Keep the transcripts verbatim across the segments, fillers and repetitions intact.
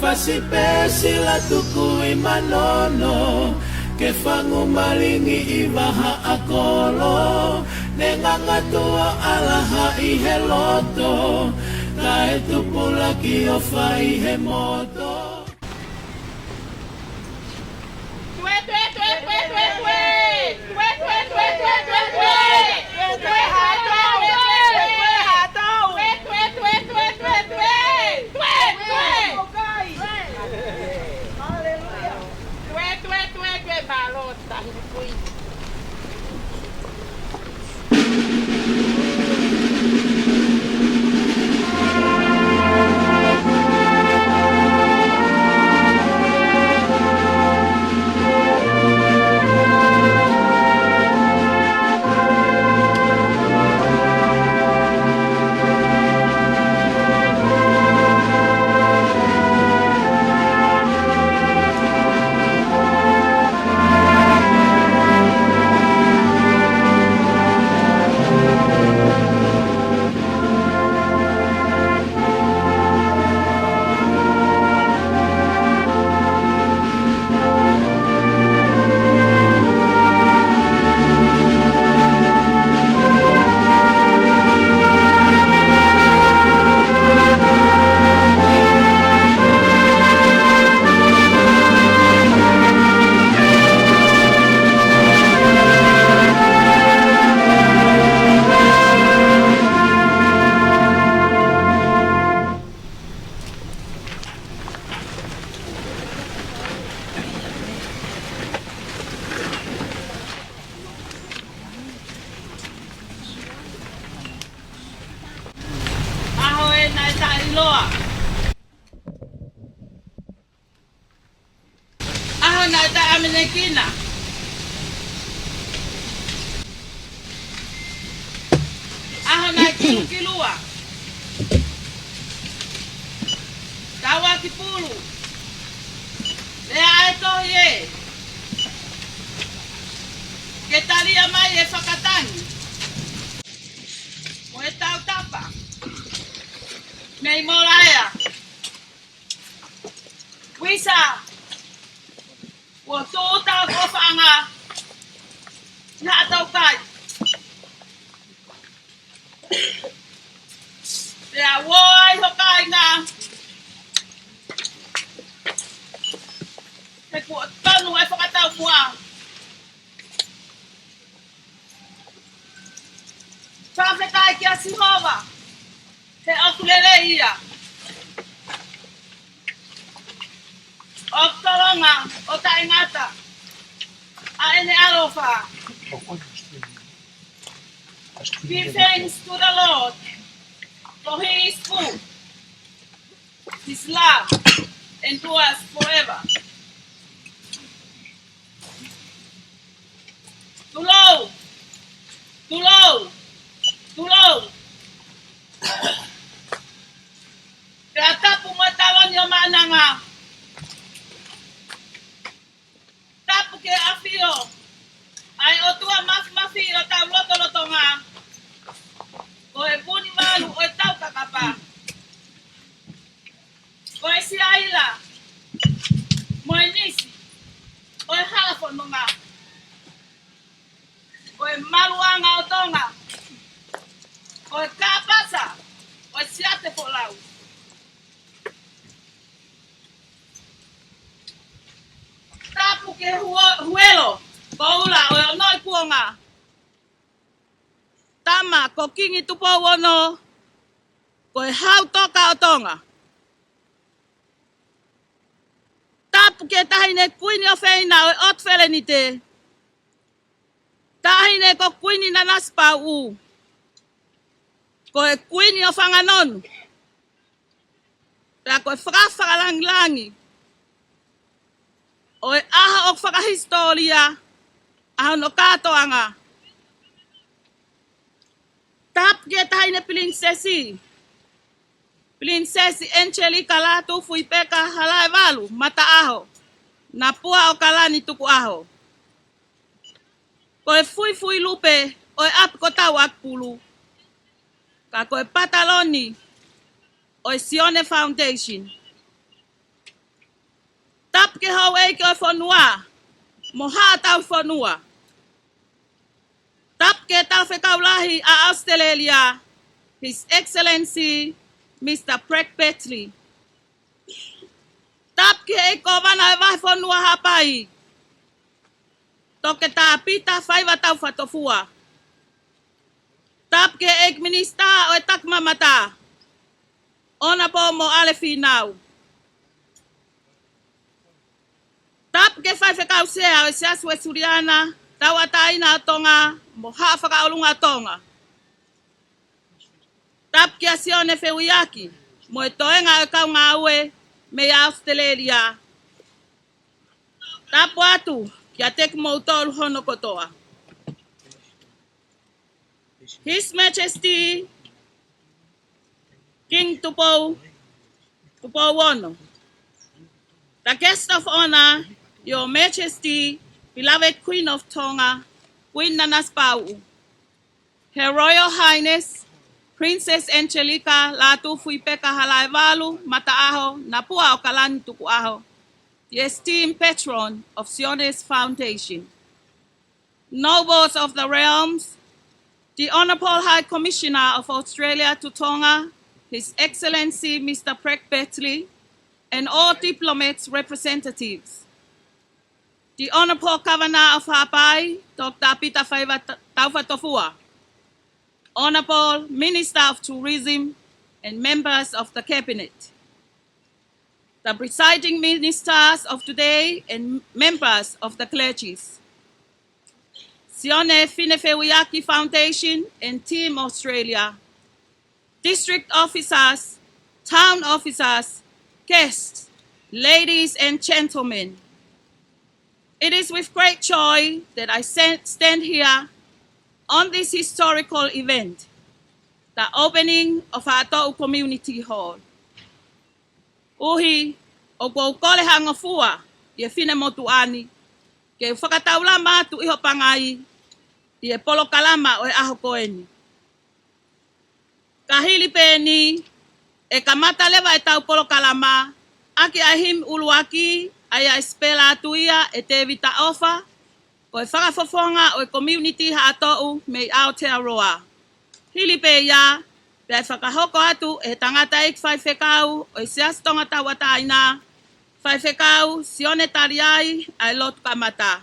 Fasi pē sila tuku ʻi Manono, ke fangu malingi ʻi Vahaʻakolo, ne ngangatu ʻa ʻAlaha ʻi he loto, kae tupulaki ʻo fai he moto. ʻAho ē naʻe taʻeʻiloa. ʻAho naʻe taʻeʻamanekina. ʻAho naʻe kilukilua. Tauʻaki pulu. Lea ʻa e tohi ē. Ke talia mai e fakatangi mo e tautapa mei Molaea. Visa, kuo tūʻuta ho ʻofaʻanga ʻi haʻa taukai. Pea ʻoua ʻe ho kāinga, he kuo tonu e fakataumuʻa. Fakafetaʻi kia Sihova, he ʻoku lelei ia. ʻOku tolonga ʻo taʻengata ʻa ʻene ʻaloʻofa. Give thanks to the Lord, for he is good. His love endures forever. Tulou, tulou, tulou. Pea tapu mo e taloni ʻo Maʻananga. Tapu ki he ʻafio ʻa e ʻOtua Māfimafi ʻi hotau lotolotonga. Ko e vunivalu ʻo e taukakapa. Ko e siaila mo e nisi ʻo e hala fononga. Ko e maluʻanga ʻo Tonga. Ko e kāpasa ʻo e siate folau. Tapu ki he huo-, huelo koula ʻo e Onoʻi Kuonga. Tama ko Kingi Tupou Ono, ko e Hau Toka ʻo Tonga. Tapu ki he Taʻahine Kuini ʻOfeina ʻo e ʻOtu Felenite. Taʻahine ko Kuini Nanasipauʻu, ko e Kuini ʻo Fanganonu. Pea ko e fakafakalangilangi ʻo e ʻaho ʻoku fakahisitōlia ʻa hono kātoanga. Tapu ki he Taʻahine Pilinisesi, Pilinisesi Angelika Lātūfuipeka Halaevalu Mataʻaho, Napua ʻo Kalani Tukuʻaho. Ko e fuifui lupe ʻo e ʻapi ko Tauʻakipulu, ka ko e pataloni ʻo e Sione Foundation. Tapu ki he houʻeiki ʻo e fonua, mo haʻa tauhi fonua. Tapu ki he Talafekau Lahi ʻa ʻAositelēlia, His Excellency Mister Bragg Batley. Tapu ki he ʻEiki Kōvana ʻo e Vahefonua Haʻapai, Toketā Pita Faiva Taufatofua. Tapu ki he ʻEiki Minisitā ʻo e Takimamata, Honourable Moʻale Fīnau. Tapu ki he Faifekau Sea ʻo e Siasi Uēsiliana Tauʻatāina ʻo Tonga mo Haʻa Fakaʻolunga ʻo Tonga. Tapu kia Sione Feuiaki mo e toenga ʻo e kau ngāue mei ʻAositelēlia. Tapu atu kiate kimoutolu hono kotoa. His Majesty King Tupou, Tupou Ono. The guest of honor, Your Majesty, beloved Queen of Tonga, Queen Nanasipauʻu. Her Royal Highness, Princess Angelika Lātūfuipeka Halaevalu Mataʻaho Napua ʻOkalani Tukuʻaho, the esteemed patron of Sione's Foundation. Nobles of the realms, the Honourable High Commissioner of Australia to Tonga, His Excellency Mister Bragg Batley, and all diplomats representatives. The Honourable Governor of Haʻapai, Doctor Pita Faiva Ta-, Taufatofua, Honourable Minister of Tourism, and members of the Cabinet. The presiding ministers of today and members of the clergies. Sione Fine Feuiaki Foundation and Team Australia. District officers, town officers, guests, ladies and gentlemen. It is with great joy that I stand, stand here on this historical event, the opening of Haʻatoʻu Community Hall. ʻUhi, ʻoku ou kole ha ngofua ʻi he finemotuʻa ni, ke u fakataulama atu ʻi ho pangai ʻi he polokalama ʻo e ʻaho ko eni. Ka hili pē eni, ʻe kamata leva ʻetau polokalama ʻaki ʻa e himi ʻuluaki, ʻa ia ʻe sipela atu ia ʻe Tēvita ʻOfa, ko e fakafofonga ʻo e Community Haʻatoʻu mei Aotearoa. Hili pē ia, pea ʻe fakahoko atu ʻe he tangataʻeiki faifekau ʻo e Siasi Tonga Tauʻatāina, Faifekau Sione Taliai, ʻa e lotu kamata.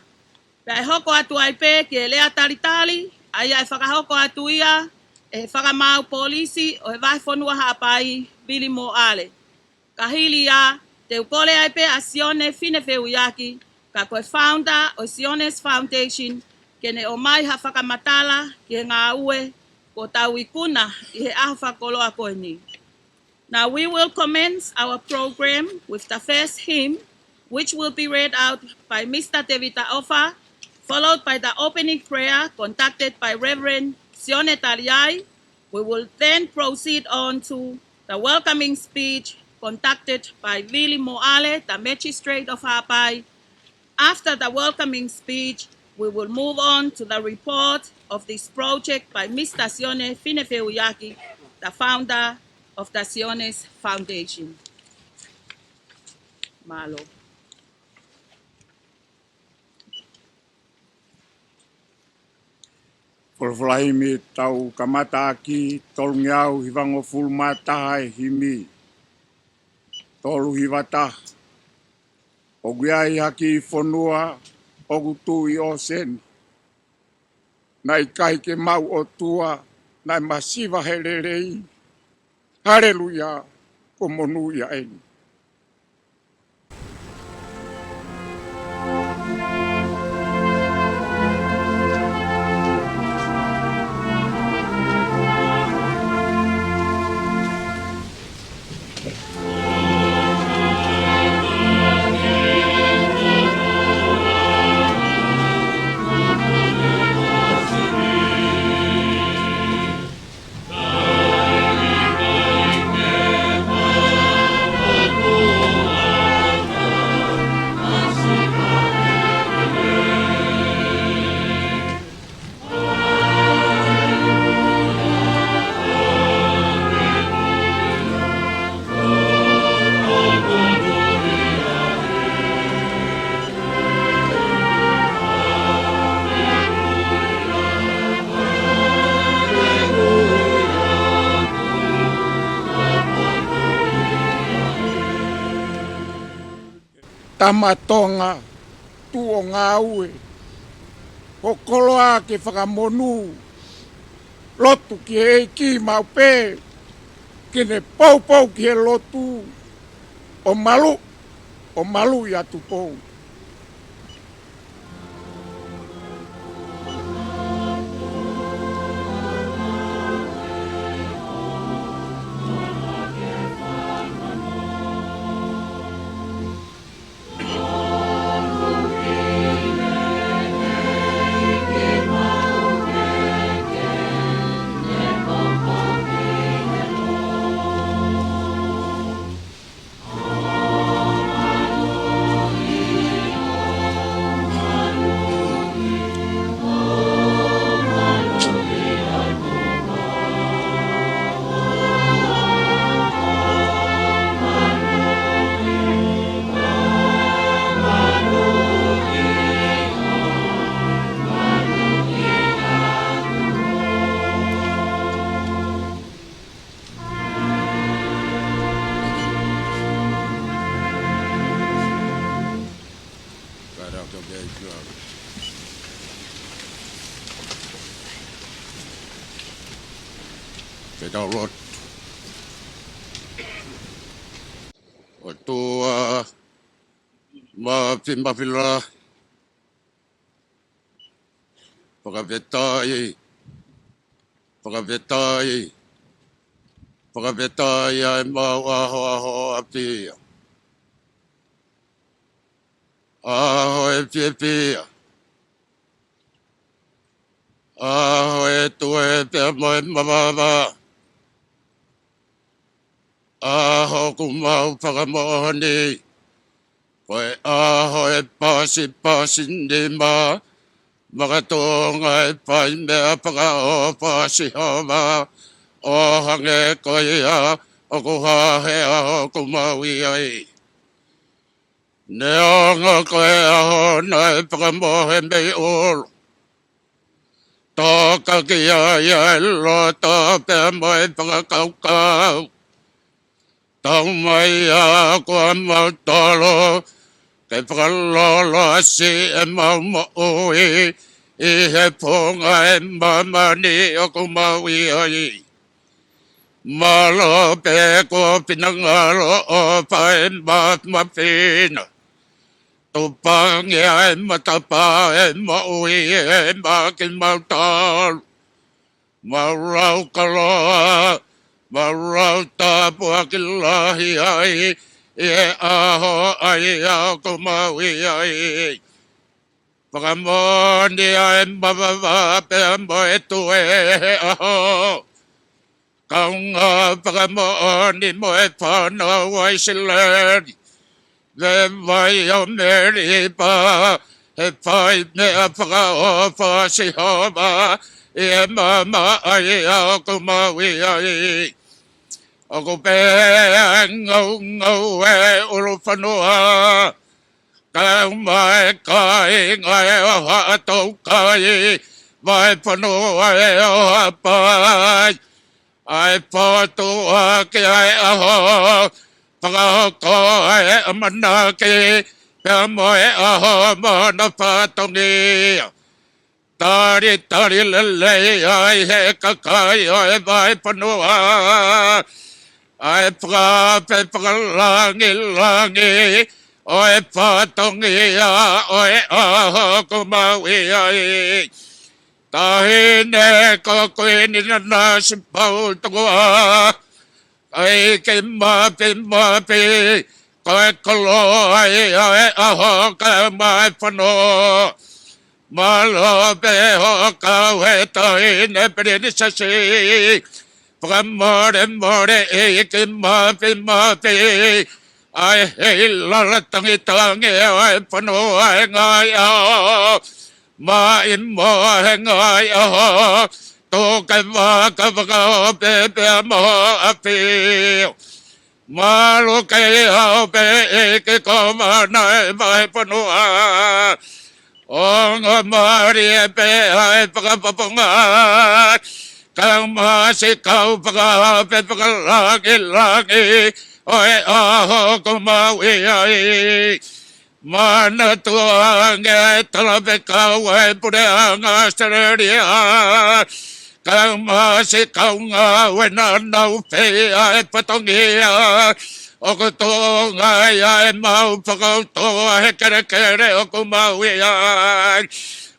Pea ʻe hoko atu ai pē ki he lea talitali, ʻa ia ʻe fakahoko atu ia ʻe he Fakamaau Polisi ʻo e Vahefonua Haʻapai, Vili Moale. Ka hili ia, te u kole ai pē ʻa Sione Fine Feuiaki, ka ko e founder ʻo e Sione's Foundation, ke ne ʻomai ha fakamatala ki he ngāue kuo tau ikuna ʻi he ʻaho fakakoloa ko eni. Now we will commence our program with the first hymn, which will be read out by Mister Tevita Ofa, followed by the opening prayer conducted by Reverend Sione Taliai. We will then proceed on to the welcoming speech conducted by Vili Moale, the Magistrate of Haʻapai. After the welcoming speech, we will move on to the report of this project by Mister Sione Fine Feuiaki, the founder of the Sione's Foundation. Mālō. Folofola himi tau kamata ʻaki, tolungeau hivangofulu mā taha e himi. Tolu hiva taha. ʻOku ʻi ai ha kiʻi fonua ʻoku tuʻu ʻi ʻōseni. Naʻe ʻikai ke maʻu ʻOtua, naʻe masiva he lelei. Haleluia, ko e monūʻia eni. Tama Tonga, tuʻu ʻo ngāue, ho koloa ke fakamonū, lotu ki he ʻEiki maʻu pē, ke ne poupou ki he lotu, ʻo malu, ʻo maluʻi ʻa Tupou. Ke tau lotu. ʻOtua mafimafi lahi, fakafetaʻi, fakafetaʻi, fakafetaʻi ʻa e mau ʻaho, ʻaho ʻafio. ʻAho ʻe fiefia, ʻaho ʻe tuʻe pea mo e mavava, ʻaho ʻoku mau fakamoʻoni ko e ʻaho ʻe pasipasi nima, makatuʻunga ʻe fai meʻa fakaʻofa ʻa Sihova, ʻo hangē ko ia ʻoku hā he ʻaho ʻoku mau ʻi ai. Neongo ko e ʻaho naʻe fakamohe mei ʻulu, toka ki ai ʻa e loto pea mo e fakakaukau. Taumaiā ko kimautolu ke fakalōloa siʻemau moʻui ʻi he funga ʻo e māmani ʻoku mau ʻi ai. Mālō pē kuo finangalo ʻo fai mafimafi na. Tupangi ʻa e matapā ʻo e moʻui ʻe maʻa kimautolu. Mau lau koloa, mau lau tāpuaki lahi ai ʻi he ʻaho ʻa ia ʻoku mau ʻi ai. Fakamoʻoni ʻa e mavava pea mo e tuʻe he ʻaho. Kaungā fakamoʻoni mo e fānau ʻa ʻIsileli, veʻe vai ʻo Melipa, he fai meʻa fakaʻofa ʻa Sihova ʻi he maama ʻa ia ʻoku mau ʻi ai. ʻOku pehē ʻa e ngaungaue ʻulufonua, kae ʻumaʻā e kāinga ʻo Haʻatoukai, vahefonua ʻo Haʻapai, ʻa e fokotuʻu ʻaki ʻa e ʻaho, fakahoko ʻa e ʻamanaki, pea mo e ʻaho mo hono fatongia. Talitali lelei ai he kakai ʻo e vahefonua ʻa e fakaafe fakalangilangi ʻo e fatongia ʻo e ʻaho ʻoku mau ʻi ai. Taʻahine ko Kuini Nanasipauʻu Tupou, ʻEiki mafimafi, ko e koloa ia ʻo e ʻaho kae ʻumaʻā e fonua. Mālō pē hoʻo kau he Taʻahine Pilinisesi. Fakamolemole ʻEiki mafimafi, ʻa e heilala tangitangi ʻo e fonua he ngaahi ʻaho, maʻimoa he ngaahi ʻaho, tuku ke vakavaka hoʻo pepe mo hoʻo ʻafio. Malu kei haʻu pē ʻEiki ko e mana ʻo e vahefonua. Ongo mālie pē ʻa e fakapoponga, kae ʻumaʻā siʻi kau fakaafe fakalangilangi ʻo e ʻaho ʻoku mau ʻi ai. Manatuʻi ange e talafekau ʻa e Puleʻanga ʻAositelēlia, kae ʻumaʻā siʻi kau ngāue naʻa nau fai ʻa e fatongia ʻoku tōnga ai ʻemau fakautoa he kelekele ʻoku mau ʻi ai.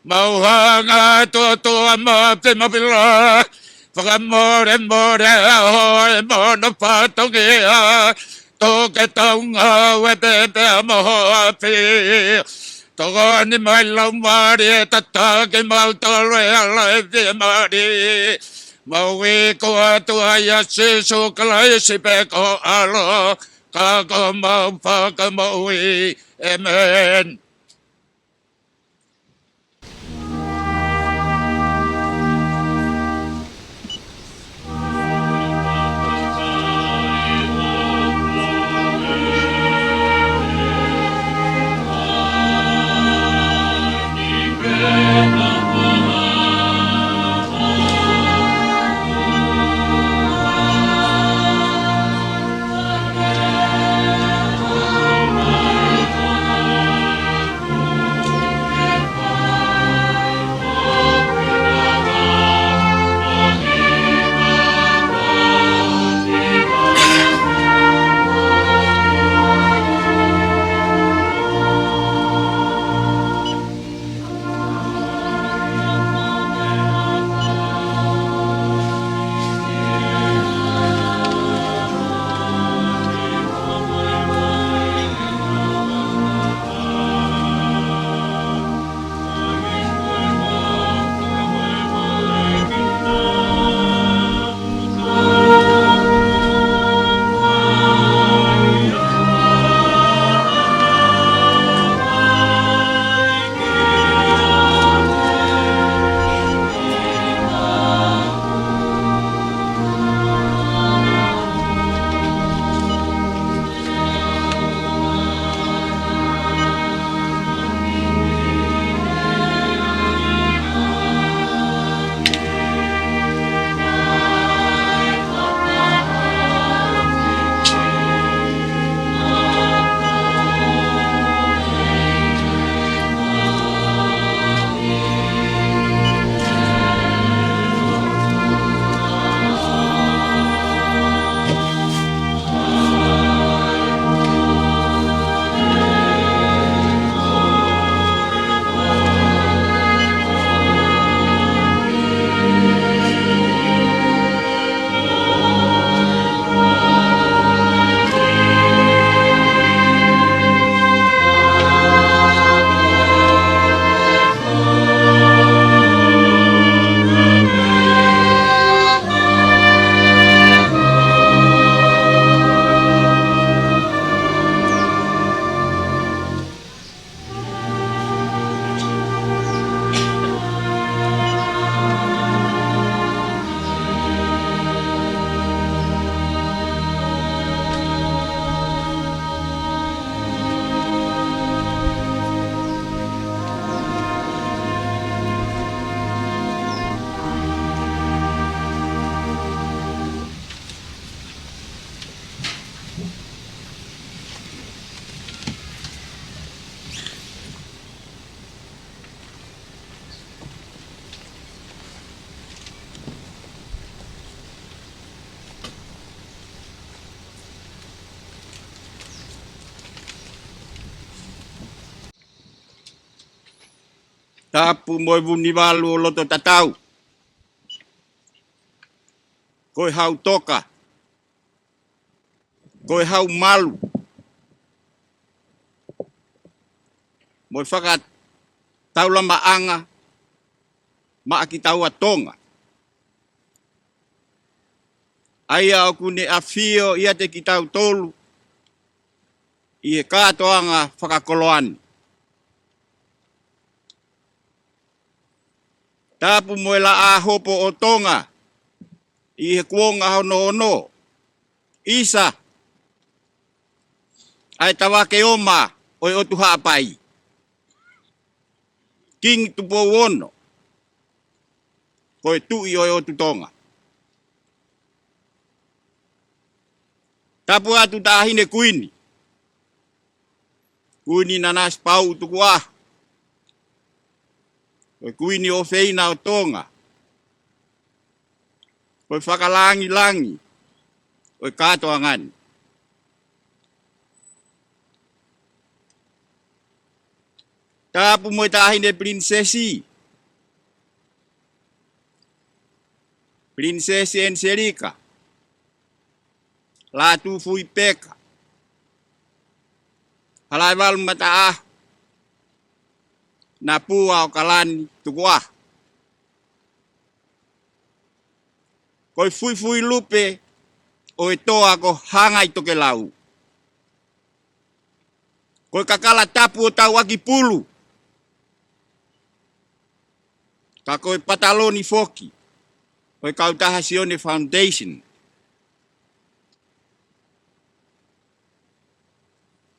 Mau hanga atu ʻOtua Māfimafi, fakamolemole ʻa e ʻaho mo hono fatongia, tuku ke tau ngāue pē pea mo ho ʻAfio. Tokoni mai Laumālie ʻo tataki kimautolu ʻe ala ʻo e fiemālie. Mau iku atu ai ʻia Sīsū Kalaisi pē ko ho ʻAlo, ka ko homau Fakamoʻui. ʻĒmeni. Tapu mo e Vunivalu ʻo Lototatau. Ko e hau toka, ko e hau malu, mo e fakataulamaʻanga maʻa kitaua Tonga, ʻa ia ʻoku ne ʻafio ʻiate kitautolu ʻi he kātoanga fakakoloa ni. Tapu mo e Laʻā Hopo ʻo Tonga ʻi he kuonga hono ono. ʻIsa, ʻa e Tavake Oma ʻo e ʻOtu Haʻapai, Kingi Tupou Ono, ko e Tuʻi ʻo e ʻOtu Tonga. Tapu atu Taʻahine Kuini, Kuini Nanasipauʻu Tukuʻaho, ko e Kuini ʻofeina ʻo Tonga, ko e fakalāngilangi ʻo e kātoanga ni. Tapu mo e Taʻahine Pilinisesi, Pilinisesi ʻEniselika Lātūfuipeka Halaevalu Mataʻaho Napua ʻOkalani Tukuʻaho. Ko e fuifui lupe ʻo e toa ko Hangaitokelau. Ko e kakala tapu ʻo Tauʻakipulu. Ka ko e pataloni foki ʻo e Kautaha Sione Foundation.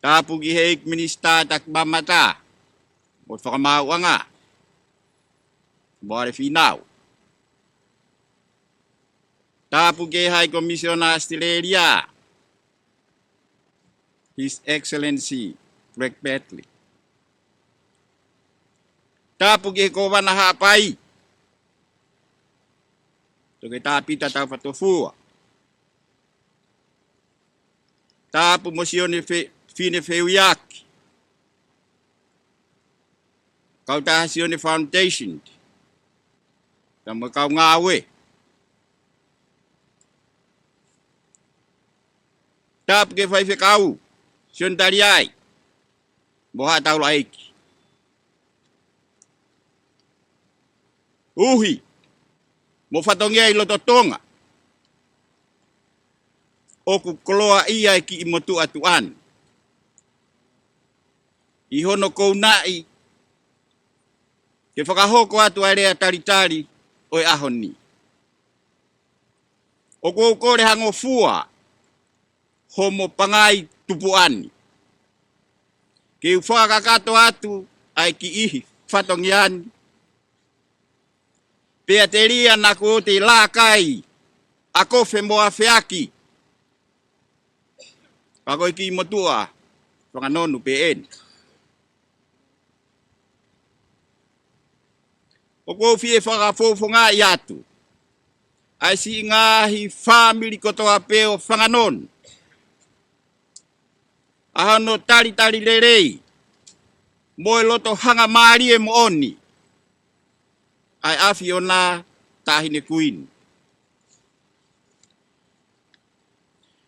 Tapu ki he ʻEiki Minisitā Takimamata mo e Fakamaauʻanga, Moale Fīnau. Tapu ki he High Commissioner Australia, His Excellency Greg Bartlett. Tapu ki he Kōvana Haʻapai, Toketā Pita Taufatofua. Tapu mo Sione Fe-, Fine Feuiaki, Kautaha Sione Foundation, pea mo e kau ngāue. Tapu ki he Faifekau Sione Taliai mo Haʻa Taulaʻeiki. Uhi mo fatongia ʻi loto Tonga, ʻoku koloaʻia e kiʻi motuʻa tuʻa ni ʻi hono kounaʻi ke fakahoko atu ʻa e lea talitali ʻo e ʻaho ni. ʻOku ou kole ha ngofua homo pangai tupuʻa ni ke u fakakakato atu ʻa e kiʻi fatongia ni, pea telia naʻa ku ʻoua te u laka ai ʻa kofe mo afeaki. Ka ko e kiʻi motuʻa fakanonu pē eni. ʻOku ou fie fakafofongaʻi atu ʻa e siʻi ngaahi fāmili kotoa pē ʻo Fanganonu, ʻa hono talitali lelei mo e loto hangamālie moʻoni ʻa e ʻAfiona Taʻahine Kuini.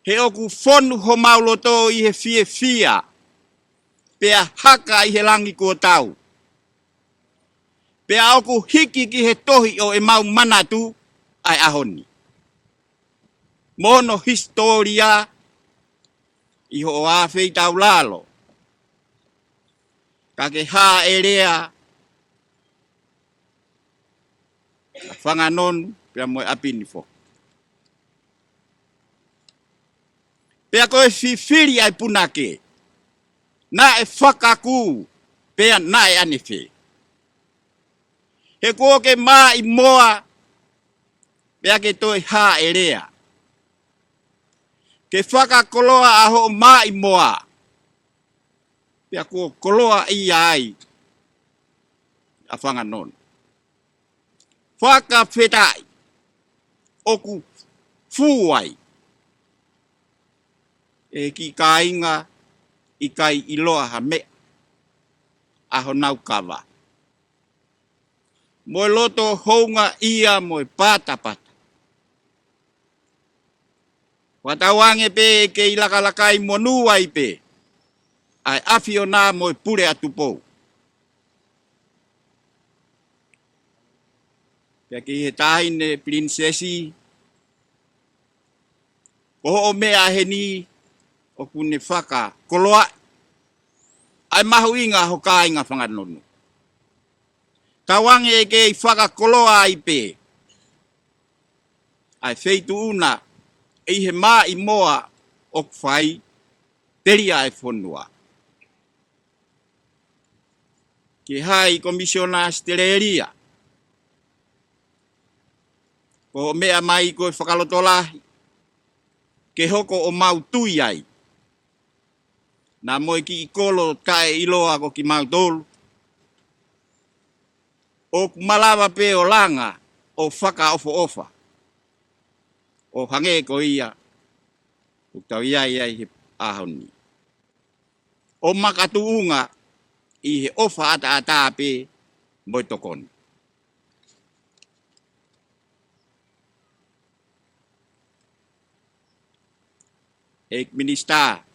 He ʻoku fonu homau loto ʻi he fiefia, pea haka ʻi he langi kuo tau, pea ʻoku hiki ki he tohi ʻo ʻemau manatu ʻa e ʻaho ni mo hono hisitōlia ʻi hoʻo ʻāfeitaulalo, ka ke hāʻelea ʻa Fanganonu pea mo e ʻapi ni foki. Pea ko e fifili ʻa e punake, naʻe fakakū pea naʻe ʻanefē? He kuo ke maʻimoa pea ke toe hāʻelea, ke fakakoloa ʻa hoʻo maʻimoa, pea kuo koloaʻia ai ʻa Fanganonu. Fakafetaʻi, ʻoku fū ai e kiʻi kāinga ʻikai ʻiloa ha meʻa ʻa honau kava, mo e loto houngaʻia mo e patapata. Fakatauange pē ʻe kei lakalakai monū ai pē ʻa e ʻAfiona mo e Pule ʻa Tupou. Pea ki he Taʻahine Pilinisesi, ko hoʻo meʻa heni ʻoku ne fakakoloaʻi ʻa e mahuʻinga ho kāinga Fanganonu. Tauange ʻe kei fakakoloa ai pē ʻa e feituʻu na ʻi he maʻimoa ʻoku fai, telia e fonua. Ki he High Commissioner Australia, ko hoʻo meʻa mai ko e fakalotolahi ke hoko ʻo mau tui ai. Naʻa mo e kiʻi kolo taʻeʻiloa ko kimautolu, ʻoku malava pē ʻo langa ʻo fakaʻofoʻofa, ʻo hangē ko ia ʻoku tau ʻi ai ai he ʻaho ni, ʻo makatuʻunga ʻi he ʻofa ʻataʻatā pē mo e tokoni. ʻEiki Minisitā,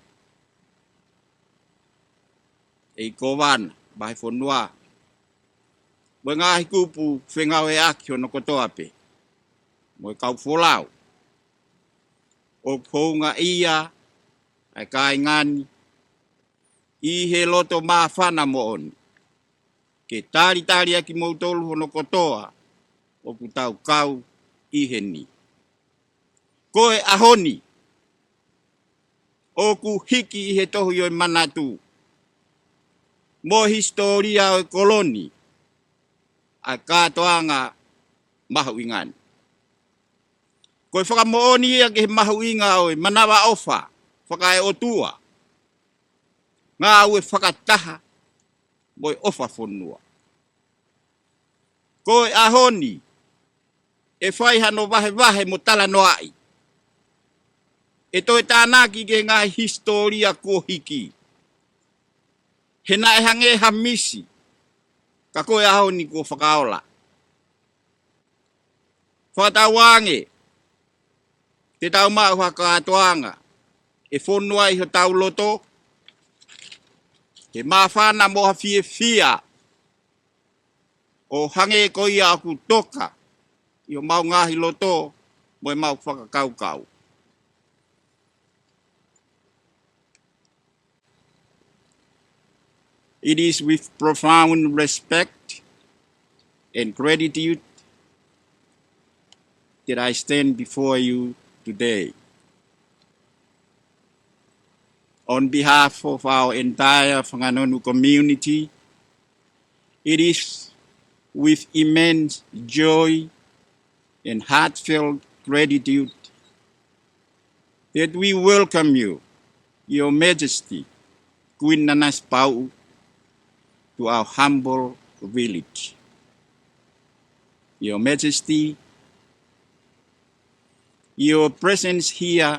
ʻEiki Kōvana, Vahefonua, mo e ngaahi kupu fengāueʻaki hono kotoa pē, mo e kau folau, ʻoku houngaʻia ʻa e kāinga ni ʻi he loto māfana moʻoni ke talitali ʻa kimoutolu hono kotoa ʻoku tau kau ʻi heni. Ko e ʻaho ni, ʻoku hiki ʻi he tohi ʻo e manatu mo e hisitōlia ʻo e kolo ni ʻa e kātoanga mahuʻinga ni. Ko e fakamoʻoni ia ki he mahuʻinga ʻo e manavaʻofa fakaeʻotua, ngāue fakataha mo e ʻofa fonua. Ko e ʻaho ni, ʻe fai hano vahevahe mo talanoaʻi, ʻe toe tānaki ki he ngaahi hisitōlia kuo hiki, he naʻe hangē ha misi, ka ko e ʻaho ni kuo fakaola. Fakatauange te tau maʻu ha kātoanga ʻe fonu ai hotau loto he māfana mo ha fiefia, ʻo hangē ko ia ʻoku toka ʻi homau ngaahi loto mo ʻemau fakakaukau. It is with profound respect and gratitude that I stand before you today. On behalf of our entire Whanganonu community, it is with immense joy and heartfelt gratitude that we welcome you, Your Majesty, Queen Nanasipauʻu, to our humble village. Your Majesty, your presence here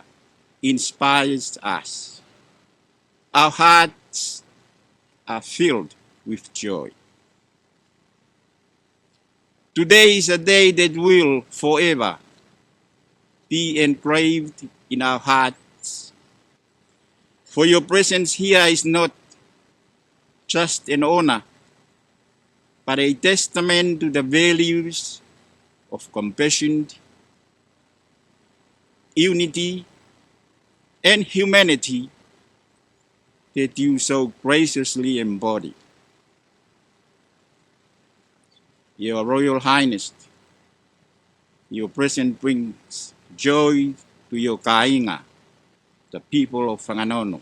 inspires us. Our hearts are filled with joy. Today is a day that will forever be engraved in our hearts. For your presence here is not just an honor, but a testament to the values of compassion, unity, and humanity that you so graciously embody. Your Royal Highness, your presence brings joy to your kāinga, the people of Whanganonu.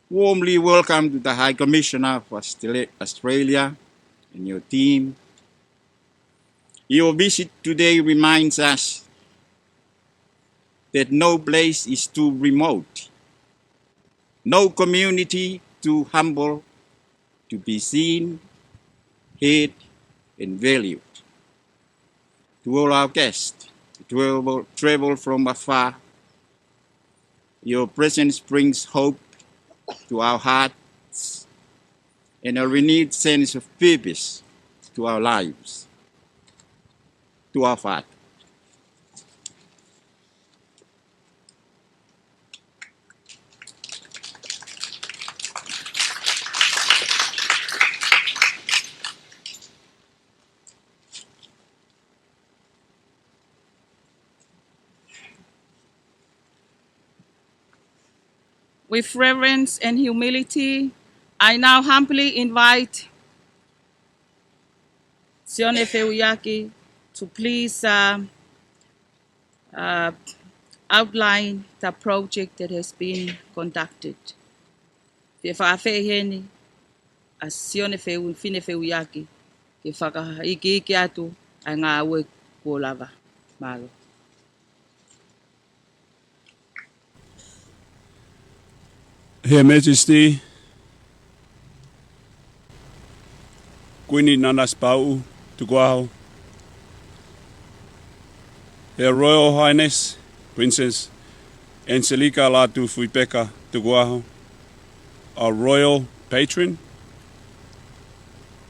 Warmly welcome to the High Commissioner for Austra-, Australia and your team. Your visit today reminds us that no place is too remote, no community too humble to be seen, heard, and valued. To all our guests who travel, travel from afar, your presence brings hope to our hearts and a renewed sense of purpose to our lives. Tuʻa ʻofa atu. With reverence and humility, I now humbly invite Sione Feuiaki to please, uh, uh, outline the project that has been conducted. Fie fakaafeʻi heni ʻa Sione Feu-, Fine Feuiaki ke fakaikiiki atu ʻa e ngāue kuo lava. Mālō. Her Majesty Kuini Nanasipauʻu Tukuʻaho, Her Royal Highness Princess Angelika Lātūfuipeka Tukuʻaho, our royal patron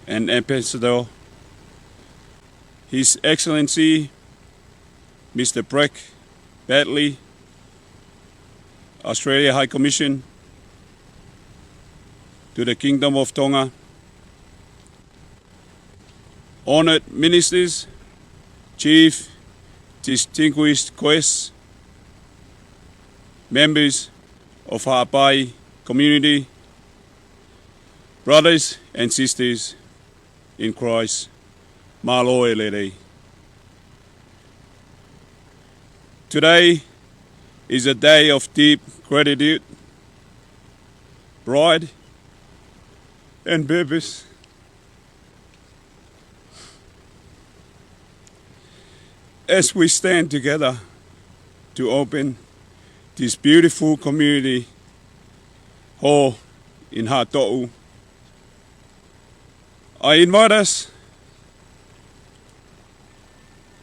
and ambassador, His Excellency Mister Bragg Batley, Australia High Commission to the Kingdom of Tonga, honored ministers, chief, distinguished guests, members of Haʻapai community, brothers and sisters in Christ, mālō e lelei. Today is a day of deep gratitude, pride, and purpose as we stand together to open this beautiful community hall in Haʻatoʻu. I invite us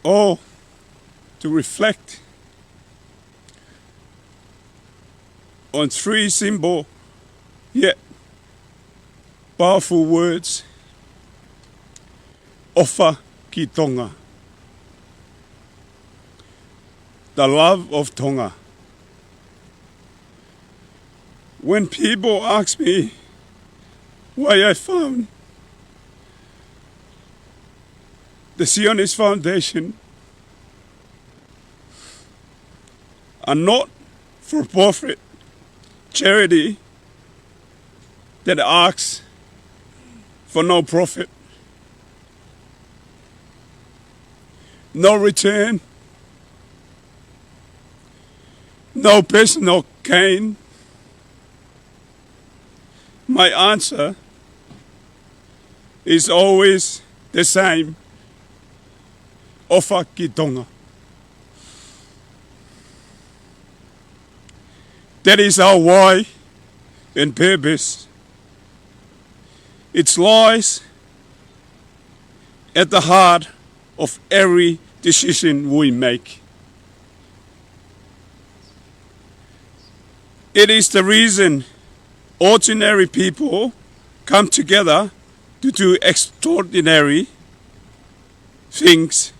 all to reflect on three simple yet powerful words: ʻofa ki Tonga. The love of Tonga. When people ask me why I found the Zionist Foundation, a not-for-profit charity that asks for no profit, no return, no personal gain, my answer is always the same: ʻofa ki Tonga. That is our why and purpose. It lies at the heart of every decision we make. It is the reason ordinary people come together to do extraordinary things,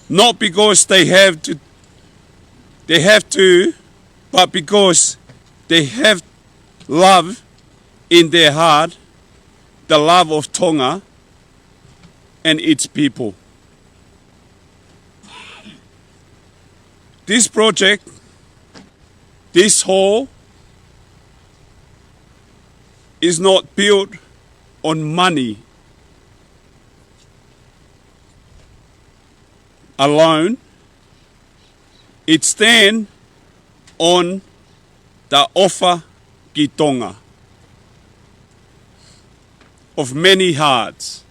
not because they have to, they have to, but because they have love in their heart, the love of Tonga and its people. This project, this hall, is not built on money alone. It stands on the ʻofa ki Tonga of many hearts,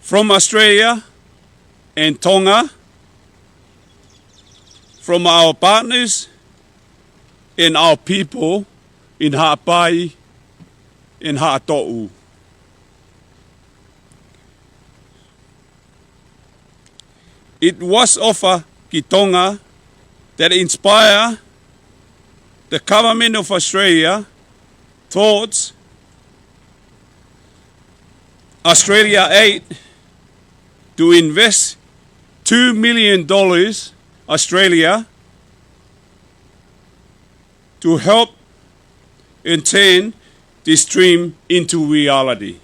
from Australia and Tonga, from our partners and our people in Haʻapai, in Haʻatoʻu. It was ʻofa ki Tonga that inspired the government of Australia towards Australia Aid to invest two million dollars Australia to help and turn this dream into reality.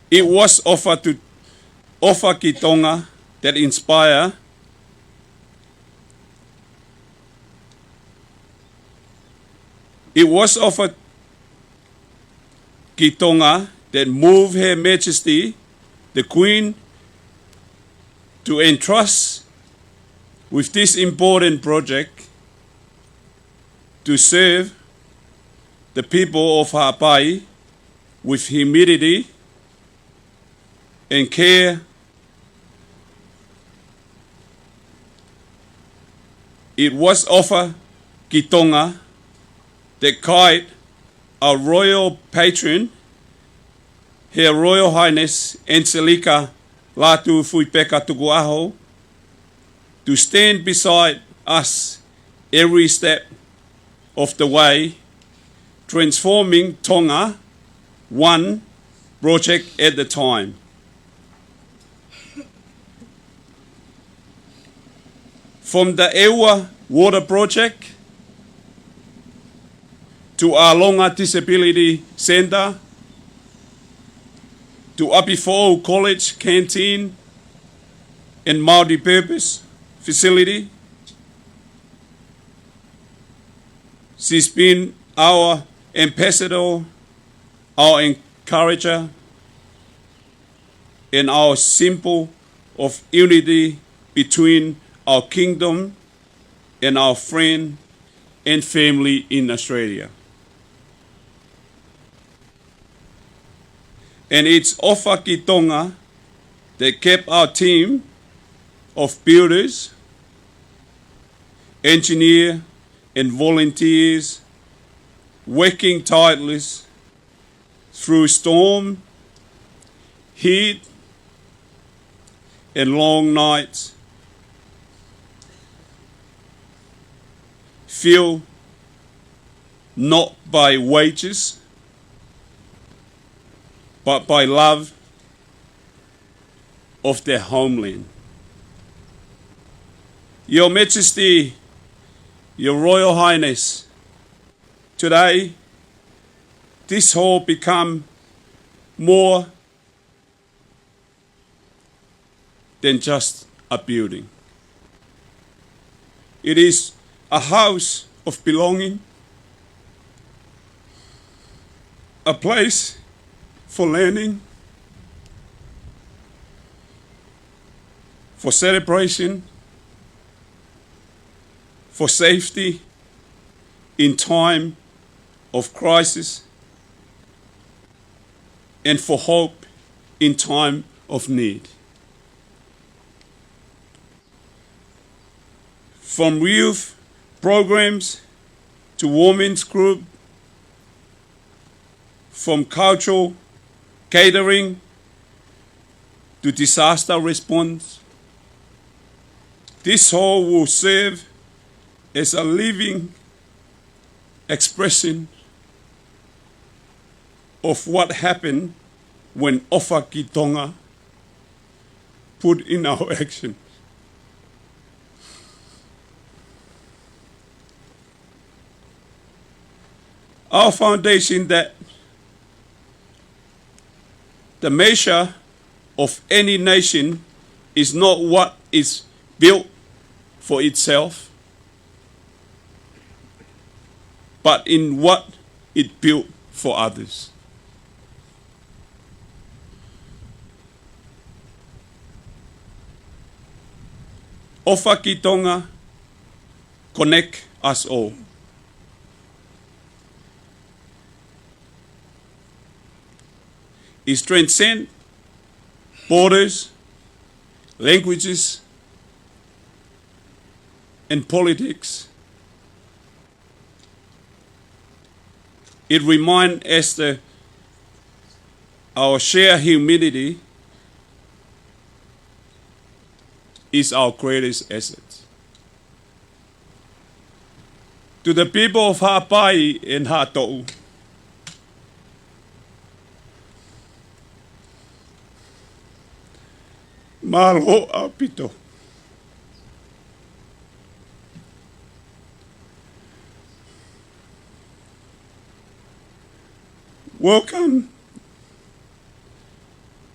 It was ʻofa to, ʻofa ki Tonga that inspire. It was ʻofa ki Tonga that move Her Majesty the Queen to entrust with this important project to serve the people of Haʻapai with humility and care, It was offered ki Tonga that guide our royal patron, Her Royal Highness Angelika Lātūfuipeka Tukuʻaho, to stand beside us every step of the way, transforming Tonga one project at a time. From the ʻEua Water Project to ʻAlonga Disability Centre to ʻApifoʻou College Canteen and Multipurpose Facility, she's been our ambassador, our encourager, and our symbol of unity between our kingdom and our friend and family in Australia. And it's ʻOfa ki Tonga that kept our team of builders, engineer, and volunteers working tireless through storm, heat, and long nights, fueled not by wages, but by love of their homeland. Your Majesty, Your Royal Highness, today this hall become more than just a building. It is a house of belonging, a place for learning, for celebration, for safety in time of crisis, and for hope in time of need. From youth programs to women's group, from cultural catering to disaster response, this hall will serve as a living expression of what happened when ʻOfa ki Tonga put in our action. Our foundation that the measure of any nation is not what is built for itself, but in what it built for others. ʻOfa ki Tonga connect us all. It transcend borders, languages, and politics. It remind us that our shared humanity is our greatest asset. To the people of Haʻapai and Haʻatoʻu, mālō ʻaupito. Welcome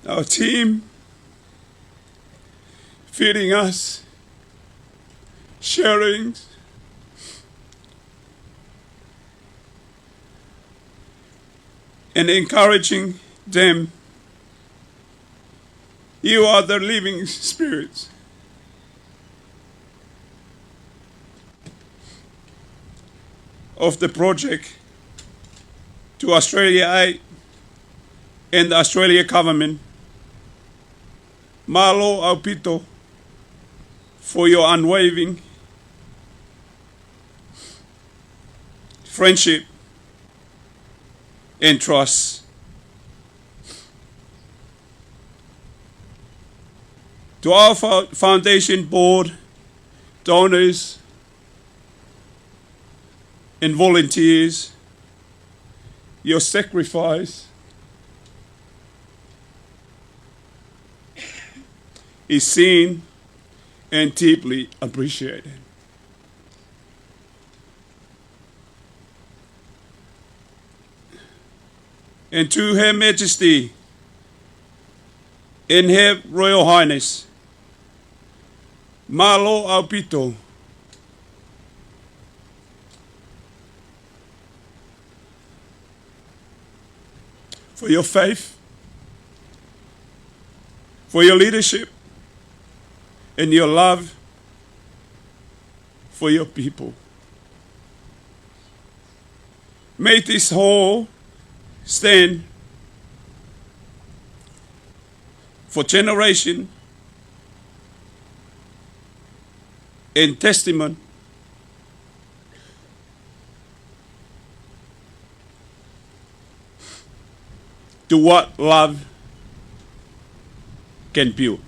our team, feeding us, sharing, and encouraging them. You are the living spirits of the project. To Australia Aid and the Australia government, mālō ʻaupito for your unwavering friendship, and trust. To our fo-, foundation board, donors, and volunteers, your sacrifice is seen and deeply appreciated. And to Her Majesty and Her Royal Highness, mālō ʻaupito for your faith, for your leadership, and your love for your people. May this hall stand for generation and testament to what love can build.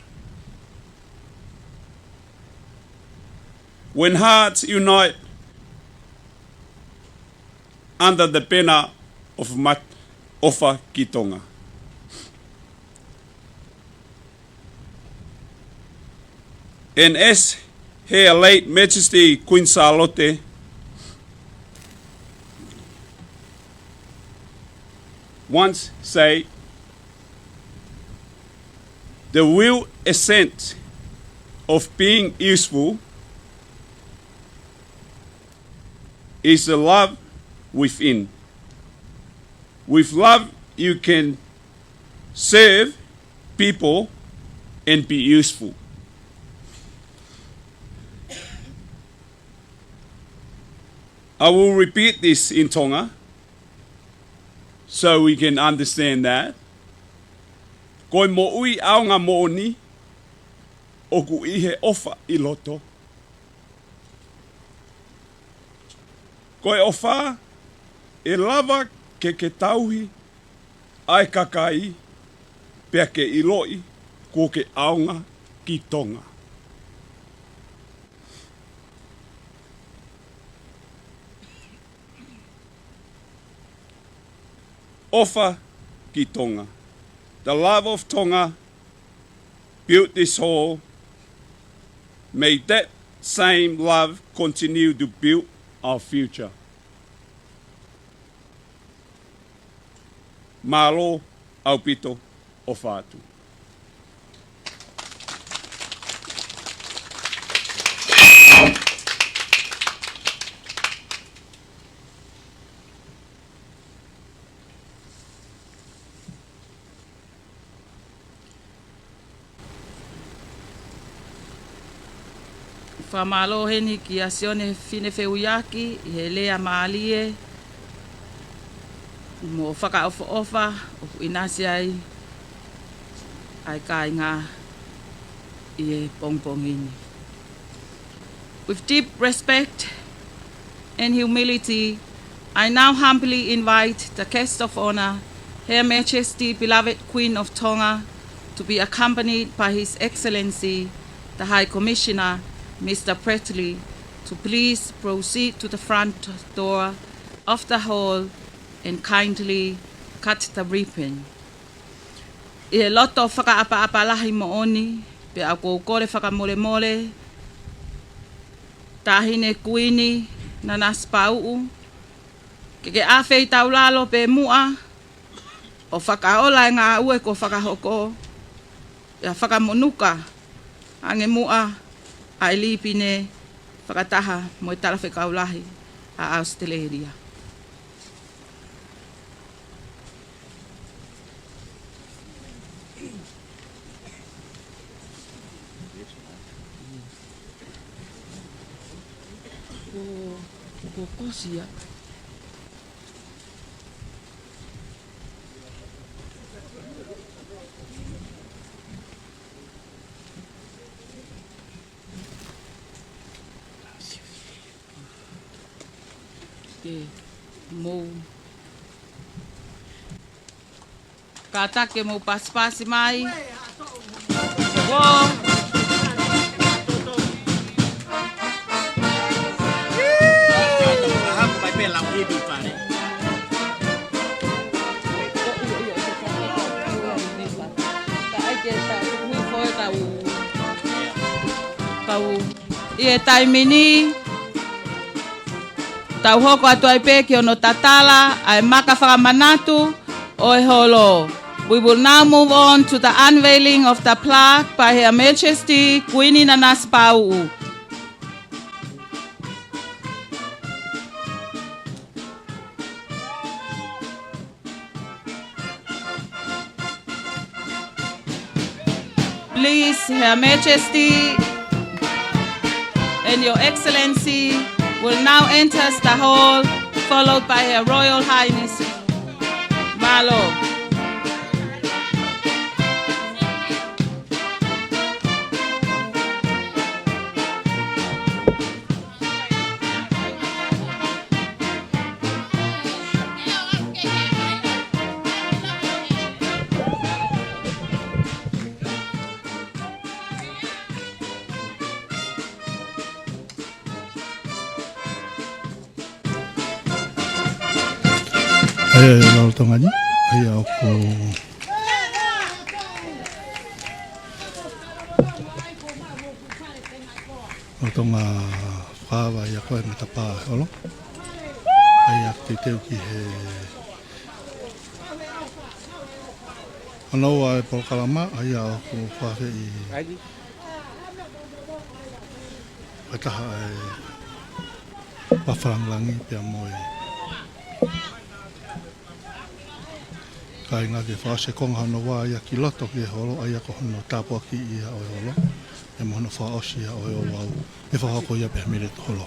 When hearts unite under the banner of Mat-, ʻOfa ki Tonga. And as Her late Majesty Queen Sālote once said, the real essence of being useful is the love within. With love, you can serve people and be useful. I will repeat this in Tonga so we can understand that. Ko e moʻui ʻaonga moʻoni ʻoku ʻi he ʻofa ʻi loto. Ko e ʻofa ʻe lava ke ke tauhi ʻa e kakai pea ke ʻiloʻi kuo ke ʻaonga ki Tonga. ʻOfa ki Tonga. The love of Tonga built this hall. May that same love continue to build our future. Mālō ʻaupito, ʻofa atu. Fakamālō heni kia Sione Finefeuiaki ʻi he lea mālie mo fakaʻofoʻofa ʻoku ʻinasi ai ʻa e kāinga ʻi he pongipongi ni. With deep respect and humility, I now humbly invite the guest of honor, Her Majesty Beloved Queen of Tonga, to be accompanied by His Excellency, the High Commissioner, Mister Bradley, to please proceed to the front door of the hall and kindly cut the ribbon. ʻI he loto fakaʻapaʻapa lahi moʻoni, pea ʻoku ou kole fakamolemole, Taʻahine Kuini Nanasipauʻu, ke ke ʻafeitaulalo pē muʻa, ʻo fakaola e ngāue kuo fakahoko, pea fakamonuka ange muʻa ʻa e lipine fakataha mo e Talafekau Lahi ʻa ʻAositelēlia. Ko, ko Kosia. Ke Mou kātaki ke mou pasipasi mai. Wō. Kau ʻi he taimi ni, tau hoko atu ai pē ki hono tatala ʻa e maka fakamanatu ʻo e holo. We will now move on to the unveiling of the plaque by Her Majesty Kuini Nanasipauʻu. Please, Her Majesty and Your Excellency will now enter the hall, followed by Her Royal Highness. Mālō. ʻA ia, ʻe lolotonga ni, ʻa ia ʻoku lolotonga fakaava ʻa ia ko e matapā ʻo e holo. ʻA ia ʻoku teuteu ki he hono ua ʻo e polokalama, ʻa ia ʻoku fakaafeʻi fakataha ʻa e Fafalangilangi pea mo e kāinga ke fakaʻosi e konga hono ua ia ki loto ki he holo, ʻa ia ko hono tāpuakiʻi ia ʻo e holo, pea mo hono fakaʻosi ia ʻo e ouau, ʻe fakahoko ia pē he meletu holo.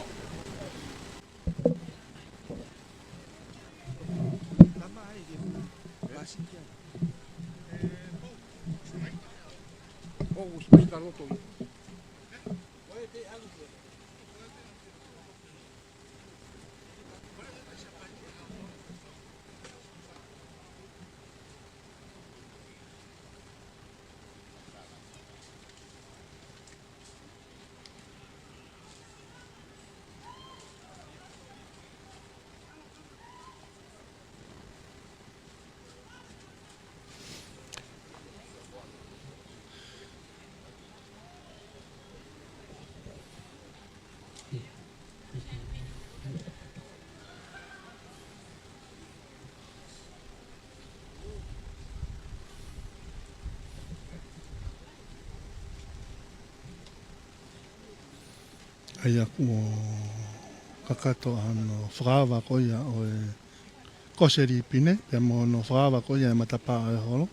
ʻA ia kuo kakato ʻa hono fakaava ko ia ʻo e koseli pine, pea mo hono fakaava ko ia e matapā ʻo e holo.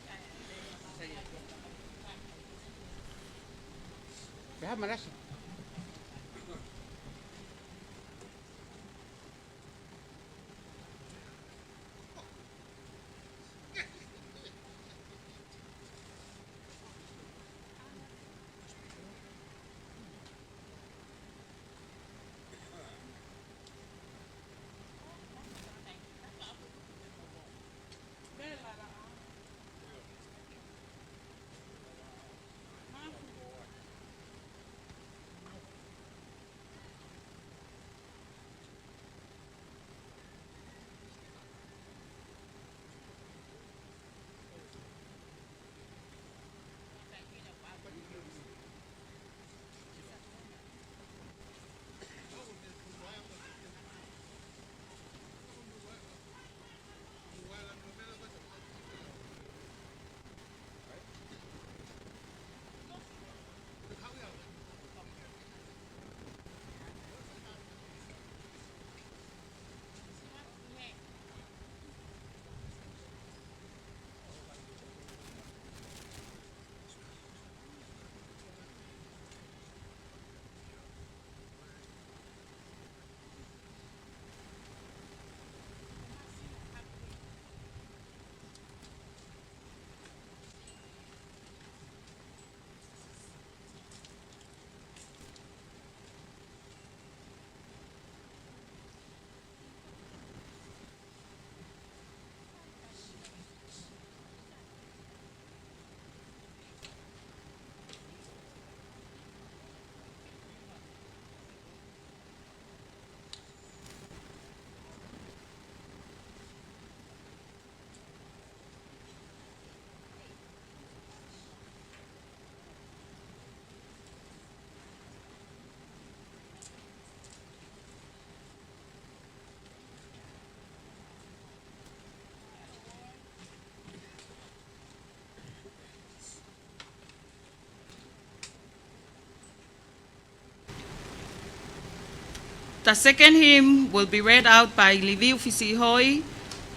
The second hymn will be read out by Liviu Fisiʻihoi,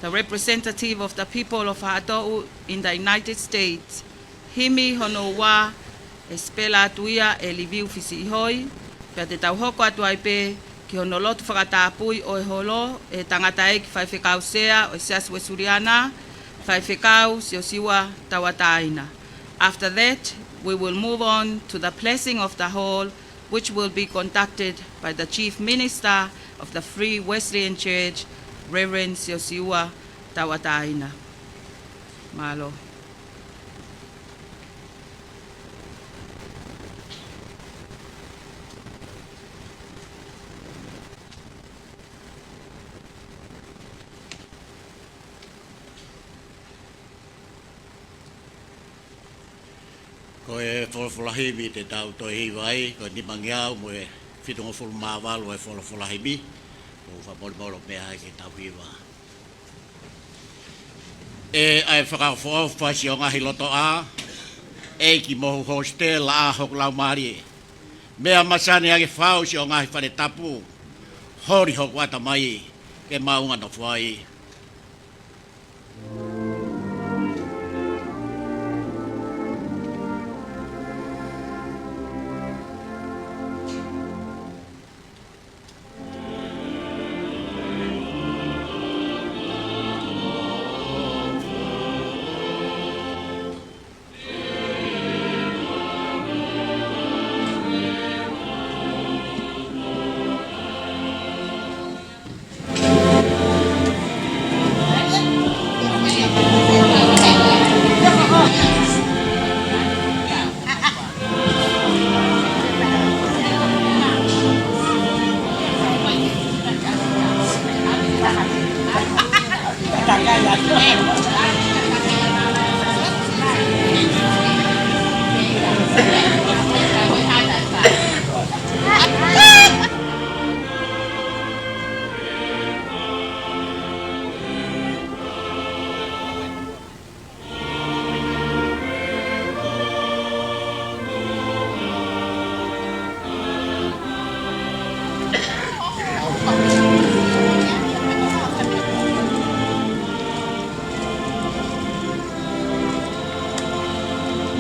the representative of the people of Haʻatoʻu in the United States. Himi hono ua, ʻe sipela atu ia ʻe Liviu Fisiʻihoi, pea te tau hoko atu ai pē ki hono lotu fakatapui ʻo e holo ʻe he tangataʻeiki faifekau sea ʻo e Siasi Uēsiliana, Faifekau Siosiua Tauʻatāina. After that, we will move on to the blessing of the hall, which will be conducted by the Chief Minister of the Free Wesleyan Church, Reverend Siosiua Tauʻatāina. Mālō. Ko e folofola himi te tau toe hiva ai, ko e nimangeau mo e fitungofulu mā valu e folofola himi, ʻoku ou fakamolemole meʻa ai ke tau hiva. ʻE ʻa e fakaʻofoʻofa siʻo ngaahi lotoʻā, ʻEiki mohu hositela ʻa hoku laumālie. Meʻa masani ʻa ke fau siʻo ngaahi fale tapu, holi hoku ʻatamai, ke maʻu ʻa e nofo ai.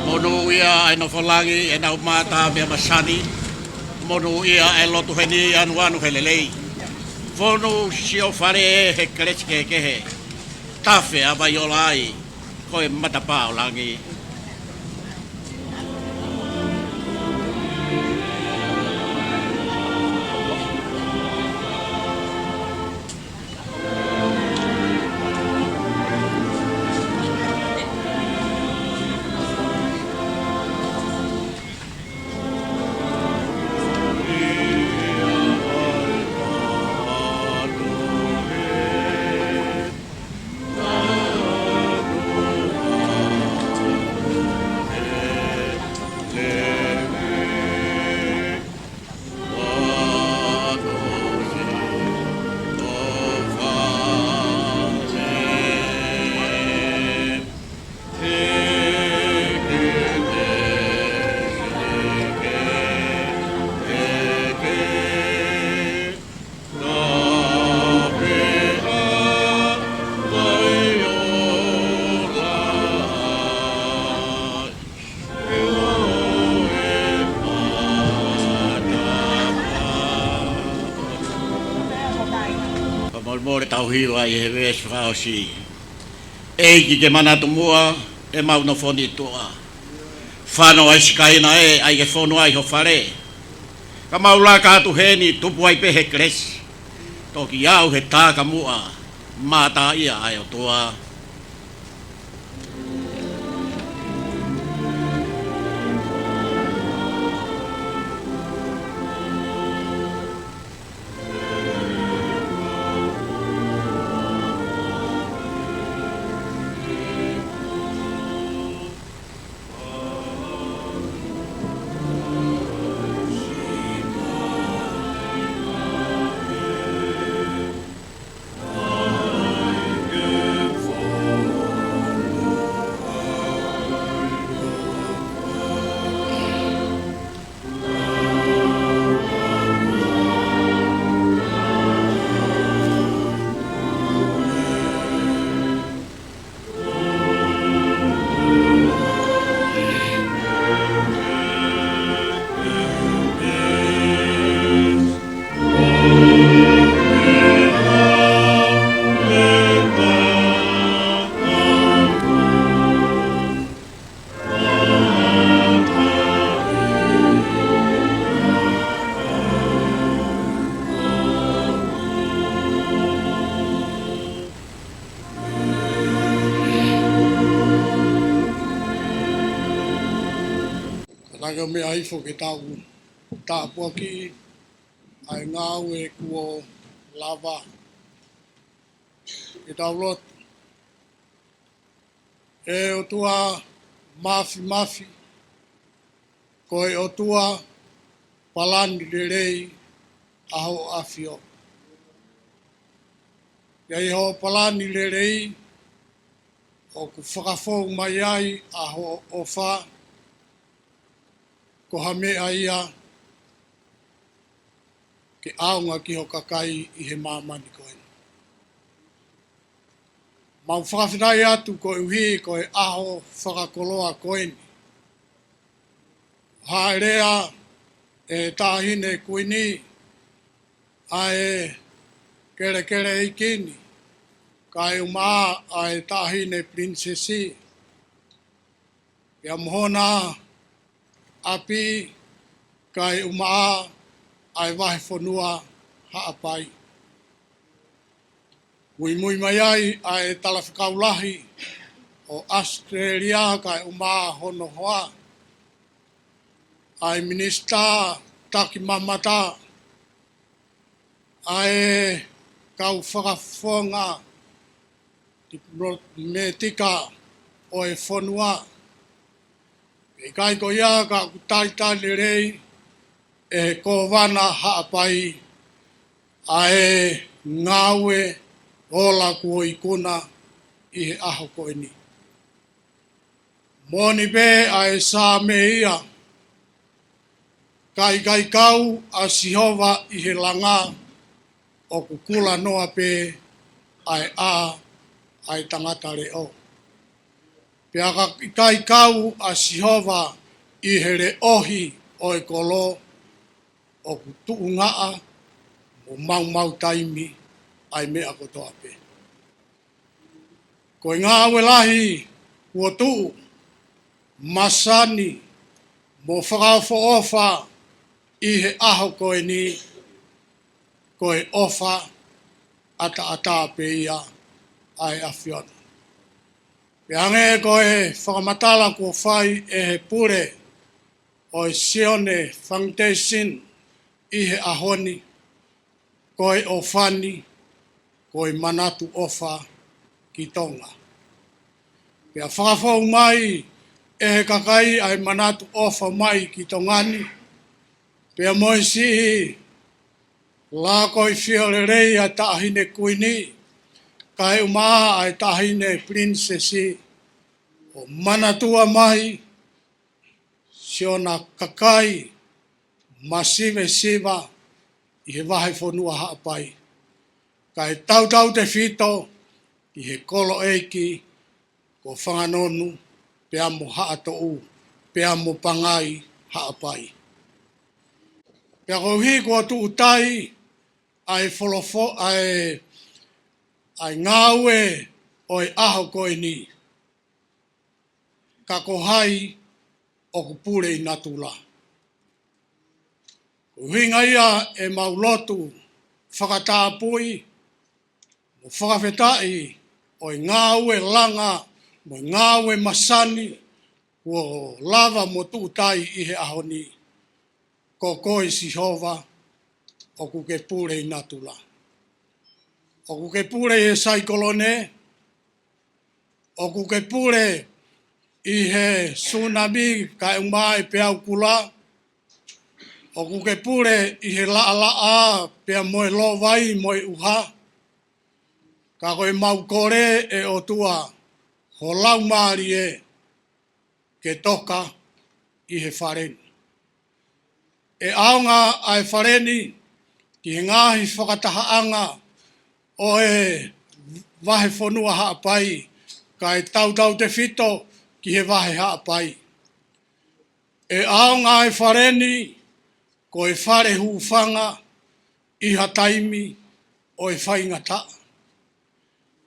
Monūʻia ʻa e nofo langi ʻenau mata meʻa masani. Monūʻia ʻa e lotu heni anuanu he lelei. Fonu siʻo fale he kelesi kehekehe. Tafe ʻa vai ola ai, ko e matapā ʻo langi. Fakamolemole tau hiva ʻi he veesi fakaʻosi. ʻEiki ke manatu muʻa, ʻemau nofo ni tuʻa. Fano ʻa e sikaina ē, ʻai ke fonu ai ho fale. Ka mau laka atu heni, tupu ai pē he kelesi. Toki aʻu he taʻaki muʻa, mātā ia ʻa e ʻOtua. Ka ko e meʻa ifo ke tau tāpuakiʻi ʻa e ngāue kuo lava. Ke tau lotu. ʻE ʻOtua Māfimafi, ko e ʻOtua palani lelei ʻa Hoʻo ʻAfio. ʻI ai Hoʻo palani lelei ʻoku fakafou mai ai ʻa Hoʻo ʻofa, ko ha meʻa ia ke ʻaonga ki ho kakai ʻi he māmani ko eni. Mau fakafetaʻi atu koeʻuhi ko e ʻaho fakakoloa ko eni. Hāʻele ʻa e Taʻahine Kuini, ʻa e Kelekele ʻEiki ni, kae ʻumaʻā ʻa e Taʻahine Pilinisesi, pea mo hona ʻapi, kae ʻumaʻā ʻa e Vahefonua Haʻapai. Muimui mai ai ʻa e Talafekau Lahi ʻo ʻAositelēlia kae ʻumaʻā hono hoa, ʻa e Minisitā Takimamata, ʻa e kau fakafofonga tipilōmētika ʻo e fonua. Pea ʻikai ko ia ka ʻoku talitali lelei ʻe he Kōvana Haʻapai ʻa e ngāue ola kuo ikuna ʻi he ʻaho ko eni. Moʻoni pē ʻa e Saame ia, ka ʻikai kau ʻa Sihova ʻi he langa, ʻoku kulanoa pē ʻa e ʻā ʻa e tangata leʻo. Pea ka ʻikai kau ʻa Sihova ʻi he leʻohi ʻo e kolo, ʻoku tuʻungaʻa mo maumau taimi ʻa e meʻa kotoa pē. Ko e ngāue lahi kuo tuʻu, masani mo fakaʻofoʻofa ʻi he ʻaho ko eni, ko e ʻofa ʻataʻatā pē ia ʻa e ʻAfiona. Pea hangē ko e fakamatala kuo fai ʻe he pule ʻo e Sione Foundation ʻi he ʻaho ni, ko e ʻofa ni, ko e manatu ʻofa ki Tonga. Pea fakafou mai ʻe he kakai ʻa e manatu ʻofa mai ki Tonga ni, pea mo e siʻi lākoifio lelei ʻa e Taʻahine Kuini, kae ʻumaʻā ʻa e Taʻahine Pilinisesi, ʻo manatua mai siʻona kakai masivesiva ʻi he Vahefonua Haʻapai, kae tautautefito ki he koloʻeiki ko Fanganonu, pea mo Haʻatoʻu, pea mo Pangai Haʻapai. Pea koeʻuhi kuo tuʻutai ʻa e folofo-, ʻa e, ʻa e ngāue ʻo e ʻaho ko eni, ka ko hai ʻoku pule ʻi natula. Ko e ʻuhinga ia ʻemau lotu fakatapui mo fakafetaʻi ʻo e ngāue langa mo e ngāue masani kuo lava mo tuʻutai ʻi he ʻaho ni. Ko koe Sihova, ʻoku ke pule ʻi natula. ʻOku ke pule ʻi he saikolone, ʻoku ke pule ʻi he sunami kae ʻumaʻā e peau kula, ʻoku ke pule ʻi he laʻalaʻā pea mo e lōvai mo e ʻuha. Ka ko ʻemau kole ʻe ʻOtua, ho Laumālie ke toka ʻi he fale ni. ʻE ʻaonga ʻa e fale ni ki he ngaahi fakatahaʻanga ʻo e Vahefonua Haʻapai, kae tautautefito ki he Vahe Haʻapai. ʻE ʻaonga ʻa e fale ni ko e fale hūfanga ʻi ha taimi ʻo e faingataʻa.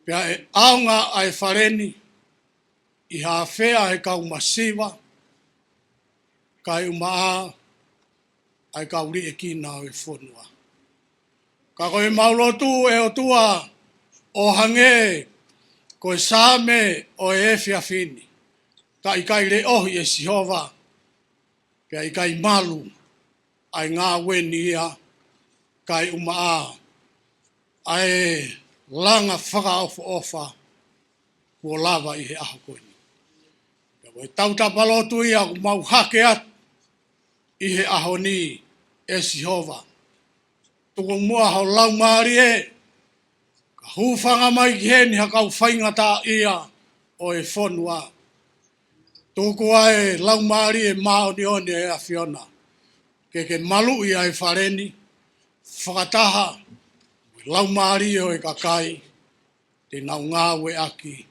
Pea ʻe ʻaonga ʻa e fale ni ʻi ha afea ʻa e kau masiva, kae ʻumaʻā ʻa e kau liʻekina ʻo e fonua. Ka ko ʻemau lotu ʻe ʻOtua, ʻo hangē ko e Saame ʻo e efiafi ni, ka ʻikai leʻohi ʻe Sihova, Pea ʻikai malu ʻa e ngāue ni ia, kae ʻumaʻā ʻa e langa fakaʻofoʻofa kuo lava ʻi he ʻaho ko eni. Pea ko e tautapa lotu ia ʻoku mau hake atu ʻi he ʻaho ni, ʻe Sihova. Tuku muʻa ho Laumālie, ka hūfanga mai ki heni ha kau faingataʻaʻia ʻo e fonua. Tuku ʻa e Laumālie Māʻoniʻoni ʻo e ʻAfiona ke ke maluʻi ʻa e fale ni, fakataha mo e laumālie ʻo e kakai te nau ngāueʻaki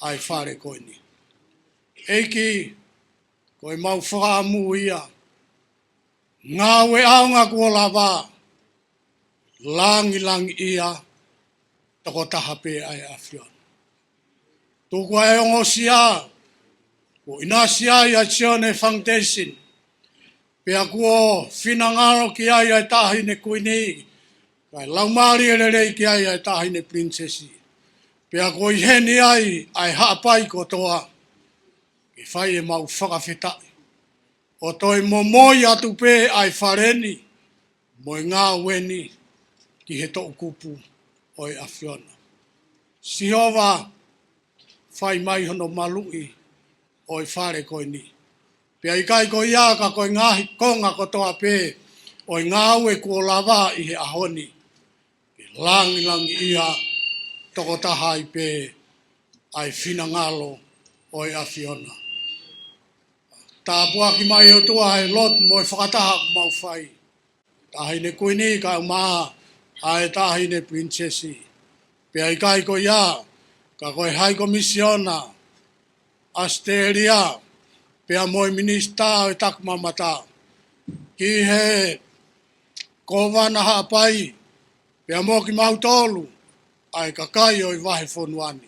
ʻa e fale ko eni. ʻEiki, ko e mau fakaʻamu ia, ngāue ʻaonga kuo lava, langilangiʻia tokotaha pē ʻa e ʻAfiona. Tuku ʻa e ongosia kuo ʻinasi ai ʻa e Sione Foundation, pea kuo finangalo ki ai ʻa e Taʻahine Kuini, kae laumālie lelei ki ai ʻa e Taʻahine Pilinisesi. Pea kuo ʻi heni ai ʻa e Haʻapai kotoa, ke fai ʻemau fakafetaʻi ʻo toe momoi atu pē ʻa e fale ni mo e ngāue ni ki he toʻukupu ʻo e ʻAfiona. Sihova, fai mai hono maluʻi ʻo e fale ko eni. Pea ʻikai ko ia ka ko e ngaahi konga kotoa pē ʻo e ngāue kuo lava ʻi he ʻaho ni, ke langilangiʻia tokotaha ai pē ʻa e finangalo ʻo e ʻAfiona. Tāpuaki mai ʻOtua ʻa e lotu mo e fakataha ʻoku mau fai. Taʻahine Kuini kae ʻumaʻā ʻa e Taʻahine Pilinisesi. Pea ʻikai ko ia ka ko e High Commissioner ʻAositelēlia, pea mo e Minisitā ʻo e Takimamata, ki he Kōvana Haʻapai, pea mo kimautolu ʻa e kakai ʻo e vahefonua ni.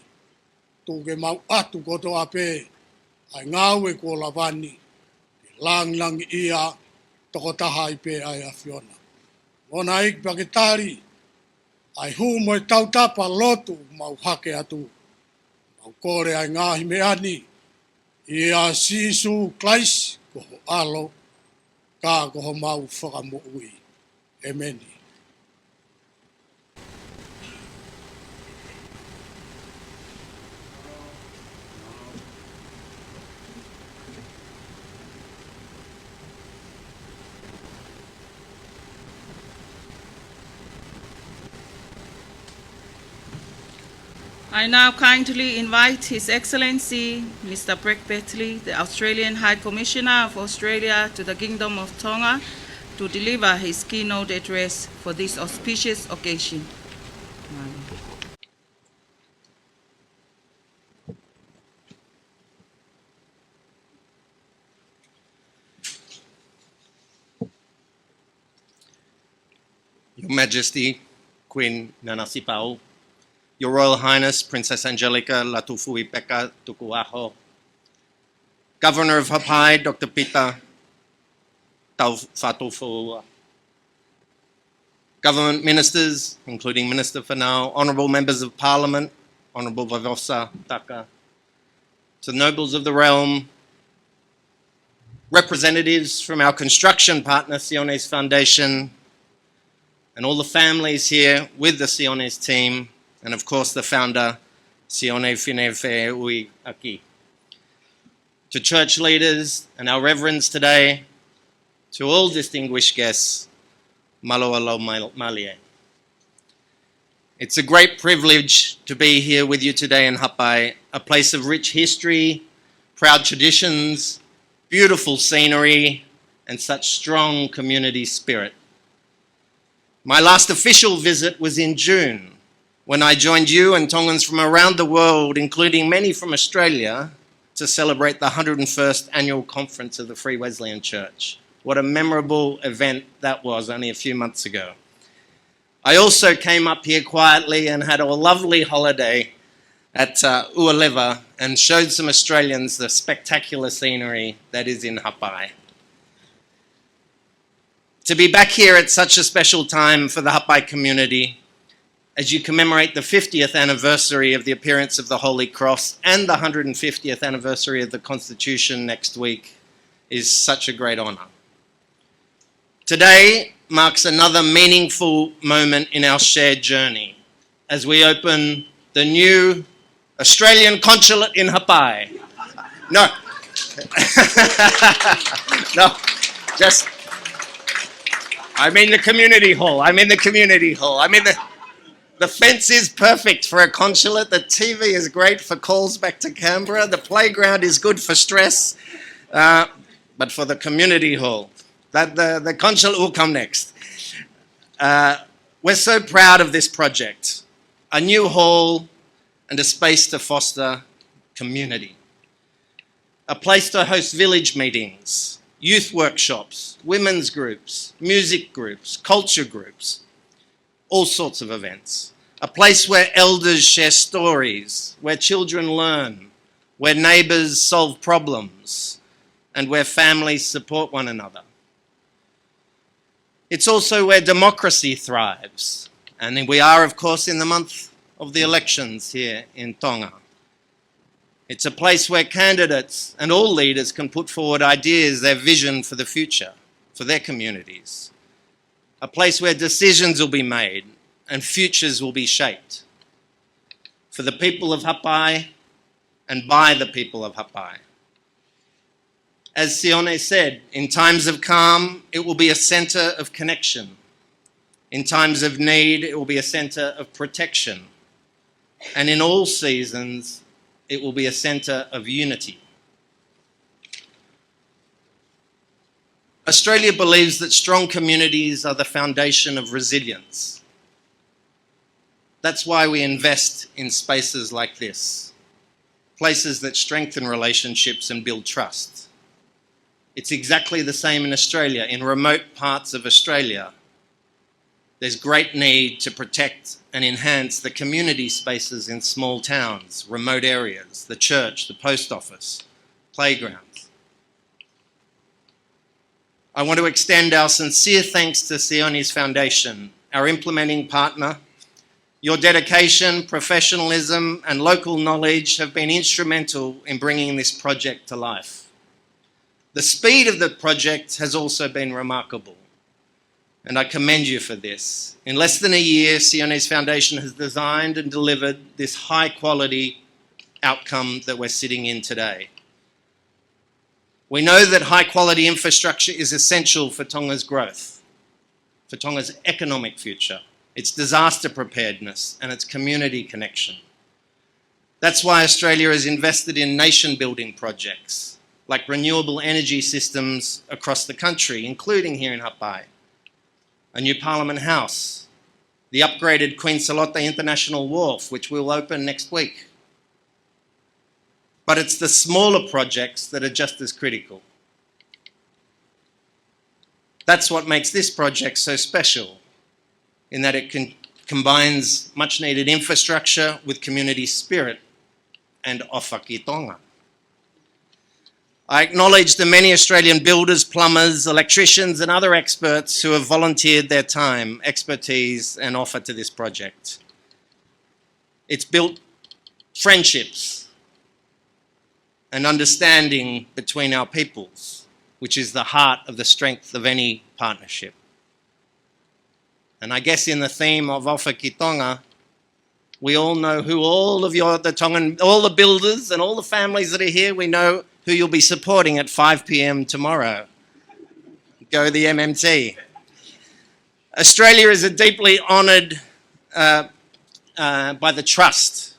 Tuku ke mau ʻatu kotoa pē ʻa e ngāue kuo lava ni, ke langilangiʻia tokotaha ai pē ʻa e ʻAfiona. Moʻoni ʻEiki, pea ke tali ʻa e hū mo e tautapa lotu mau hake atu. Mau kole ʻa e ngaahi meʻa ni ʻia Sīsū Kalaisi ko ho ʻAlo, ka ko homau Fakamoʻui. ʻĒmeni. I now kindly invite His Excellency Mister Brett Batley, the Australian High Commissioner of Australia to the Kingdom of Tonga, to deliver his keynote address for this auspicious occasion. Your Majesty, Queen Nanasipauʻu, Your Royal Highness Princess Angelika Latufuipeka Tukuʻaho, Governor of Haʻapai, Doctor Pita Tau-, Fatoufua, government ministers, including Minister Fānau, honourable members of parliament, Honourable Vavaosa Taka, to the nobles of the realm, representatives from our construction partner, Sione's Foundation, and all the families here with the Sione's team, and of course the founder, Sione Fineʻuiʻaki. To church leaders and our reverends today, to all distinguished guests, mālō e laumālie. It's a great privilege to be here with you today in Haʻapai, a place of rich history, proud traditions, beautiful scenery, and such strong community spirit. My last official visit was in June, when I joined you and Tongans from around the world, including many from Australia, to celebrate the hundred and first annual conference of the Free Wesleyan Church. What a memorable event that was only a few months ago. I also came up here quietly and had a lovely holiday at, uh, Ualeva and showed some Australians the spectacular scenery that is in Haʻapai. To be back here at such a special time for the Haʻapai community, as you commemorate the fiftieth anniversary of the appearance of the Holy Cross and the hundred and fiftieth anniversary of the Constitution next week, is such a great honor. Today marks another meaningful moment in our shared journey as we open the new Australian consulate in Haʻapai. No. No, just, I mean the community hall. I mean the community hall. I mean the, the fence is perfect for a consulate. The T V is great for calls back to Canberra. The playground is good for stress, uh, but for the community hall, that the, the consulate will come next. Uh, we're so proud of this project, a new hall and a space to foster community, a place to host village meetings, youth workshops, women's groups, music groups, culture groups, all sorts of events. A place where elders share stories, where children learn, where neighbours solve problems, and where families support one another. It's also where democracy thrives. And we are, of course, in the month of the elections here in Tonga. It's a place where candidates and all leaders can put forward ideas, their vision for the future, for their communities. A place where decisions will be made and futures will be shaped for the people of Haʻapai and by the people of Haʻapai. As Sione said, in times of calm, it will be a centre of connection. In times of need, it will be a centre of protection. And in all seasons, it will be a centre of unity. Australia believes that strong communities are the foundation of resilience. That's why we invest in spaces like this, places that strengthen relationships and build trust. It's exactly the same in Australia. In remote parts of Australia, there's great need to protect and enhance the community spaces in small towns, remote areas, the church, the post office, playgrounds. I want to extend our sincere thanks to Sione's Foundation, our implementing partner. Your dedication, professionalism, and local knowledge have been instrumental in bringing this project to life. The speed of the project has also been remarkable, and I commend you for this. In less than a year, Sione's Foundation has designed and delivered this high-quality outcome that we're sitting in today. We know that high-quality infrastructure is essential for Tonga's growth, for Tonga's economic future, its disaster preparedness, and its community connection. That's why Australia has invested in nation-building projects, like renewable energy systems across the country, including here in Haʻapai, a new Parliament House, the upgraded Queen Sālote International Wharf, which will open next week. But it's the smaller projects that are just as critical. That's what makes this project so special, in that it can, combines much-needed infrastructure with community spirit and ʻofa ki Tonga. I acknowledge the many Australian builders, plumbers, electricians, and other experts who have volunteered their time, expertise, and ʻofa to this project. It's built friendships and understanding between our peoples, which is the heart of the strength of any partnership. And I guess in the theme of ʻOfa ki Tonga, we all know who all of your, the Tongan, all the builders and all the families that are here, we know who you'll be supporting at five p.m. tomorrow. Go the M M T. Australia is a deeply honoured, uh, uh, by the trust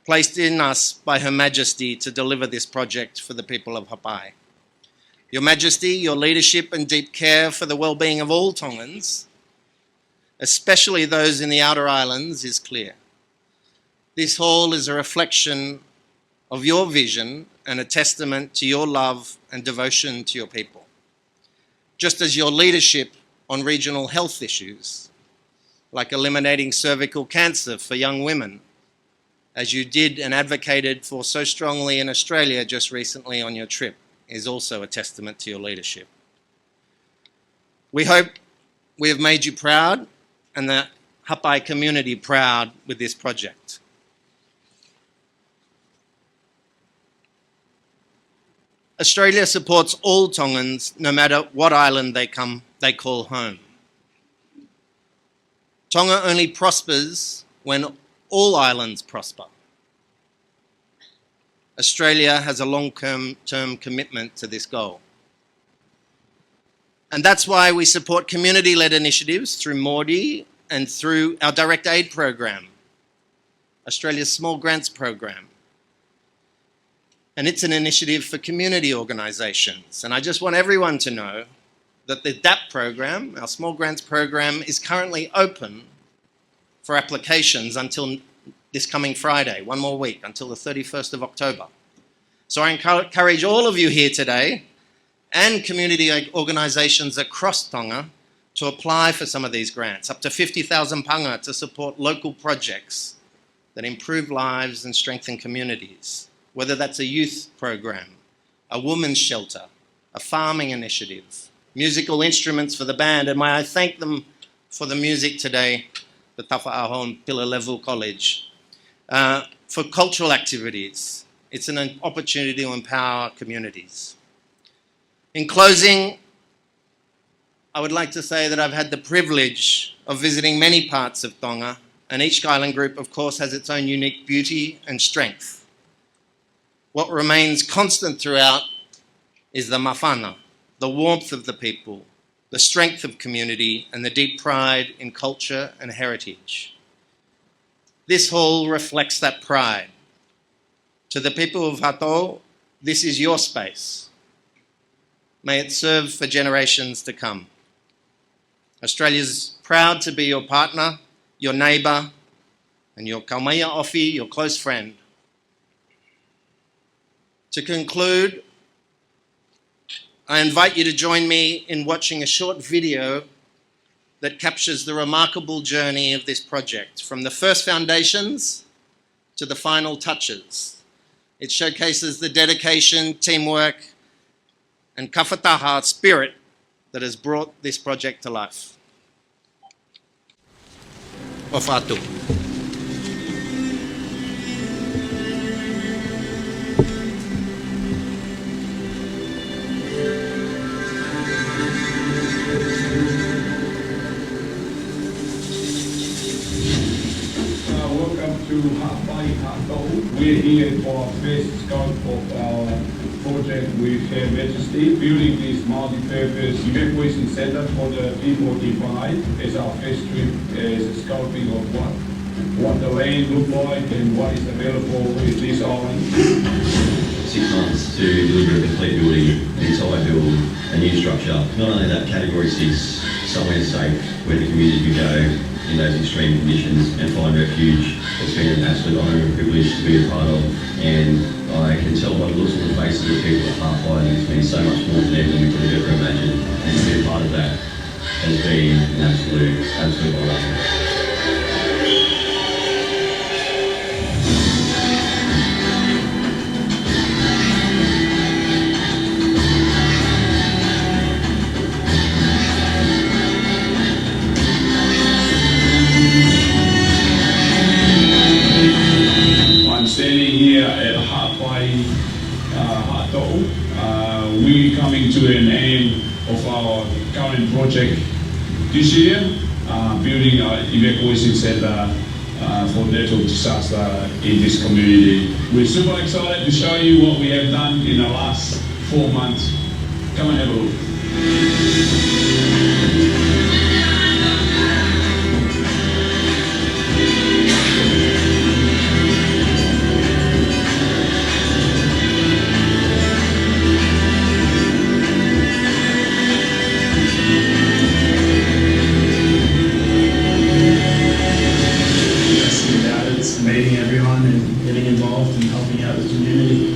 placed in us by Her Majesty to deliver this project for the people of Haʻapai. Your Majesty, your leadership and deep care for the well-being of all Tongans, especially those in the outer islands, is clear. This hall is a reflection of your vision and a testament to your love and devotion to your people. Just as your leadership on regional health issues, like eliminating cervical cancer for young women, as you did and advocated for so strongly in Australia just recently on your trip, is also a testament to your leadership. We hope we have made you proud and the Haʻapai community proud with this project. Australia supports all Tongans, no matter what island they come, they call home. Tonga only prospers when all islands prosper. Australia has a long-term, term commitment to this goal. And that's why we support community-led initiatives through Māori and through our direct aid program, Australia's Small Grants Program. And it's an initiative for community organisations. And I just want everyone to know that the DAP program, our Small Grants Program, is currently open for applications until this coming Friday, one more week, until the thirty-first of October. So I encourage all of you here today and community organisations across Tonga to apply for some of these grants, up to fifty thousand panga to support local projects that improve lives and strengthen communities, whether that's a youth program, a women's shelter, a farming initiative, musical instruments for the band, and may I thank them for the music today, the Tafaʻaho and Pilalevule College, uh, for cultural activities. It's an opportunity to empower communities. In closing, I would like to say that I've had the privilege of visiting many parts of Tonga, and each island group, of course, has its own unique beauty and strength. What remains constant throughout is the mafana, the warmth of the people, the strength of community, and the deep pride in culture and heritage. This hall reflects that pride. To the people of Haʻatoʻo, this is your space. May it serve for generations to come. Australia's proud to be your partner, your neighbour, and your kaumātua ofi, your close friend. To conclude, I invite you to join me in watching a short video that captures the remarkable journey of this project, from the first foundations to the final touches. It showcases the dedication, teamwork, and kafataha spirit that has brought this project to life. ʻOfa atu. Uh, welcome to Haʻapai Haʻatoʻo. We're here for our first scope of our project with Her Majesty, building this multi-purpose evacuation centre for the people of Nipai as our first trip as a scoping of what, what the land look like and what is available in this island. Six months to deliver a complete building, an entire build, a new structure. Not only that, Category six, somewhere safe where the community could go in those extreme conditions and find refuge. It's been an absolute honour and privilege to be a part of, and I can tell by the looks on the faces of the people at Haʻapai that it's been so much more to them than we could have ever imagined. And to be a part of that has been an absolute, absolute honour. I'm standing here at Haʻapai, uh, Haʻatoʻo. Uh, we're coming to an end of our current project this year, uh, building our evacuation centre uh, for natural disaster in this community. We're super excited to show you what we have done in the last four months. Come and have a look. It's meeting everyone and getting involved and helping out the community.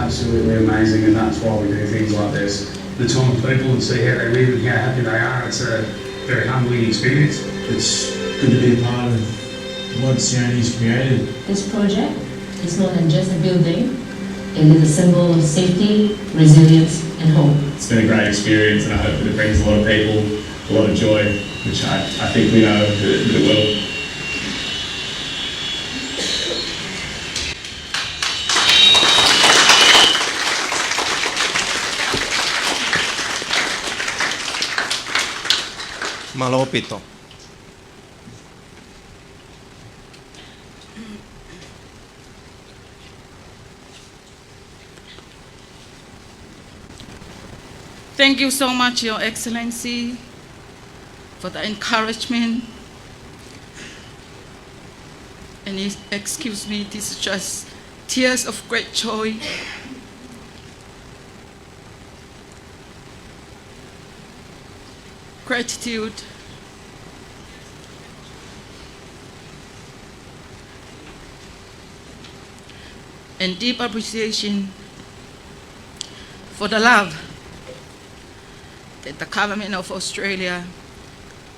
Absolutely amazing, and that's why we do things like this. The Tongan people and see how they live and how happy they are. It's a very humbling experience. It's good to be a part of what Sione has created. This project is more than just a building. It is a symbol of safety, resilience, and hope. It's been a great experience, and I hope that it brings a lot of people a lot of joy, which I, I think we know that it, that it will. Mālō ʻaupito. Thank you so much, Your Excellency, for the encouragement. And it, excuse me, this is just tears of great joy. Gratitude and deep appreciation for the love that the Government of Australia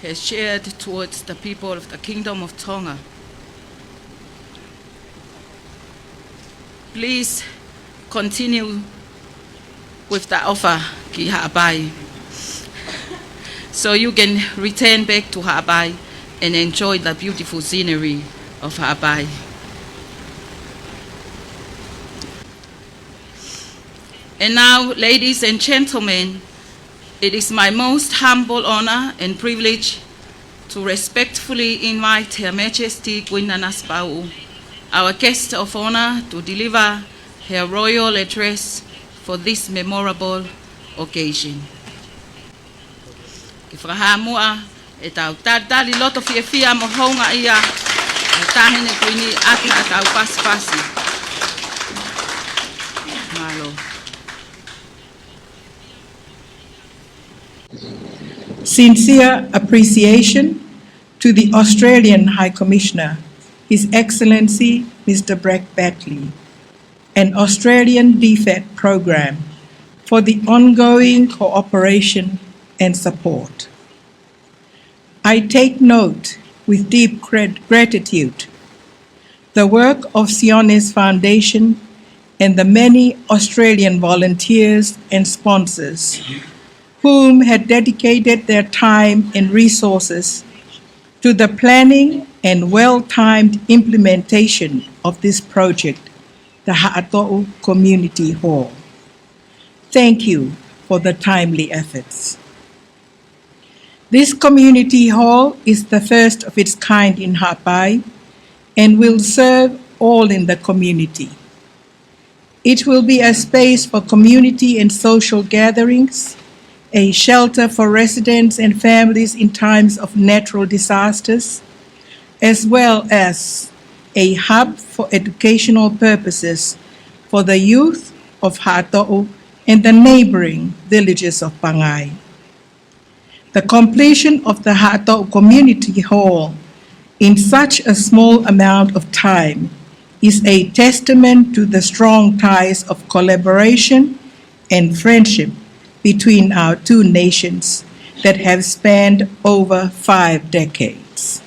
has shared towards the people of the Kingdom of Tonga. Please continue with the offer ki Haʻapai, so you can return back to Haʻapai and enjoy the beautiful scenery of Haʻapai. And now, ladies and gentlemen, it is my most humble honor and privilege to respectfully invite Her Majesty Queen Nanasipauʻu, our guest of honor, to deliver her royal address for this memorable occasion. Ke fakahā muʻa ʻetau talitali loto fiefia mo houngaʻia ʻa e Taʻahine Kuini ʻaki haʻatau pasipasi. Mālō. Sincere appreciation to the Australian High Commissioner, His Excellency Mister Brad Batley, and Australian DFAT program for the ongoing cooperation and support. I take note with deep grat-, gratitude the work of Sione's Foundation and the many Australian volunteers and sponsors whom had dedicated their time and resources to the planning and well-timed implementation of this project, the Haʻatoʻu Community Hall. Thank you for the timely efforts. This community hall is the first of its kind in Haʻapai and will serve all in the community. It will be a space for community and social gatherings, a shelter for residents and families in times of natural disasters, as well as a hub for educational purposes for the youth of Haʻatoʻu and the neighboring villages of Pangai. The completion of the Haʻatoʻu Community Hall in such a small amount of time is a testament to the strong ties of collaboration and friendship between our two nations that have spanned over five decades.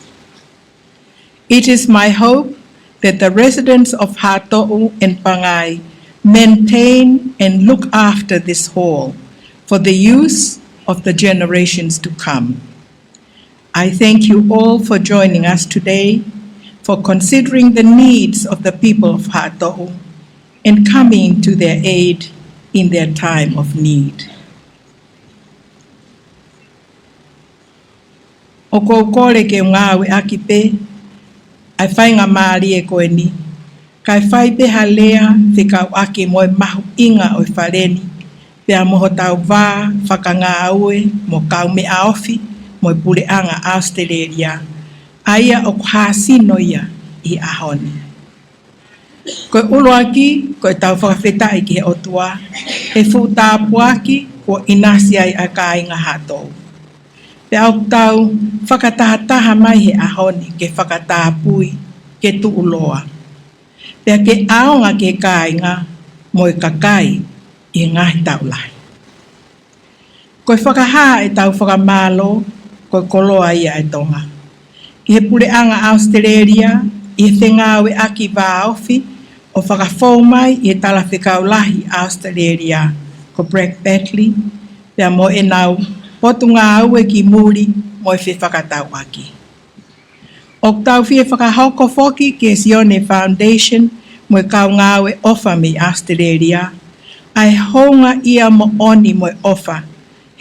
It is my hope that the residents of Haʻatoʻu and Pangai maintain and look after this hall for the use of the generations to come. I thank you all for joining us today, for considering the needs of the people of Haʻatoʻu and coming to their aid in their time of need. ʻOku ou kole ke u ngāueʻaki pē ʻa e faingamālie ko eni, kae fai pē ha lea fekauʻaki mo e mahuʻinga ʻo e fale ni, pea mo hotau vā fakangāue mo kaumeʻaofi mo e Puleʻanga ʻAositelēlia, ʻa ia ʻoku hāsino ia ʻi he ʻaho ni. Ko e ʻuluaki, ko ʻetau fakafetaʻi ki he ʻOtua he fuʻu tāpuaki kuo ʻinasi ai ʻa e kāinga Haʻatoʻu. Pea ʻoku tau fakatahataha mai he ʻaho ni ke fakatapui, ke tuʻuloa, pea ke ʻaonga ki he kāinga mo e kakai ʻi he ngaahi taʻu lahi. Ko e fakahā ʻetau fakamālō, ko e koloa ia ʻa Tonga ki he puleʻanga ʻAositelēlia ʻi he fengāueʻaki vāofi ʻo fakafou mai ʻi he talafekau lahi ʻAositelēlia ko Blake Batley, pea mo ʻenau potungāue ki muli mo e fefakatauʻaki. ʻOku tau fie fakahoko foki ki he Sione Foundation mo e kau ngāue ʻofa mei ʻAositelēlia ʻa e houngaʻia moʻoni mo e ʻofa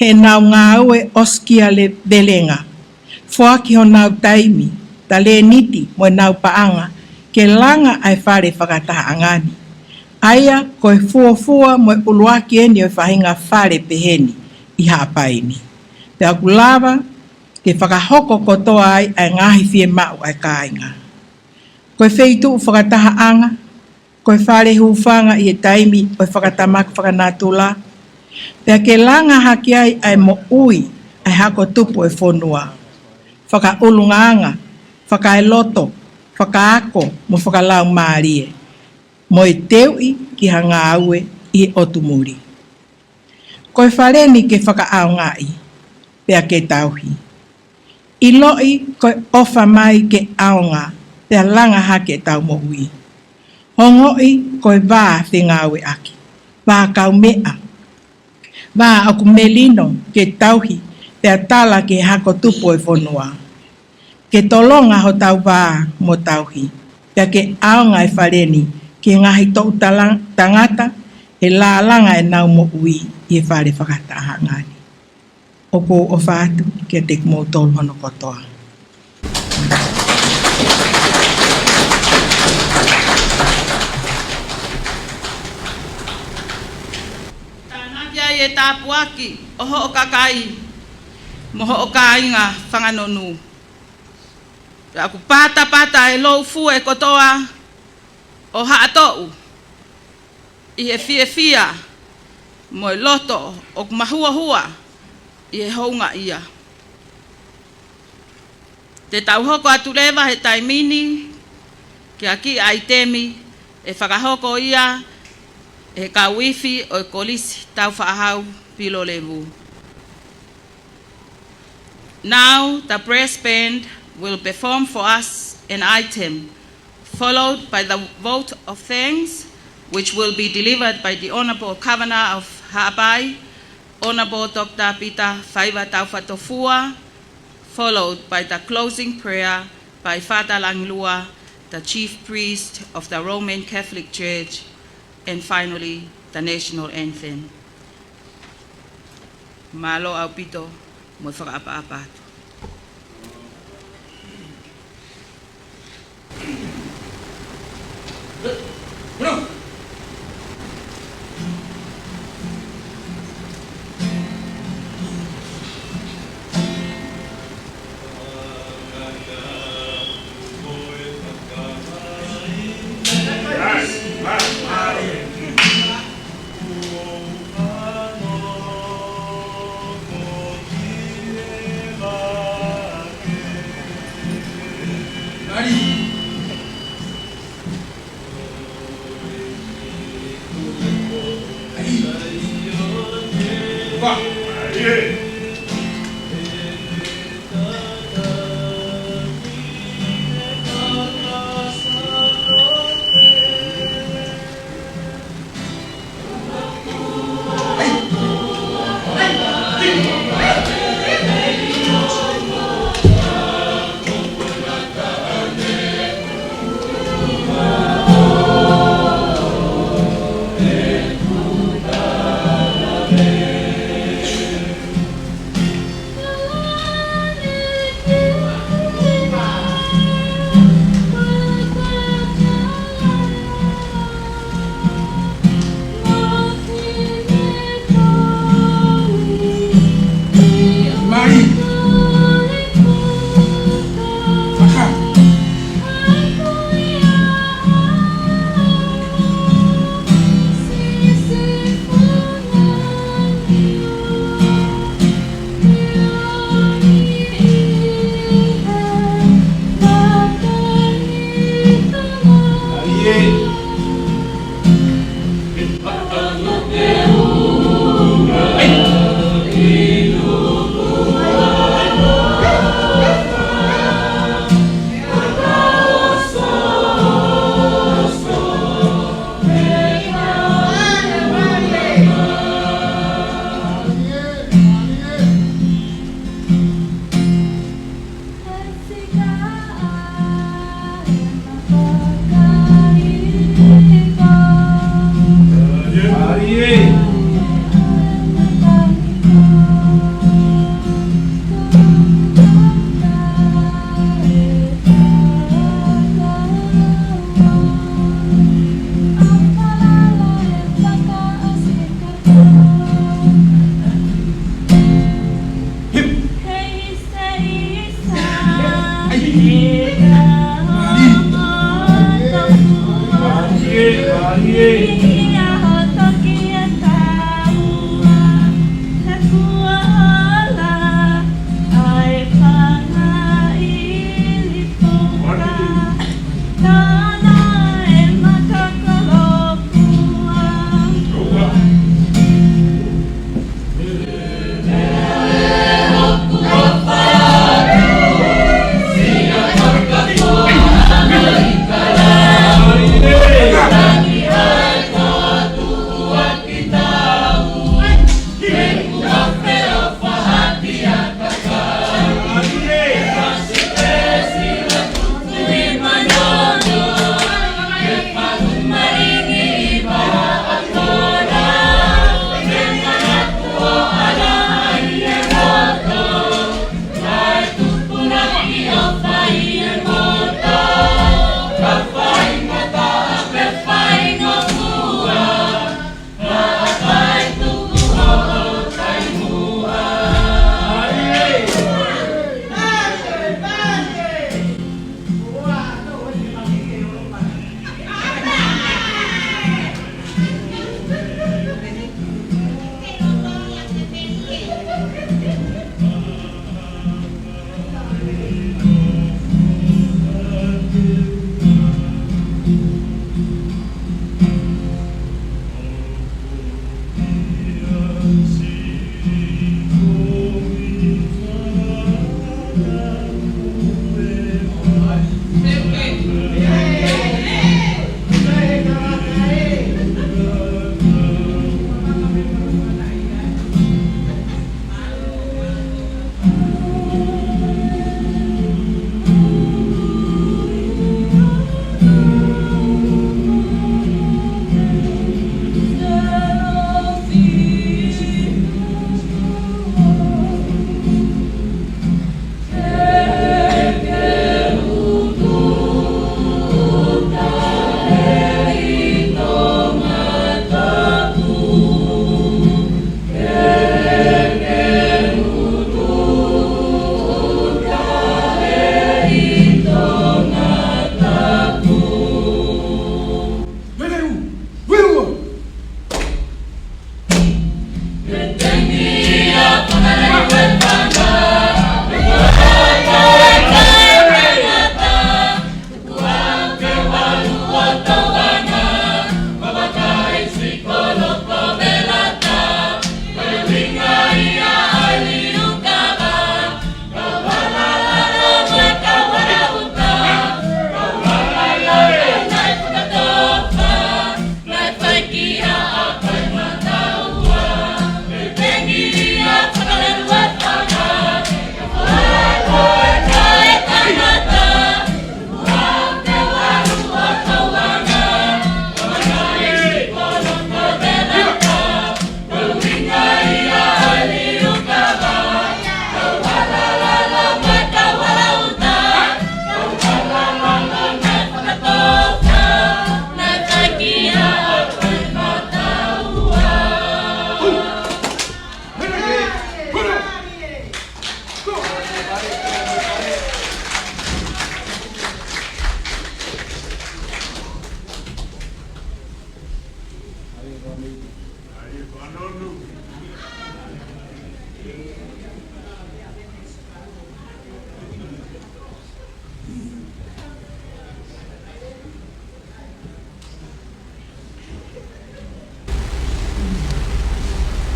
heʻenau ngāue ʻosikiavelenga, foaki honau taimi, talēniti mo ʻenau paʻanga ke langa ʻa e fale fakatahaʻanga ni, ʻa ia ko e fuofua mo e ʻuluaki eni ʻo e faʻahinga fale pehē ni ʻi Haʻapai ni. Pea ʻoku lava ke fakahoko kotoa ai ʻa e ngaahi fiemaʻu ʻa e kāinga. Ko e feituʻu fakatahaʻanga, ko e fale hūfanga ʻi he taimi ʻo e fakatamaki fakanatula, pea ke langa hake ai ʻa e moʻui ʻa e hako tupu ʻo e fonua, fakaʻulungaanga, fakaeloto, fakaako mo fakalaumālie, mo e teuʻi ki ha ngāue ʻi he ʻotu muli. Ko e fale ni ke fakaʻaongaʻi pea ke tauhi. ʻIloʻi ko e ʻofa mai ke ʻaonga pea langa hake ʻetau moʻui. Ongoʻi ko e vā fengāueʻaki, vā kaumeʻa, vā ʻoku melino ke tauhi pea tala ki he hako tupu ʻo e fonua. Ke tolonga hotau vā mo tauhi, pea ke ʻaonga e fale ni ki he ngaahi toʻu tala-, tangata ʻe lālanga ʻenau moʻui ʻi he fale fakatahaʻanga ni. ʻOku ou ʻofa atu kiate kimoutolu hono kotoa. Tānaki ai e tāpuaki ʻo hoʻo kakai mo hoʻo kāinga Whanganonu. Pea ʻoku patapata e lou fue kotoa ʻo Haʻatoʻu ʻi he fiefia mo e loto ʻoku mahuohua ʻi he houngaʻia. Te tau hoko atu leva he taimi ni ki ha kiʻi ʻaitemi ʻe fakahoko ia ʻe he kau ifi ʻo e Kolisi Taufaʻāhau Pilolevu. Now, the brass band will perform for us an item, followed by the vote of thanks, which will be delivered by the Honourable Governor of Haʻapai, Honourable Doctor Pita Faiva Taufatoʻa Fua, followed by the closing prayer by Father Langilua, the Chief Priest of the Roman Catholic Church, and finally, the national anthem. Mālō ʻaupito mo e fakaʻapaʻapa atu.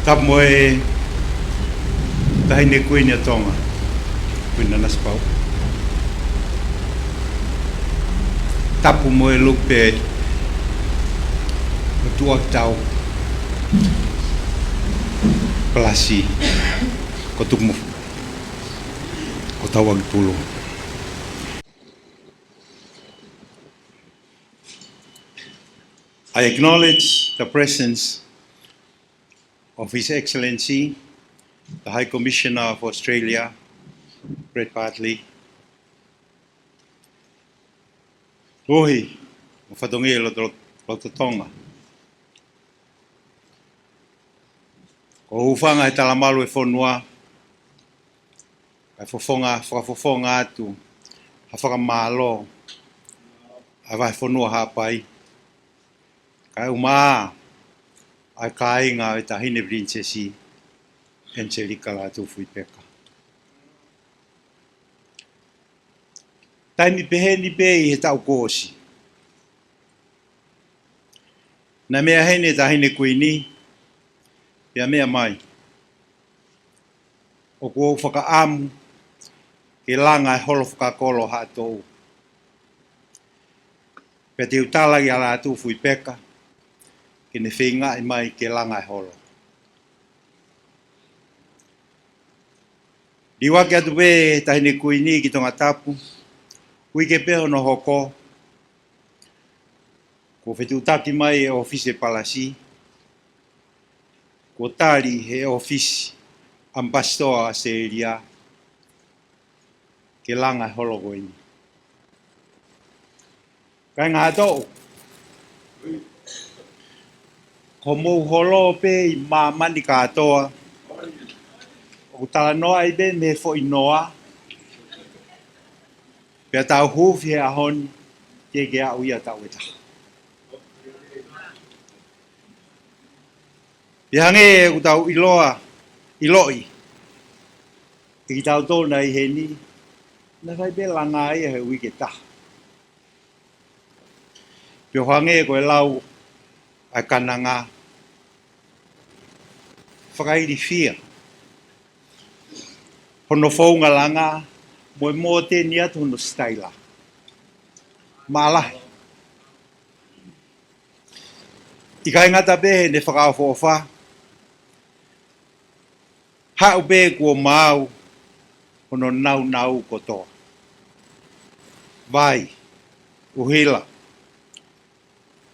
Tapu mo e Taʻahine Kuini ʻo Tonga, Kuini Nanasipauʻu. Tapu mo e Lupe ʻo Tuʻakitau, palasi ko Tukumofu, ko Tauʻakitulu. I acknowledge the presence of His Excellency, the High Commissioner of Australia, Brett Bartley. Koeʻuhi mo e fatongia ʻi loto, loto Tonga. Ko e hūfanga he talamalu ʻo e fonua, kae fofonga, fakafofonga atu ha fakamālō ʻa e Vahefonua Haʻapai, Kae ʻumaʻā ʻa e kāinga ʻo e Taʻahine Pilinisesi Angelika Lātūfuipeka. Taimi peheni pē ʻi he taʻu kuo ʻosi, naʻe meʻa heni e Taʻahine Kuini, pea meʻa mai, ʻOku ou fakaʻamu ke langa e holo fakakolo ʻa Haʻatoʻu. Pea te u tala kia Lātūfuipeka ke ne feingaʻi mai ke langa e holo. Liuaki atu pē Taʻahine Kuini ki Tongatapu, uike pē hono hoko, kuo fetuʻutaki mai e ʻōfisi e Palasi, kuo tali he ʻōfisi ʻAmipasitoa ʻAositelēlia ke langa e holo ko eni. Kāinga Haʻatoʻu, ko homou holo pē ʻi māmani kātoa, ʻoku talanoaʻi pē mei he foʻi noa, pea tau huufi he ʻaho ni, teʻeki ke aʻu ia taʻu ʻe taha. Pea hangē ʻoku tau ʻiloa, ʻiloʻi ʻe kitautolu naʻe ʻi heni, naʻe fai pē langa ia he uike ʻe taha. Pea hangē ko e lau ʻa e kananga, fakailifia hono founga langa mo e mōteni atu hono sitaila. Mālahi. ʻIkai ngata pē heʻene fakaʻofoʻofa, haʻu pē kuo maau hono naunau kotoa. Vai, ʻuhila,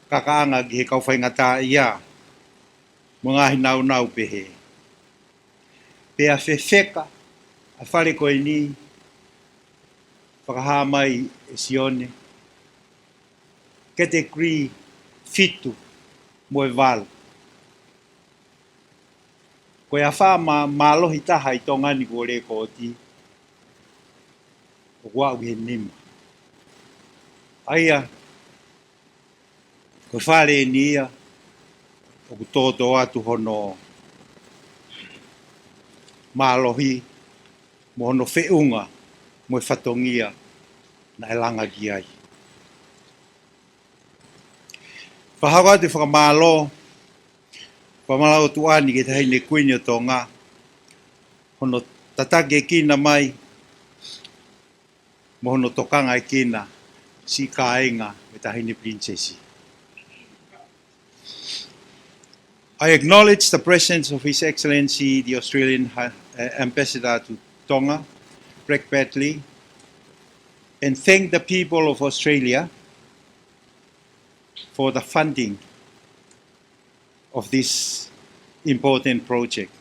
kakaʻanga ki he kau faingataʻaʻia mo e ngaahi naunau pehē. Pea fefeka ʻa e fale ko eni, fakahā mai ʻe Sione, category fitu mo e valu. Ko e afā mā-, mālohi taha ʻi Tonga ni kuo lēkooti, ʻoku aʻu ki he nima. ʻA ia, ko e fale eni ia ʻoku tōtō atu hono mālohi mo hono feʻunga mo e fatongia naʻe langa ki ai. Fakahoko atu e fakamālō, fakamālō atu ʻeni ki he Taʻahine Kuini ʻo Tonga, hono tataki e kina mai, mo hono tokangaʻi e kina siʻi kāinga ʻo e Taʻahine Pilinisesi. I acknowledge the presence of His Excellency the Australian Hi-, uh, Ambassador to Tonga, Bragg Batley, and thank the people of Australia for the funding of this important project,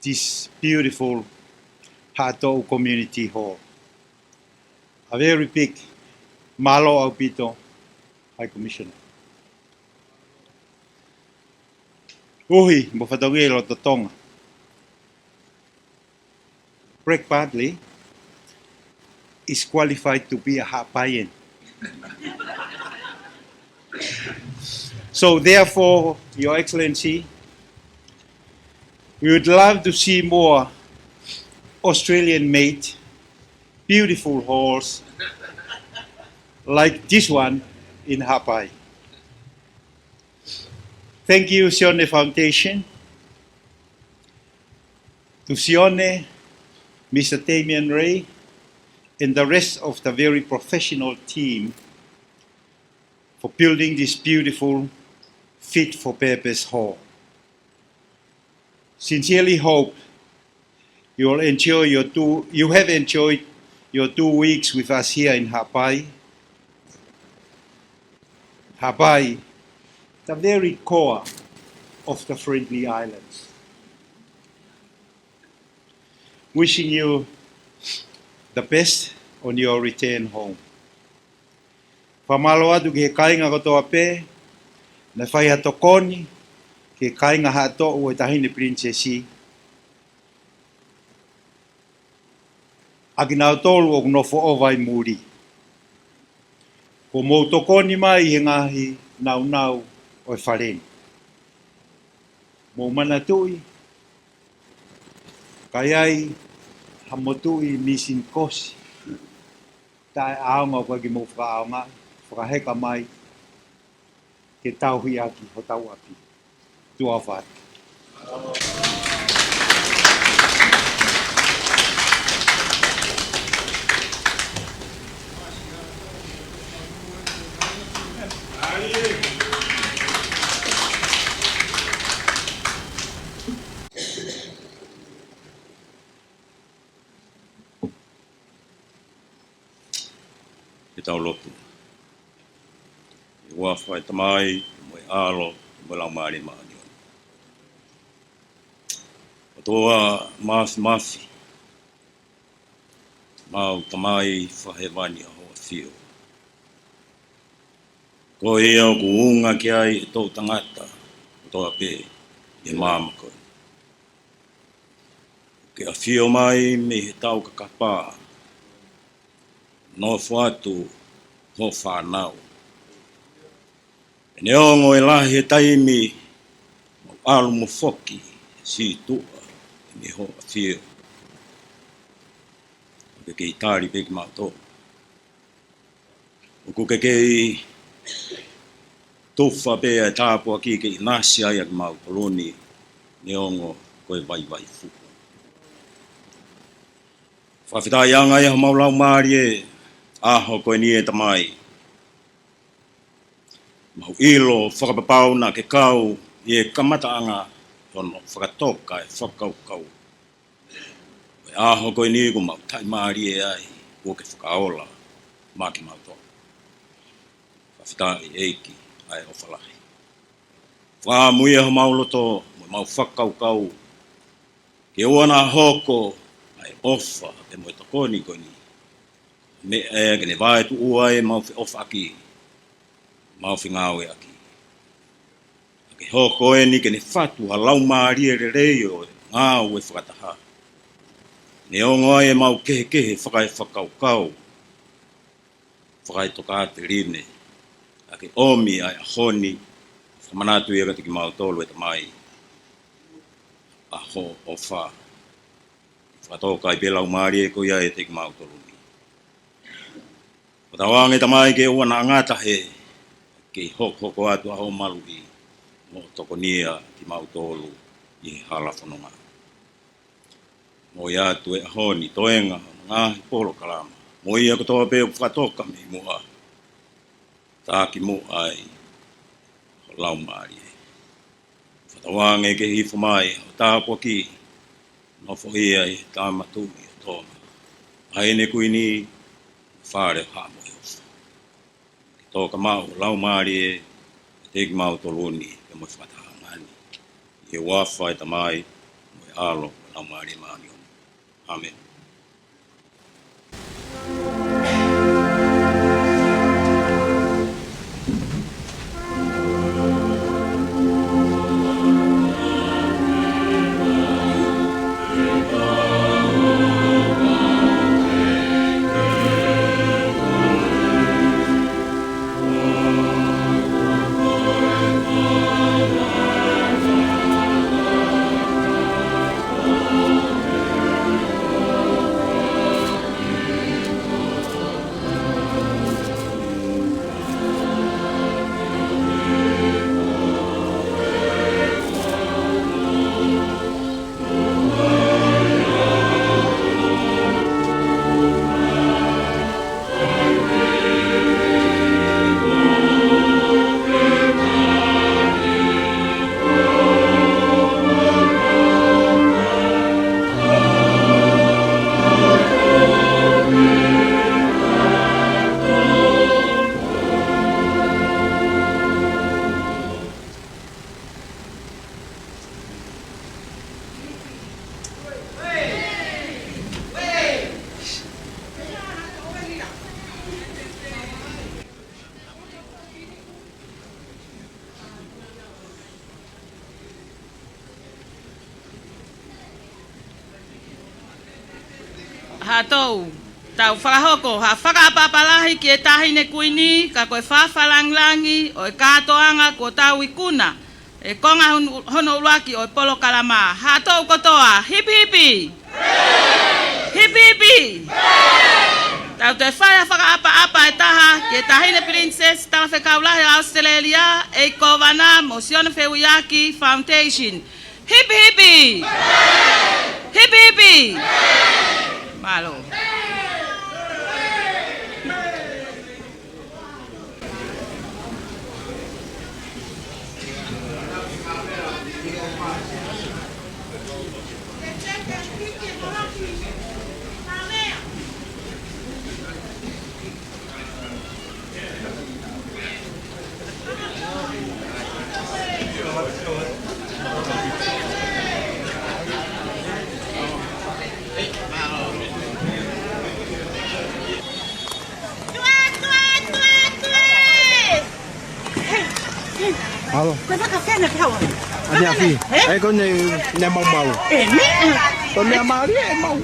this beautiful Haʻatoʻu Community Hall. A very big mālō ʻaupito, High Commissioner. ʻUhi mo e fatongia ʻi loto Tonga, Bragg Batley is qualified to be a Haʻapaian. So therefore, Your Excellency, we would love to see more Australian-made beautiful halls like this one in Haʻapai. Thank you, Sione Foundation, to Sione, Mister Damian Ray, and the rest of the very professional team for building this beautiful fit-for-purpose hall. Sincerely hope you will enjoy your two, you have enjoyed your two weeks with us here in Haʻapai. Haʻapai, the very core of the Friendly Islands. Wishing you the best on your return home. Fakamālō atu ki he kāinga kotoa pē naʻe fai ha tokoni ki he kāinga Haʻatoʻu ʻo e Taʻahine Pilinisesi. ʻA kinautolu ʻoku nofo ʻova ʻi muli, kuo mou tokoni mai he ngaahi nāunau ʻo e fale ni. Mou manatuʻi, ka ʻi ai ha motuʻi mīsini kosi taʻeʻaonga ʻoku ʻikai ke mou fakaʻaongaʻi, fakaheka mai ke tauhi ʻaki hotau ʻapi. Tuʻa ʻofa atu. Ke tau lotu. ʻI he huafa ʻo e Tamai, mo e ʻAlo, mo e Laumālie Māʻoniʻoni. ʻOtua Māfimafi, ʻemau Tamai Fakahēvani ʻa hoʻo ʻAfio. Ko ia ʻoku ʻunga ki ai ʻa e toʻutangata kotoa pē ʻi māmani ko eni. Ke ʻafio mai mei he taukakapa, nofo atu ho fānau. Pea neongo e lahi e taimi, mau ʻalu mo foki, sītuʻa mei hoʻo ʻAfio. Ke kei tali pē kimautolu. ʻOku ke kei tufa pē ʻa e tāpuaki ke ʻinasi ai ʻa kimautolu ni, neongo ko e vaivai fuʻu. Fakafetaʻi ange ia homau laumālie ʻaho ko eni ʻe Tamai. Mau ʻilo fakapapau naʻa ke kau ʻi he kamataʻanga hono fakatoka e fakakaukau. Ko e ʻaho ko eni kuo mau taʻimālie ai, kuo ke fakaola maʻa kimautolu. Fakafetaʻi ʻEiki ʻa e ʻofa lahi. Fakaʻamu ia homau loto, mo ʻemau fakakaukau, ke ʻoua naʻa hoko ʻa e ʻofa pea mo e tokoni ko eni, meʻa ia ke ne vaetuʻua ai ʻemau feʻofaʻaki, ʻemau fengāueʻaki. Ka ke hoko eni ke ne fatu ha laumālie lelei ʻo e ngāue fakataha. Neongo ai ʻemau kehekehe fakaefakakaukau, fakaetokāteline, ka ke ʻomi ʻa e ʻaho ni, fakamanatu ia kiate kimautolu ʻe Tamai, ʻa hoʻo ʻofa. Fakatoka ai pē laumālie ko ia ʻiate kimautolu ni. Fakatauange Tamai ke ʻoua naʻa ngata he, ke hokohoko atu ʻa hoʻo maluʻi, mo tokonia kimautolu ʻi he hala fononga. Mo ia atu e ʻaho ni toenga, ngaahi polokalama. Mo ia kotoa pē ʻoku fakatoka mei muʻa. Taki muʻa ai ho laumālie. Fakatauange ke hifo mai ho tāpuaki, nofoʻia ʻi he tama tuʻi ʻo Tonga, ʻa ʻene kuini, fale ha mo e ofa. Ke toka maʻu ho laumālie, ʻiate kimautolu ni, pea mo e fakatahaʻanga ni. ʻI he huafa ʻo e Tamai, mo e ʻAlo, mo e Laumālie Māʻoniʻoni. ʻĀmeni. Haʻatou. Tau fakahoko ha fakaʻapaʻapa lahi ki he Taʻahine Kuini, ka ko e fakalangilangi ʻo e kātoanga kuo tau ikuna ʻi he konga hon-, hono ʻuluaki ʻo e polokalama. Haʻa toʻu kotoa, hipihipi! Hipihipi! Tau toe fai ha fakaʻapaʻapa ʻe taha ki he Taʻahine Pilinisesi Talafekau Lahi ʻo ʻAositelēlia, ʻEiki Kōvana mo Sione Feuiaki Foundation. Hipihipi! Hipihipi! Mālō. Mālō. Ko e fakafena pau. ʻAni afi. Ē? ʻE ko ne, ne maumau. Ē, ne. Ko ne amari e mau.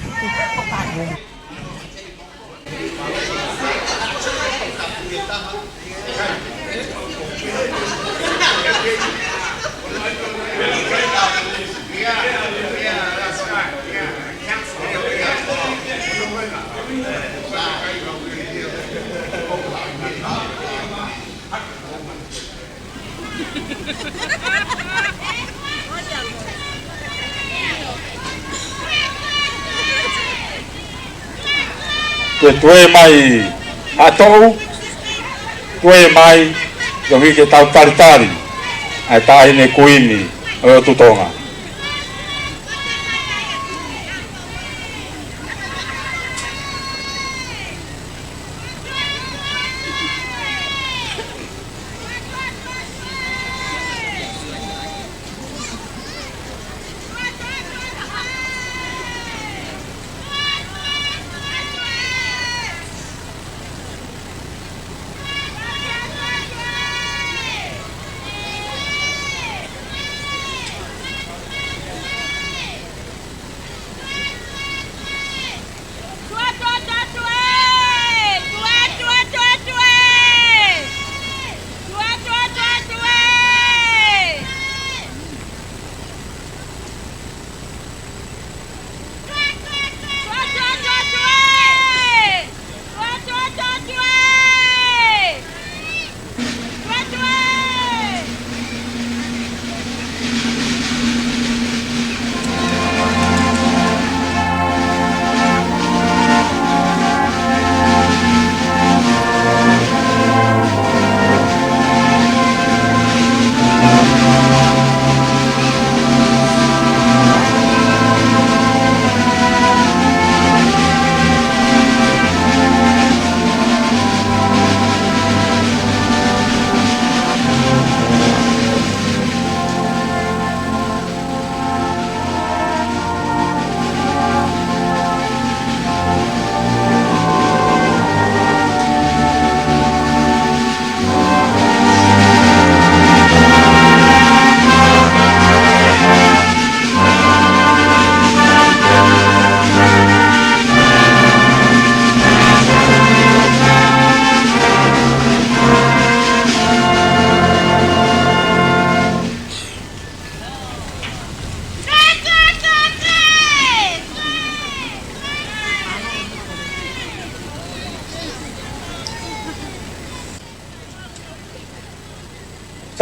Tuētuē mai, Haʻa Toʻu, tuētuē mai, koeʻuhi ke tau talitali ʻa e Taʻahine Kuini ʻo e ʻOtu Tonga.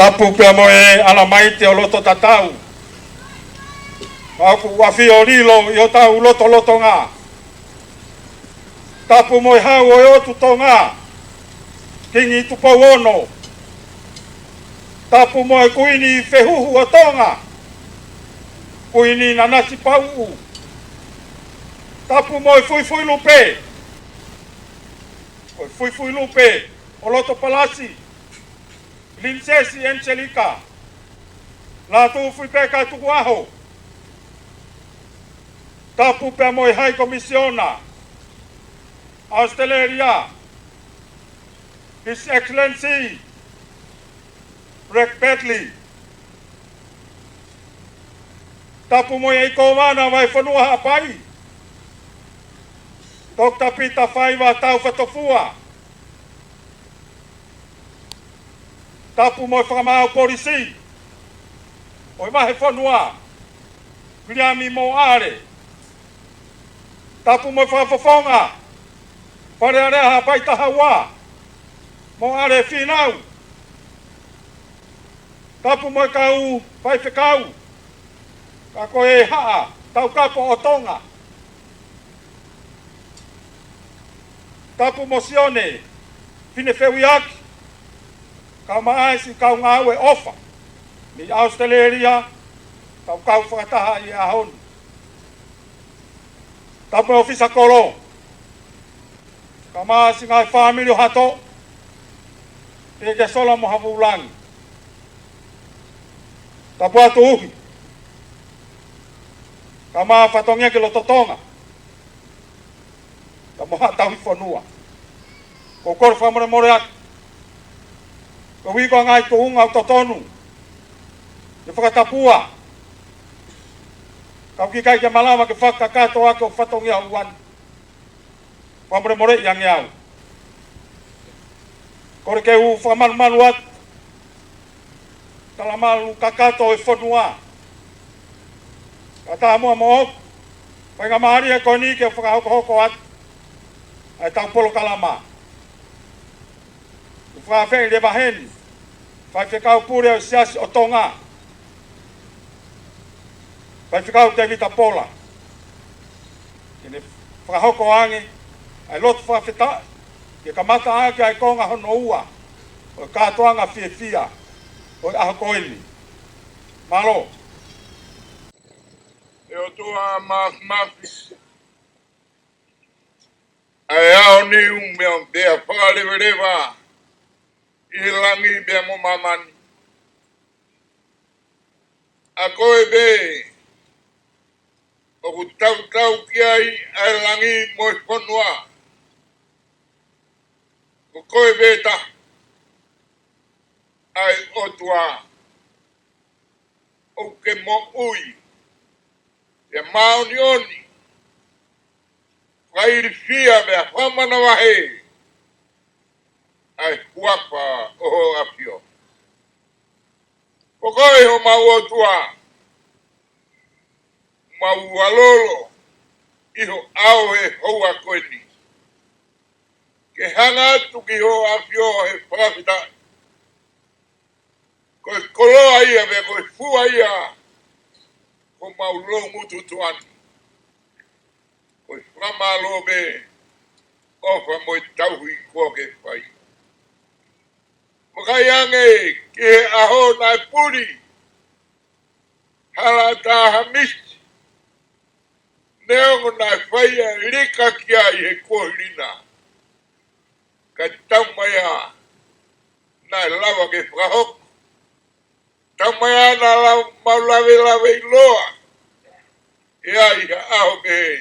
Tapu pea mo e ʻalamaite ʻo loto tatau. Ka ʻoku ʻafio lilo ʻi hotau lotolotonga. Tapu mo e Hau ʻo e ʻOtu Tonga, Kingi Tupou Ono. Tapu mo e Kuini Fehuhu ʻo Tonga, Kuini Nanasipauʻu. Tapu mo e Fuifui Lupe, ko e Fuifui Lupe ʻo Lotopalasi, Pilinisesi ʻAniselika Lātūfuipeka Tukuʻaho. Tapu pea mo e High Commissioner ʻAositelēlia, His Excellency Blake Bradley. Tapu mo e ʻEiki Kōvana Vahefonua Haʻapai, Toketā Pita Faiva Taufatofua. Tapu mo e Fakamaau Polisi ʻo e Vahe Fonua, Viliami Moale. Tapu mo e Fakafofonga Fale Alea Haʻapai Taha Ua, Moale Fīnau. Tapu mo e kau faifekau, ka ko e Haʻa Taukapo ʻo Tonga. Tapu mo Sione Finefeuiaki, kae ʻumaʻā siʻi kau ngāue ʻofa mei ʻAositelēlia, kau kau fakataha ʻi he ʻaho ni. Tapu mo e ʻōfisa kolo, kae ʻumaʻā siʻi ngaahi fāmili ʻo Hato, pea kia Sola mo Havulangi. Tapu atu Uhi, kae ʻumaʻā fatongia ki loto Tonga, kae ʻumaʻā Haʻa Tauhi Fonua. Ko e kole fakamolemole atu, ko e ʻuhi ko e ngaahi tuʻunga ʻoku totonu ke fakatapua, ka ʻoku ʻikai ke malava ke fakakakato ʻaki ʻo fatongia ʻo uani. Fakamolemoleʻi ange au. Kole ke u fakamalumalu atu, talamalu kakato e fonua, kae ʻatā muʻa moʻoku faingamālie ko eni ke fakahokohoko atu ʻa e tau polokalama. ʻOku fakaafeʻi leva heni Faifekau Pule ʻo e Siasi ʻo Tonga, Faifekau Tēvita Pola, ke ne fakahoko ange ʻa e lotu fakafetaʻi ke kamata ʻaki ʻa e konga hono ua ʻo e kātoanga fiefia ʻo e ʻaho ko eni. Mālō. ʻE ʻOtua Māfimafi, ʻa e ʻaho ni ʻoku meʻa pea fakaleveleva ʻi he langi pea mo māmani. ʻA koe pē ʻoku tautau ki ai ʻa e langi mo e fonua. Ko koe pē taha, ʻa e ʻOtua, ʻoku ke moʻui, ʻa e māʻoniʻoni, fakailifia pea fakamanavahē ʻa e huafa ʻo ho ʻAfio. Ko koe homau ʻOtua, mau ʻalolo ʻi ho ʻao he houa ko eni ke hanga atu ki ho ʻAfio he fakafetaʻi. Ko e koloa ia pea ko e fua ia homau loungutu tuʻa ni. Ko e fakamālō pē ʻofa mo e tauhi kuo ke fai. Vakai ange ki he ʻaho naʻe puli hala ʻa Hamisi, neongo naʻe fai ʻa e lika ki ai he kuohili na, ka taumaiā naʻe lava ke fakahoko. Taumaiā naʻa mau lavelave ʻiloa ʻi he ʻaho pehē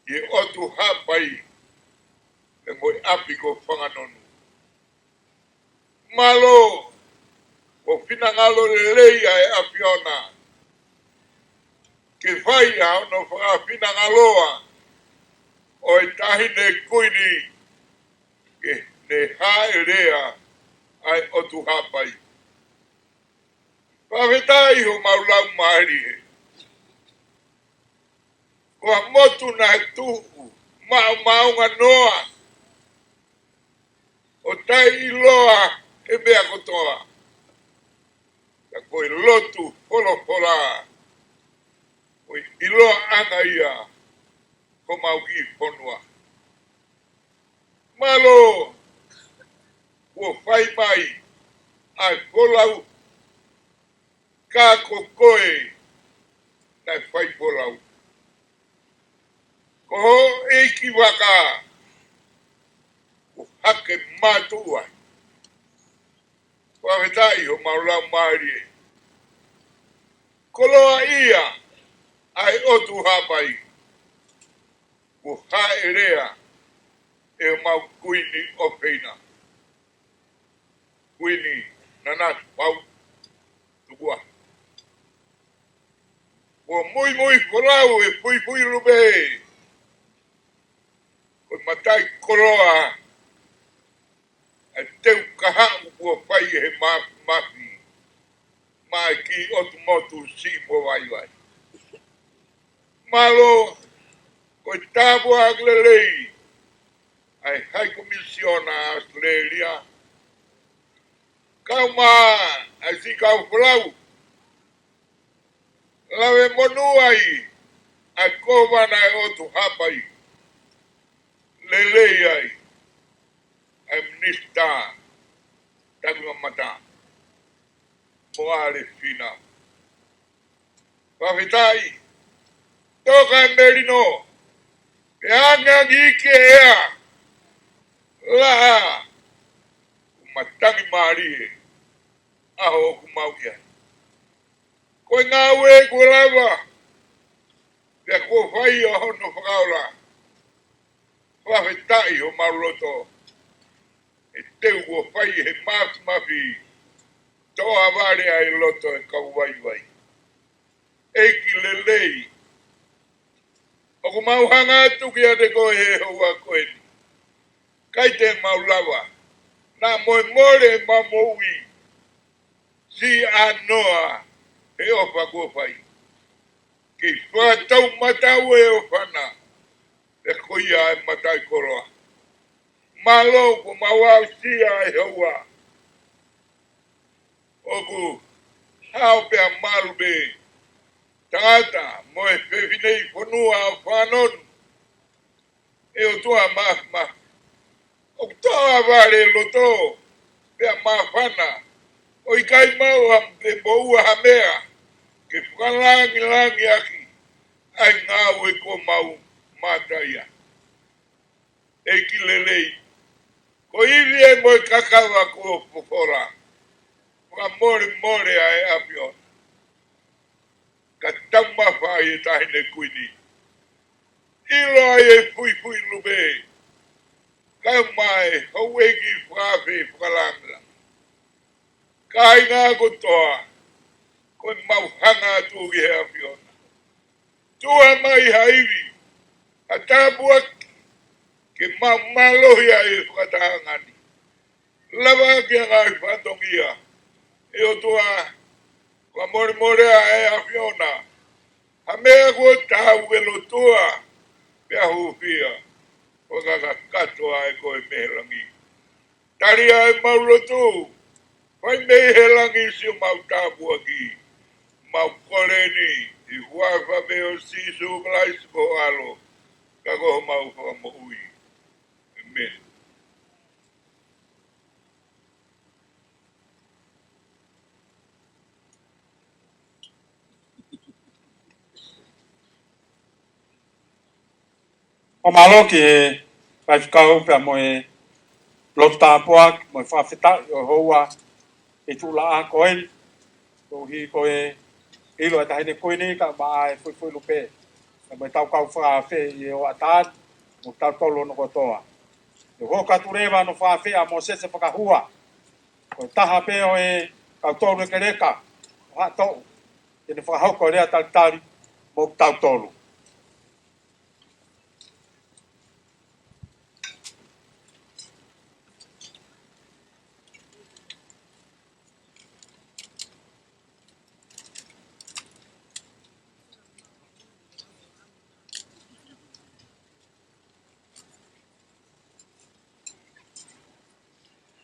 ʻi he ʻOtu Haʻapai pea mo e ʻapi ko Fanganonu. Mālō, kuo finangalo lelei ʻa e ʻAfiona ke fai ʻa hono fakafinangaloa ʻo e Taʻahine Kuini ke ne hāʻelea ʻa e ʻOtu Haʻapai. Fakafetaʻi homau laumālie. Ko ha motu naʻe tuʻu maomaonganoa ʻo taʻeʻiloa he meʻa kotoa. Ka ko e lotu folofola, ko e ʻiloa ʻanga ia homau kiʻi fonua. Mālō, kuo fai mai ʻa e folau, ka ko koe naʻe fai folau. Ko ho ʻeikivaka kuo hake mātuʻa. Fakafetaʻi homau laumālie. Koloaʻia ʻa e ʻOtu Haʻapai. Kuo hāʻelea ʻe homau Kuini ʻofeina, Kuini Nanasipauʻu Tukuʻaho. Kuo muimui folau e fuifui lupe, ko e mataʻikoloa ʻa e teu kahaʻu kuo fai ʻe he māfimafi maʻa e kiʻi ʻotu motu siʻi mo vaivai. Mālō, ko e tāpuaki lelei ʻa e High Commissioner ʻa ʻAositelēlia, kae ʻumaʻā ʻa e siʻi kau folau, lave monū ai ʻa e Kōvana ʻo e ʻOtu Haʻapai, lelei ai ʻa e Minisitā Takimamata mo ʻAlefina. Fakafetaʻi, toka e melino, ʻe angeange ʻi he ʻea, laʻā, ʻoku matangi mālie ʻa ʻoku mau ʻi ai. Ko e ngāue kuo lava, pea kuo fai ʻa hono fakaola. Fakafetaʻi homau loto, ʻe teu kuo fai ʻe he māfimafi, toʻa vale ʻa e loto ʻo e kau vaivai. ʻEiki lelei, ʻoku mau hanga atu kiate koe he houa ko eni. ʻIkai te mau lava, naʻa mo e mole ʻemau moʻui, siʻi ʻanoa he ʻofa kuo fai. Kei fakatau mataʻu e ʻofana, ʻe ko ia e mataʻikoloa. Mālō kuo mau aʻusia e houa. ʻOku hao pea malu pē tangata mo e fefine ʻi fonua ʻo fānonu. ʻE ʻOtua māfimafi, ʻoku toʻa vale loto pea māfana, ʻo ʻikai maʻu ha pe moʻua ha meʻa ke fakalāngilangiʻaki ʻa e ngāue kuo mau mātaʻia. ʻEiki lelei, ko e ivi ē mo e kakava kuo fofola, fakamolemole ʻa e ʻAfiona. Ka taumafa ai e Taʻahine Kuini, ʻilo ai e fuifui lupe, kae ʻumaʻā e houʻeiki fakaafe fakalāngilangi. Kāinga kotoa, ko e mau hanga atu ki he ʻAfiona. Tuʻa mai ha ivi, ha tāpuaki, ke mau mālohi ai e fakatahaʻanga ni. Lavaʻaki ʻa e ngaahi fatongia, ʻe ʻOtua, fakamolemole ʻa e ʻAfiona, ha meʻa kuo tau ke lotua, pea hūfia, fakakakato ai koe mei he langi. Tali ʻa ʻemau lotu, fai mei he langi siʻomau tāpuaki, mau kole ni, ʻi he huafa pē ʻo Sīsū Kalaisi ko ho ʻAlo, ka ko homau Fakamoʻui. ʻĒmeni. ʻOku mālō ki he faifekau pea mo e lotu tāpuaki mo e fakafetaʻi ʻo e houa ʻi he tuʻulaʻā ko eni. Koeʻuhi ko e ʻilo ʻa e Taʻahine Kuini kae ʻumaʻā e fuifui lupe, pea mo e tau kau fakaafe ʻi he hoʻatā ni, mo kitautolu hono kotoa. ʻE hoko atu leva hono fakaafe ʻa Mōsese Fakahua, ko e taha pē ʻo e kau tolu ʻekeleka ʻo Haʻatoʻu, ke ne fakahoko e lea talitali mo kitautolu.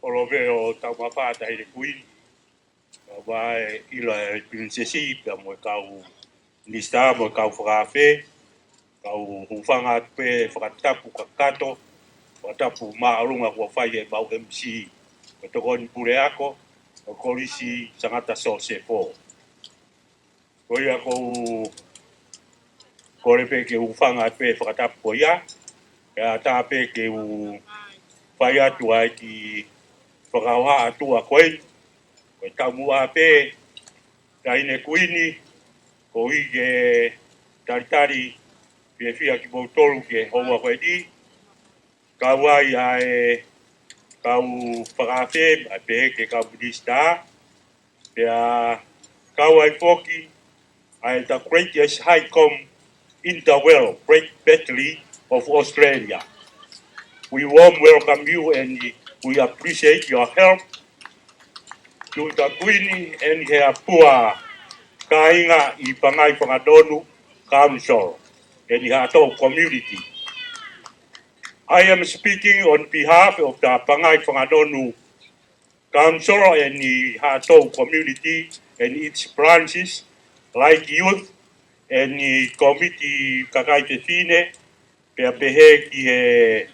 Kolope ʻo taumafa Taʻahine Kuini, kae ʻumaʻā e ʻilo ʻa e Pilinisesi pea mo e kau minisitā mo e kau fakaafe, kau hūfanga atu pē fakatapu kakato, fakatapu māʻolunga kuo fai ʻe heʻemau M C, ko e tokoni puleako ʻo e Kolisi Sangata Sosefo. Ko ia ʻoku ou kole pē ke u hūfanga atu pē he fakatapu ko ia, pea ʻatā pē ke u fai atu ʻa e kiʻi fakahohaʻa ʻa e tuʻa ko eni. Ko e taumuʻa pē, Taʻahine Kuini, koeʻuhi ke talitali fiefia kimoutolu ki he houa ko eni, kau ai ʻa e kau fakaafe, ʻa e pehē ki he kau minisitā, pea kau ai foki ʻa e the greatest high com in the world, Brett Batley of Australia. We warm welcome you and we appreciate your help to the Queen and her poor kāinga ʻi Pangai Whanganonu Council and Haʻatō community. I am speaking on behalf of the Pangai Whanganonu Council and the Haʻatō community and its branches, like youth and the committee kakai fefine, pea pehē ki he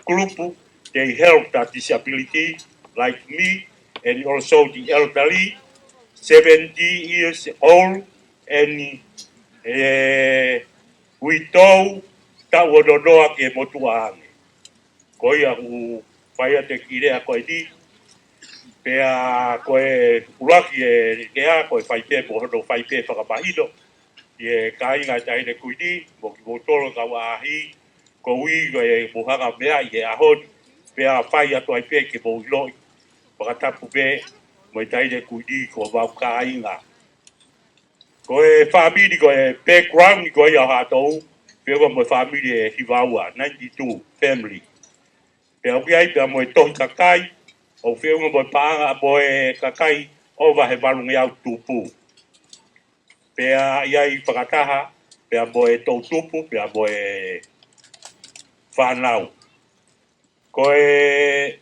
kulupu they help the disability, like me, and also the elderly, seventy years old, and uh, widow, taʻu ono noa ke motuʻa ange. Ko ia ʻoku fai atu e kiʻi lea ko eni, pea ko e ʻuluaki e lea ko e fai pē mo hono fai pē fakamahino ki he kāinga ʻa e Taʻahine Kuini, mo kimoutolu kau ʻaʻahi, ko ui ko e mou hanga meʻa ʻi he ʻaho ni, pea fai atu ai pē ke mou ʻiloʻi fakatapu pē mo e Taʻahine Kuini ko homau kāinga. Ko e fāmili, ko e background ko ia ʻo Haʻatō, feʻunga mo e fāmili ʻe hiva ua, ninety-two family. Pea ʻoku ʻi ai pea mo e tohi kakai, ʻoku feʻunga mo e paʻanga mo e kakai ʻova he valungeau tupu. Pea ʻi ai fakataha, pea mo e toʻutupu, pea mo e fānau. Ko e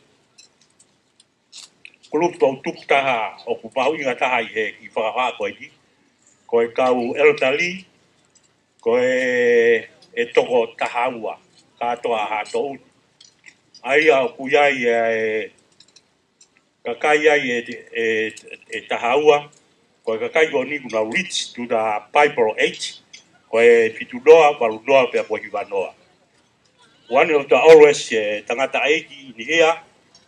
kulupu toʻutupu taha ʻoku mahuʻinga taha ʻi he kiʻi fakahā ko eni, ko e kau elderly, ko e, ʻe toko taha ua kātoa ʻa Haʻatō. ʻA ia ʻoku ʻi ai e, e kakai ai ʻe, ʻe, ʻe taha ua, ko e kakai ko eni ʻoku nau reach to the Bible age, ko e fitu noa, valu noa, pea mo e hiva noa. One of the oldest, e, tangataʻeiki in here,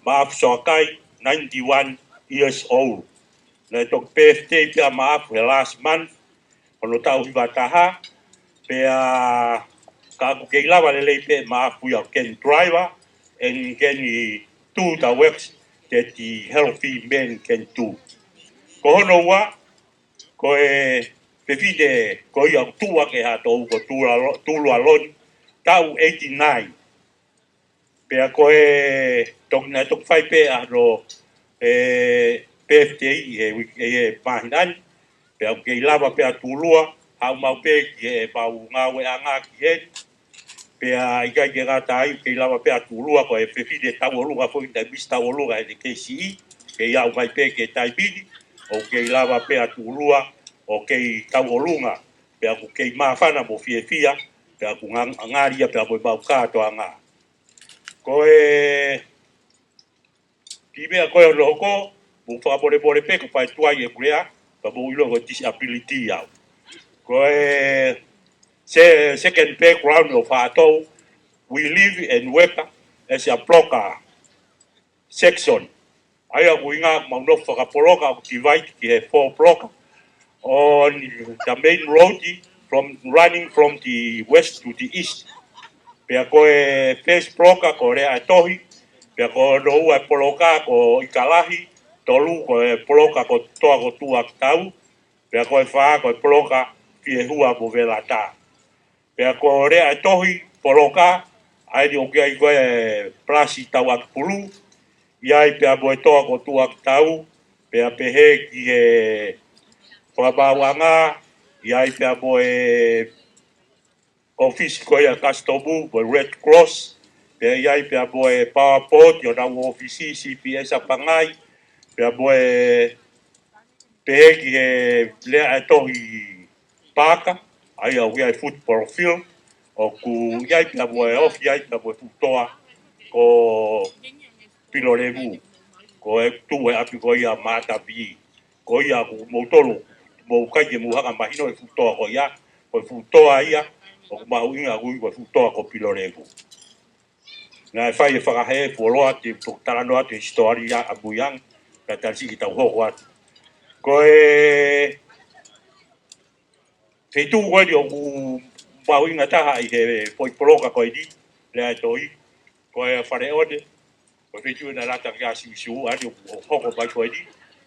Maʻafu Soakai, ninety-one years old. Naʻe toki birthday pē ʻa Maʻafu he last month, hono taʻu hiva taha, pea ka ʻoku kei lava lelei pē ʻa Maʻafu ia ʻo can drive, and can do the works that the healthy man can do. Ko hono ua, ko e fefine ko ia ʻoku tuʻu hake ʻi Haʻatō, ko Tula Lo-, Tulualoni, taʻu eighty-nine. Pea ko e toki, naʻe toki fai pē ʻa hono, e, birthday ʻi he wik-, ʻi he māhina ni. Pea ʻoku kei lava pē ʻa Tulua, haʻu maʻu pē ki heʻemau ngāueʻanga ki heni. Pea ʻikai ke ngata ai, kei lava pē ʻa Tulua, ko e fefine taʻu ʻolunga foki, naʻe misi taʻu ʻolunga he K C E, kei aʻu mai pē ki he taimi ni, ʻoku kei lava pē ʻa Tulua ʻo kei taʻu ʻolunga, pea ʻoku kei māfana mo fiefia, pea ʻoku ngang-, ngali ia pea mo ʻemau kātoanga. Ko e kiʻi meʻa ko ē hono hoko, mou fakamolemole pē ko e fai tuai ʻeku lea, ka mou ʻilo ko e disability au. Ko e se-, second background ʻo Haʻatō, we live and work as a block section. ʻA ia ʻoku ʻuhinga ʻemau nofo fakapoloka ʻoku divide ki he four block on the main road from, running from the west to the east. Pea ko e first block ko Leaʻaetohi, pea ko hono ua e block ko ʻIkalahi, tolu ko e block ko Toa ko Tuʻakitau, pea ko e fā ko e block Fiehua mo Velata. Pea ko Leaʻaetohi block, ʻa eni ʻoku ʻi ai ko e palasi tauʻaki pulu, ʻi ai pea mo e Toa ko Tuʻakitau, pea pehē ki he fakamaauʻanga, ʻi ai pea mo e ʻōfisi ko ia Kasitomu, mo e Red Cross, pea ʻi ai pea mo e Power Board, ʻi honau ʻōfisi, C P S ʻa Pangai, pea mo e pehē ki he Leaʻaetohi Paaka, ʻa ia ʻoku ʻi ai e football field, ʻoku ʻi ai pea mo e ofi ai pea mo e fuʻu toa ko Pilolevu, ko e tuʻu he ʻapi ko ia Maʻatapi. Ko ia ʻoku moutolu, mou ʻikai ke mou hanga mahino e fuʻu toa ko ia, ko e fuʻu toa ia, ʻoku mahuʻinga ʻoku ui ko e fuʻu toa ko Pilolevu. Naʻe fai e fakahē fuoloa te u talanoa atu e hisitōlia ʻamui ange, kae tali siʻi ke tau hoko atu. Ko e feituʻu ko eni ʻoku mahuʻinga taha ʻi he foʻi block ko eni, Leaʻaetohi, ko e Faleʻone, ko e feituʻu naʻe lata ki ai ʻa Siusiu, ʻa eni ʻoku hoko mai ko eni.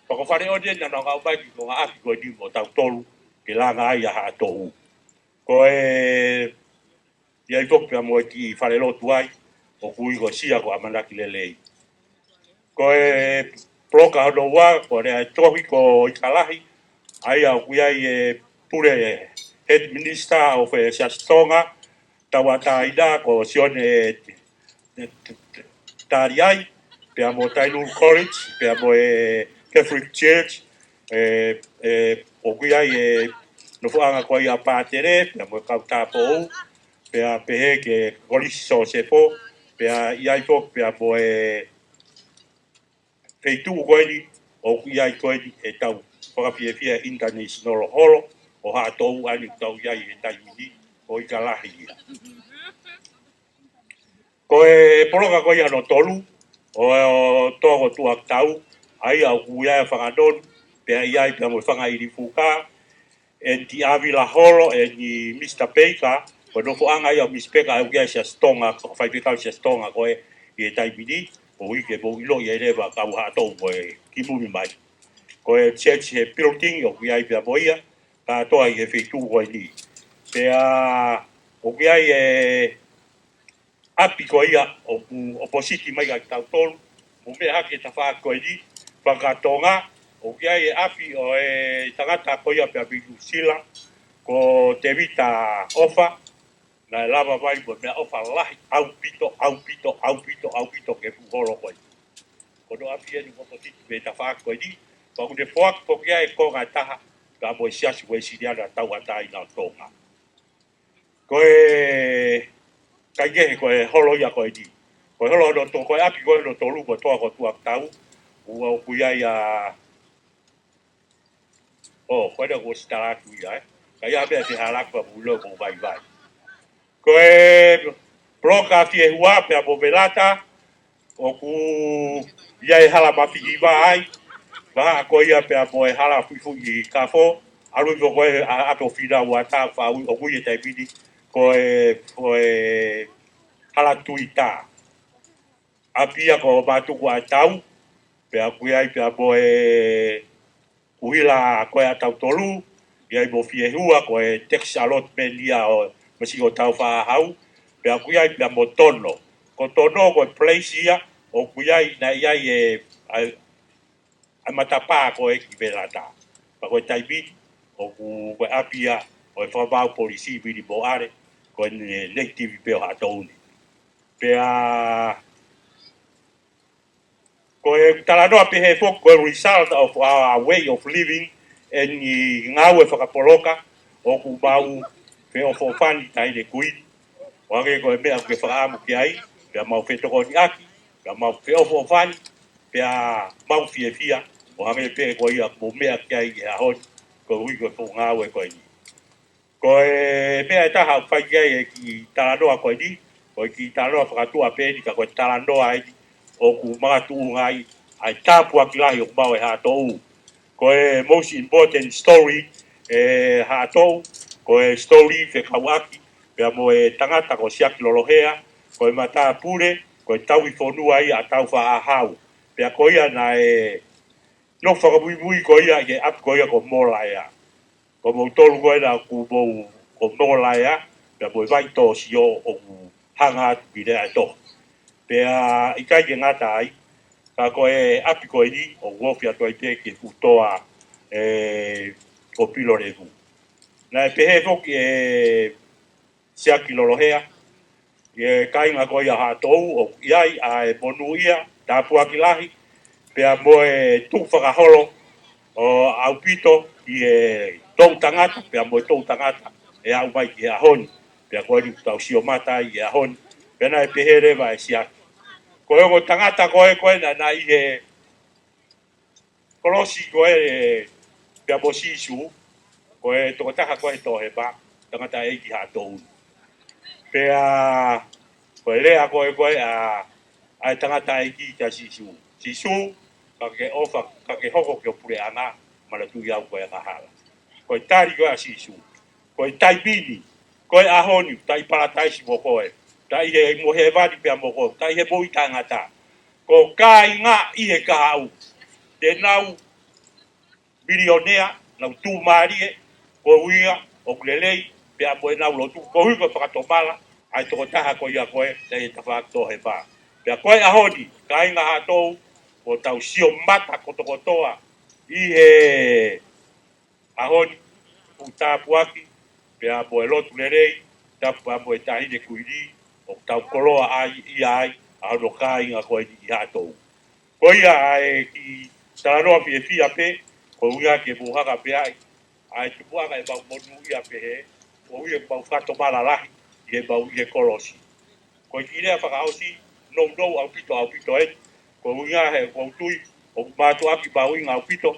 Pea ko Faleʻone naʻa nau ngāueʻaki ko e ngaahi ʻapi ko eni mo tautolu, ke langa ai ʻa Haʻatō. Ko e ʻi ai foki pea mo e kiʻi falelotu ai, ʻOku ui ko Sia ko ʻAmanaki Lelei. Ko e poloka hono ua, ko e lea e tohi ko Ikalahi, ʻa ia ʻoku ʻi ai e pule head minister ʻo e Siasi Tonga, tauʻatāina ko Sione Taliai, pea mo Tailulu College, pea mo e Catholic Church, e, e, ʻoku ʻi ai e nofoʻanga ko ia ʻa Pātele, pea mo e kau tāupoʻou, pea pehē ki he Kolisi Sosefo, pea ʻi ai foki, pea mo e feituʻu ko eni, ʻoku ʻi ai ko eni ʻetau fakafiefia international holo, ʻo Haʻatoʻu ʻa eni ʻoku tau ʻi ai he taimi ni, ʻo Ikalahi ia. Ko e poloka ko ia hono tolu, ʻo, ʻo Toa ko Tuʻakitau, ʻa ia ʻoku ʻi ai e fanga nonu, pea ʻi ai pea mo e fanga ʻilifuka, ʻeni ʻAvila Holo, ʻeni Mister Baker, ko e nofoʻanga ia ʻo Mister Baker, ʻa ia ʻoku ʻi ai e Siasi Tonga, ko e faifekau Siasi Tonga ko ē ʻi he taimi ni, ʻoku ʻikai ke mou ʻiloʻi ʻe leva kau Haʻatoʻu ko e kimui mai. Ko e church he building, ʻoku ʻi ai pea mo ia, kātoa ʻi he feituʻu ko eni. Pea, ʻoku ʻi ai e ʻapi ko ia ʻoku ʻopositi mai kia kitautolu, mou meʻa hake he tafaʻaki ko eni, fakatonga, ʻoku ʻi ai e ʻapi ʻo e tangata ko ia pea mei Nuʻusila, ko Tevita ʻOfa, naʻe lava mai mo e meʻaʻofa lahi, ʻaupito, ʻaupito, ʻaupito, ʻaupito ki he fuʻu holo ko eni. Ko hono ʻapi ʻeni ʻoku ʻopositi mei he tafaʻaki ko eni, pea ʻoku ne foaki foki ia e konga ʻe taha, pea mo e Siasi Uēsiliana tauʻatāina ʻo Tonga. Ko e, kaikehe ko e holo ia ko eni. Ko e holo hono to-, ko e ʻapi ko ē hono tolu ko Toa ko Tuʻakitau, ʻoku ʻi ai ʻa, ʻo, ko ena kuo ʻosi tala atu ia, ē. Ka ʻi ai ha meʻa te u halaku pea mou ʻilo ʻoku ou vaivai. Ko e poloka fiehua pea mo Velata, ʻoku ʻi ai e hala mafihi vā ai, vahaʻa ko ia pea mo e hala fuifuʻi kafo, ʻalu hifo ko ē ʻa, ʻa ʻAto Fina ua tā fau, ʻoku ui he taimi ni, ko e, ko e hala tuita. ʻApi ia ko Mātuku ʻa Tau, pea ʻoku ʻi ai pea mo e ʻuhila ko ē ʻa tautolu, ʻi ai mo fiehua ko e tax allotment ia ʻo e masiʻi ʻo Taufaʻahau, pea ʻoku ʻi ai pea mo Tono. Ko Tono ko e place ia, ʻoku ʻi ai, naʻe ʻi ai e, ʻa e, ʻa e matapā ko ē ki Velata. Pea ko e taimi ni, ʻoku ko e ʻapi ia, ʻo e fakamaau polisi Vili Moale, ko e native pē ʻo Haʻatoʻu ni. Pea, ko e talanoa pehē foki, ko e result of our way of living, ʻeni ngāue fakapoloka, ʻoku mau feʻofoʻofani taʻahine kuini. ʻO hangē ko e meʻa ʻoku ke fakaʻamu ki ai, pea mau fetokoniʻaki, pea mau feʻofoʻofani, pea mau fiefia, ʻo hangē pē ko ia ʻoku mou meʻa ki ai he ʻaho ni, koeʻuhi ko e foʻi ngāue ko eni. Ko e meʻa ʻe taha ʻoku fai ki ai e kiʻi talanoa ko eni, ko e kiʻi talanoa fakatuʻa pē ʻeni, ka ko e talanoa ʻeni ʻoku makatuʻunga ai ʻa e tāpuaki lahi ʻoku maʻu ʻe Haʻatoʻu. Ko e most important story ʻe Haʻatoʻu, ko e story fekauʻaki pea mo e tangata ko Siaki Lolohea, ko e matāpule, ko e tauhi fonua ia ʻa Taufaʻahau. Pea ko ia naʻe nofo fakamuimui ko ia ʻi he ʻapi ko ia ko Molaea. Ko moutolu ko ena ʻoku mou, ko Molaea, pea mo e Vai Tōsio ʻoku hanga atu ki Leaʻaetohi. Pea ʻikai ke ngata ai, ka ko e ʻapi ko eni, ʻoku ofi atu ai pē ki he fuʻu toa, ē, ʻo Pilolevu. Naʻe pehē foki ʻe Siaki Lolohea, ʻi he kāinga ko ia Haʻatoʻu, ʻoku ʻi ai ʻa e monūʻia, tāpuaki lahi, pea mo e tukufakaholo ʻaupito ʻi he toʻutangata, pea mo e toʻutangata ʻe aʻu mai ki he ʻaho ni, pea ko eni ʻoku tau sio mata ai he ʻaho ni, pea naʻe pehē leva ʻe Siaki. Ko e ongo tangata ko ē, ko ena naʻe ʻi he kolosi ko ē, pea mo Sīsū, ko e tokotaha ko ē he toʻohema, tangataʻeiki Haʻatoʻu. Pea, ko e lea ko ē, ko ē ʻa, ʻa e tangataʻeiki kia Sīsū. Sīsū, ka ke ʻofa, ka ke hoko ki ho puleʻanga, manatuʻi au ko e angahala. Ko e tali ko ē ʻa Sīsū. Ko e taimi ni, ko e ʻaho ni, ta ʻi Palataisi mo koe. Ta ʻi he mo hēvani pea mo koe. Ta ʻi he moʻui taʻengata. Ko e kāinga ʻi he kahaʻu. Te nau milionea, nau tuʻumālie, koeʻuhi ʻoku lelei, pea mo ʻenau lotu, koeʻuhi ko e fakatomala, ʻa e tokotaha ko ia ko ē, ʻa e tafaʻaki tō he pā. Pea ko e ʻaho ni, kāinga Haʻatou, kuo tau sio mata kotokotoa ʻi he ʻaho ni, ʻoku tāpuaki, pea mo e lotu lelei, tapu pea mo e Taʻahine Kuini, ʻoku tau koloaʻia ai, ʻa hono kāinga ko eni ʻi Haʻatou. Ko ia ʻa e kiʻi talanoa fiefia pē, ko ia ke mou hanga pē ai, ʻa e tupuʻanga ʻemau monūʻia pehē, ko ia ʻemau fakatomala lahi, ʻi heʻemau ʻi he kolosi. Ko e kiʻi lea fakaʻosi, nounou ʻaupito, ʻaupito eni, ko ia he, ʻoku ou tui, ʻoku mātuʻaki mahuʻinga ʻaupito.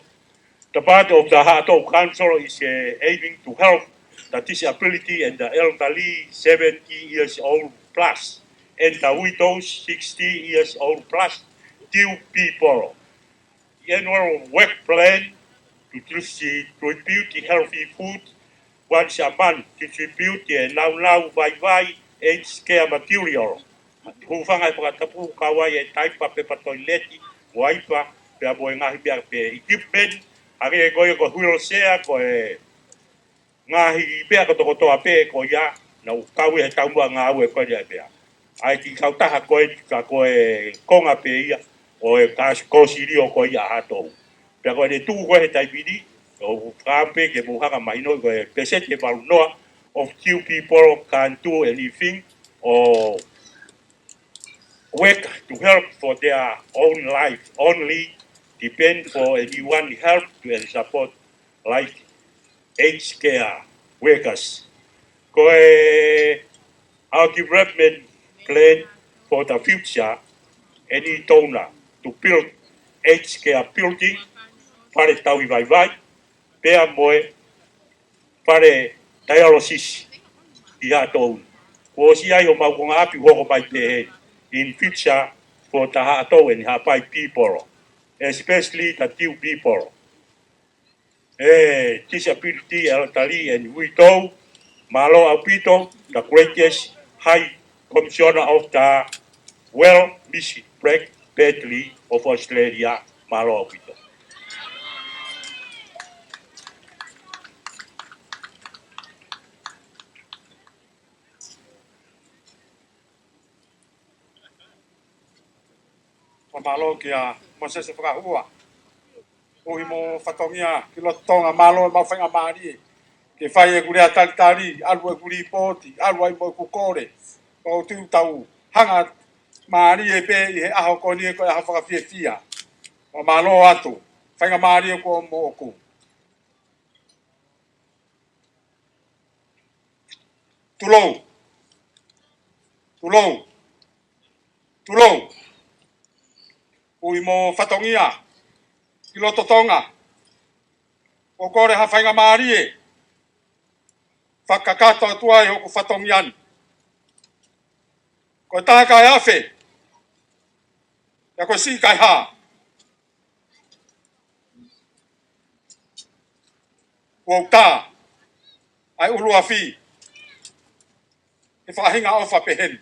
The part of the Haʻatou Council is, uh, aiming to help the disability and the elderly seventy years old plus, and the widows sixty years old plus, due people. Annual work plan to distribute healthy food once a month, distribute e naunau vaivai, aged care material. Hūfanga he fakatapu kau ai e taipa, pepa toileti, waipa, pea mo e ngaahi meʻa pē, equipment, hangē ko ia ko e wheelchair, ko e ngaahi meʻa kotokotoa pē ko ia, naʻa ku kau he taumuʻa ngāue ko ia pea. ʻA e kiʻi kautaha ko ē, ka ko e konga pē ia, ʻo e kāsi kōsilio ko ia ʻa Haʻatou. Pea ko ʻene tuʻu ko ē he taimi ni, ʻoku ou fakaʻamu pē ke mou hanga mahino ko e pēseti ʻe valu noa of few people can't do anything or work to help for their own life, only depend for anyone help to and support like aged care workers. Ko e our development plan for the future, any donor to build aged care building, fale tauhi vaivai, pea mo e fale dialysis ʻi Haʻatou. Kuo ʻosi ʻi ai homau konga ʻapi, hoko mai pē he in future for the Haʻatou and Haʻapai people, especially the Tiu people. E, disability, elderly and widow, mālō ʻaupito, the greatest High Commissioner of the World, Miss Black Bradley of Australia, mālō ʻaupito. Fakamālō kia Mōsese Fakahua. ʻUhi mo fatongia ki loto Tonga, mālō e mau faingamālie ke fai ʻeku lea talitali, ʻalu ʻeku lipooti, ʻalu ai mo ʻeku kole. Ko u tui tau hanga mālie pē ʻi he ʻaho ko eni ko e ʻaho fakafiefia. Fakamālō atu. Faingamālie kuo moʻoku. Tulou. Tulou. Tulou. ʻUhi mo fatongia ki loto Tonga. ʻOku ou kole ha faingamālie fakakakato atu ai hoku fatongia ni. Ko e taha kae afe, pea ko e siʻi kae hā. Kuo u tā ʻa e ʻuluafi he faʻahinga ʻofa pehē ni.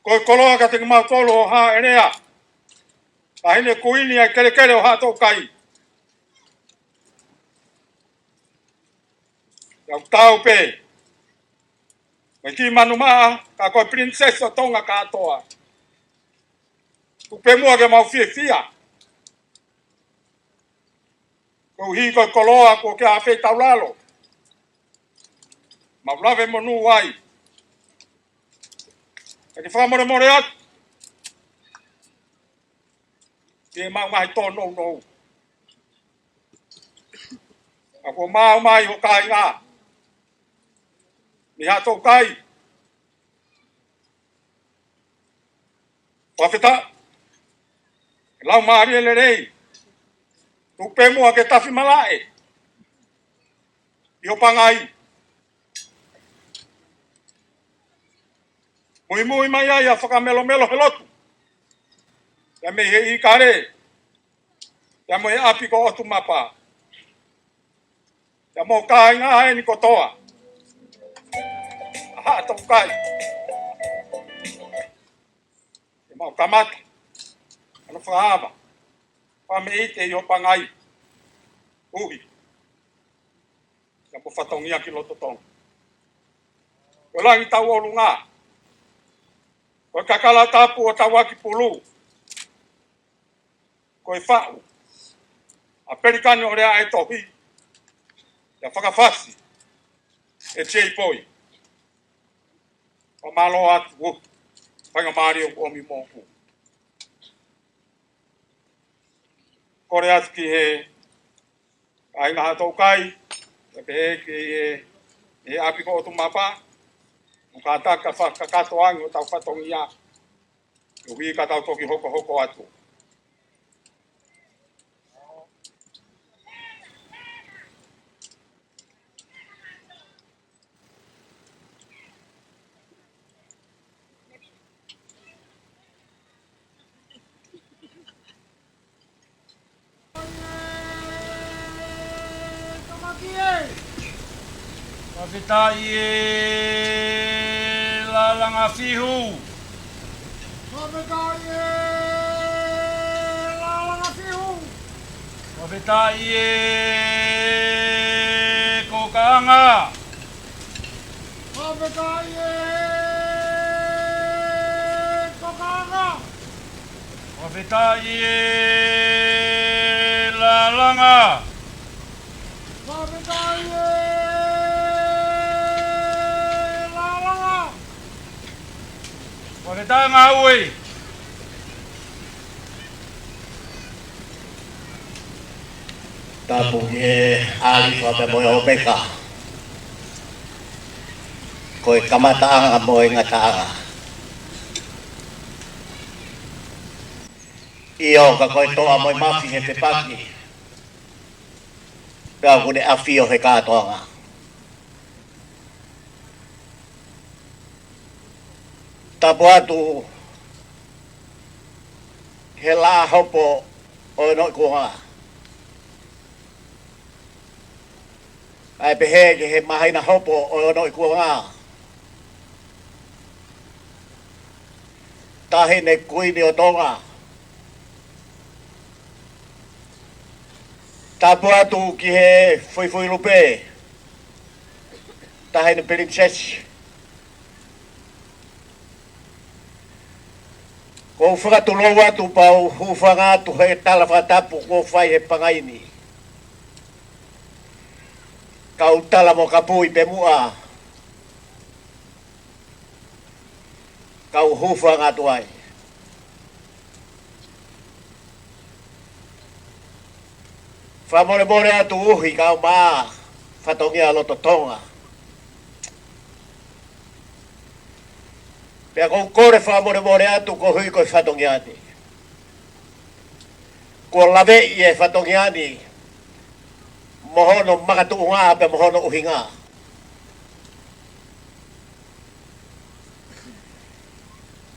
Ko e koloa kiate kimautolu ʻo Haʻelea, Taʻahine Kuini ʻa e kelekele ʻo Haʻatoukai. Pea u tau pē, ko e kiʻi manumaʻa, ka ko e princess ʻo Tonga kātoa. Tuku pē muʻa ke mau fiefia. Koeʻuhi ko e koloa kuo ke afei taulalo. Mau lave monū ai. Ka ke fakamolemole atu. Ke mau ngaahi tōnounou. Ka kuo maʻu mai ho kāinga mei Haʻatoukai. Fakafetaʻi. Laumālie lelei. Tuku pē muʻa ke tafi malaʻe ʻi ho pangai. Muimui mai ai ʻa Fakamelomelo he lotu. Pea mei he ʻIkale. Pea mo e ʻapi ko ʻOtumapa. Pea mo e kāinga ʻeni kotoa ʻa Haʻatoukai. Ke mau kamata ʻa e fakaava. Fakameʻite ʻi ho pangai. ʻUhi. Pea mo fatongia ki loto Tonga. Ko e langi tauʻolunga. Ko e kakala tapu ʻo Tauakipulu. Ko e faʻu ʻa Pelikani ʻo Lea ʻa e Tohi, ʻa Fakafasi ʻe Jay Boy. Fakamālō atu, faingamālie ʻoku ʻomi moʻoku. Kole atu ki he kāinga Haʻatoukai, pea pehē ki he, he ʻapi ko ʻOtumapa, ʻoku kātaki ke fakakakato ange hotau fatongia, koeʻuhi ka tau toki hokohoko atu. Fakafetaʻi e Lalanga Fihu. Fakafetaʻi e Lalanga Fihu. Fakafetaʻi e Kokaʻanga. Fakafetaʻi e Kokaʻanga. Fakafetaʻi e Lalanga. Fakafetaʻi e Lalanga. Fakafetaʻi ngāue. Tapu ki he ʻAlifa pea mo e ʻOmeka. Ko e kamataʻanga mo e ngataʻanga. ʻIo, ka ko e toʻa mo e mafi he fepaki, pea ʻoku ne ʻafio he kātoanga. Tapu atu ki he laʻā hopo ʻo e Noʻi Kuonga, ʻa e pehē ki he māhina hopo ʻo e Noʻi Kuonga, Taʻahine Kuini ʻo Tonga. Tapu atu ki he Fuifui Lupe, Taʻahine Pilinisesi. ʻOku ou fakatulou atu pea u hūfanga atu he tala fakatapu kuo fai he pangai ni, kau tala mo kapui pē muʻa, kau hūfanga atu ai. Fakamolemole atu ʻuhi kae ʻumaʻā fatongia loto Tonga. Pea ʻoku ou kole fakamolemole atu koeʻuhi ko e fatongia ni. Kuo laveʻi e fatongia ni mo hono makatuʻunga pea mo hono ʻuhinga.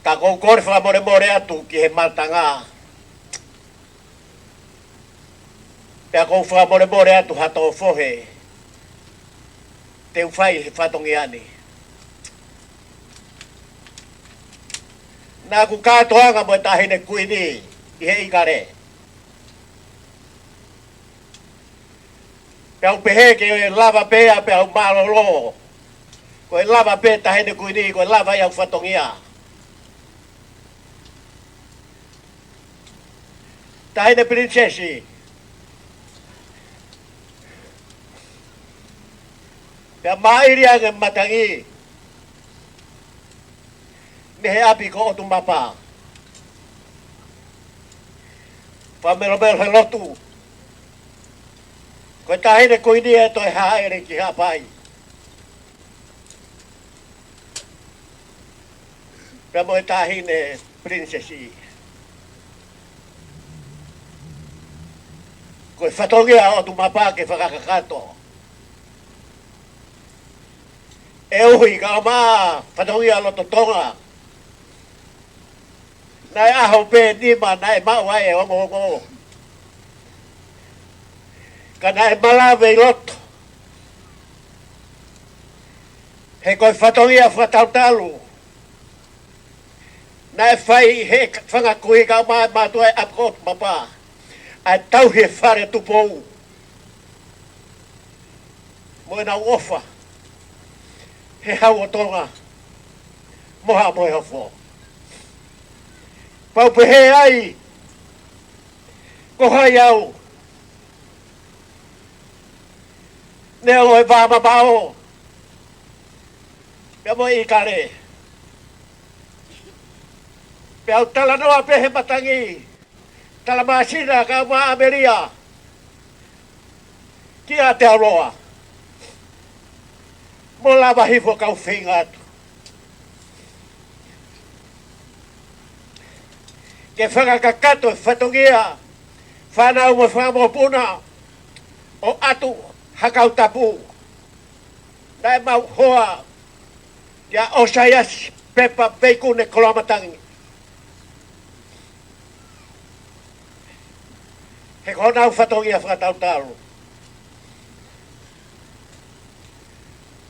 Ka ʻoku ou kole fakamolemole atu ki he mātanga. Pea ʻoku ou fakamolemole atu ha tō fohe te u fai he fatongia ni. Naʻa ku kātoanga mo e Taʻahine Kuini ʻi he ʻIkale. Pea u pehē ke lava pē ia pea u mālōlō. Ko e lava pē Taʻahine Kuini, ko e lava ia ʻa e fatongia. Taʻahine Pilinisesi, pea māʻili ange matangi mei he ʻapi ko ʻOtumapa. Fakamelomelo he lotu. Ko e Taʻahine Kuini ʻe toe hāʻele ki Haʻapai, pea mo e Taʻahine Pilinisesi. Ko e fatongia ʻo ʻOtumapa ke fakakakato. ʻE ʻuhi kae ʻumaʻā fatongia loto Tonga. Naʻe ʻaho pē nima naʻe maʻu ai e ongoongo, ka naʻe malave ʻi loto. He ko e fatongia fakatalutalu naʻe fai he fanga kui kae ʻumaʻā e mātuʻa ʻi ʻApikotu Mapa, ʻa e tauhi e fale Tupou mo ʻenau ʻofa. he Hau ʻo Tonga, mo Haʻa Moheofo. Pau pehē ai, ko hai au, neongo e vā mamaʻo, pea mo e ʻikale. Pea u talanoa pē he matangi, talamāsina ka u maʻamelia ki Aotearoa, mo lava hifo kau feinga atu ke fakakakato e fatongia, fānau mo e fanga mokopuna, ʻo ʻAtu Hakautapu, naʻe mau hoa kia ʻOsaiasi Pepa Veikune Koloamatangi. He ko honau fatongia fakatautalu.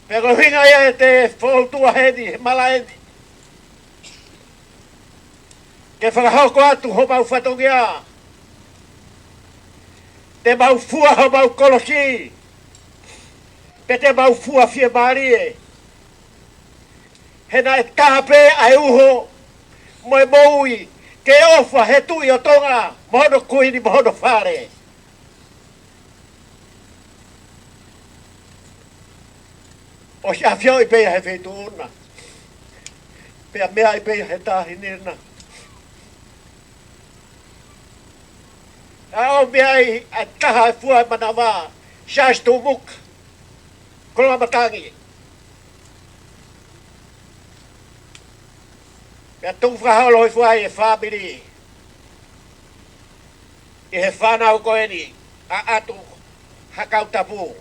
Pea ko e ʻuhinga ia ʻete foutua heni, he mala eni, ke fakahoko atu homau fatongia. Te mau fua homau kolosi, pe te mau fua fiemālie. He naʻe taha pē ʻa e uho mo e moʻui ke ʻofa he Tuʻi ʻo Tonga, mo hono Kuini, mo hono Fale. ʻOsi ʻafioʻi pē ia he feituʻu na, pea meaʻi pē ia he taʻahine na. ʻA ʻo meaʻi ʻa e taha e fua e manava, Siaosi Tumuka Koloamatangi. Pea tuku fakaholo hifo ai e fāmili ʻi he fānau ko eni ʻa ʻAtu Hakautapu.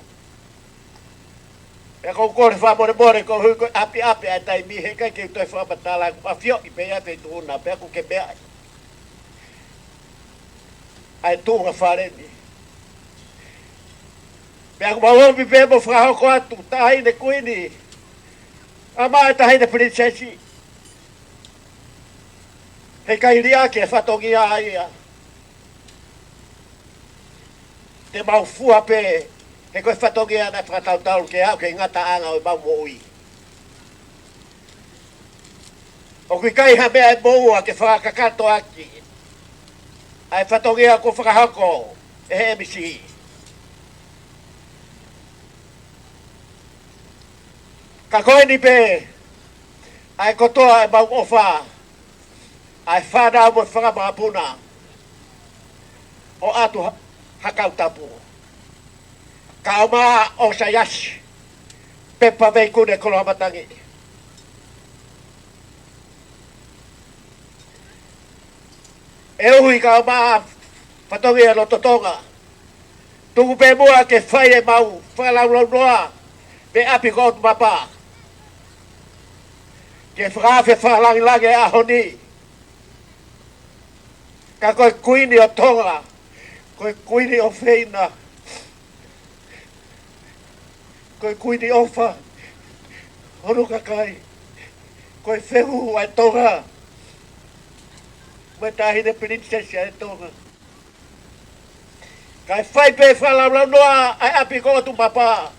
Pea ʻoku ou kole fakamolemole koeʻuhi ko e ʻapiʻapi ʻa e taimi, he ʻikai ke u toe fakamatala, ʻoku ʻafioʻi pē ia he feituʻu na, pea ʻoku ke meaʻi ʻa e tuʻunga fale ni. Pea ʻoku mau omi pē mo fakahoko atu, Taʻahine Kuini, ʻa, mo e Taʻahine Pilinisesi. He ʻikai liʻaki e fatongia ia. Te mau fua pē, he ko e fatongia naʻe fakatautalu ke aʻu ki he ngataʻanga ʻo ʻemau moʻui. ʻOku ʻikai ha meʻa ʻe moʻua ke fakakakato ʻaki ʻa e fatongia kuo fakahoko ʻe he M C. Ka ko eni pē ʻa e kotoa ʻemau ʻofa, ʻa e fānau mo e fanga mokopuna ʻo ʻAtu Ha-, Hakautapu, kae ʻumaʻā ʻOsaiasi Pepa Veikune Koloamatangi. ʻE ʻuhi kae ʻumaʻā fatongia loto Tonga, tuku pē muʻa ke fai ʻemau fakalaulaunoa mei ʻapi ko ʻOtu Mapa, ke fakaafe fakalāngilangi e ʻaho ni. Ka ko e Kuini ʻo Tonga, ko e Kuini ʻofeina, ko e Kuini ʻofa hono kakai, ko e fehuhu ʻa e Tonga, mo e Taʻahine Pilinisesi ʻa e Tonga. Kae fai pē fakalaulaunoa ʻa e ʻapi ko ʻOtu Mapa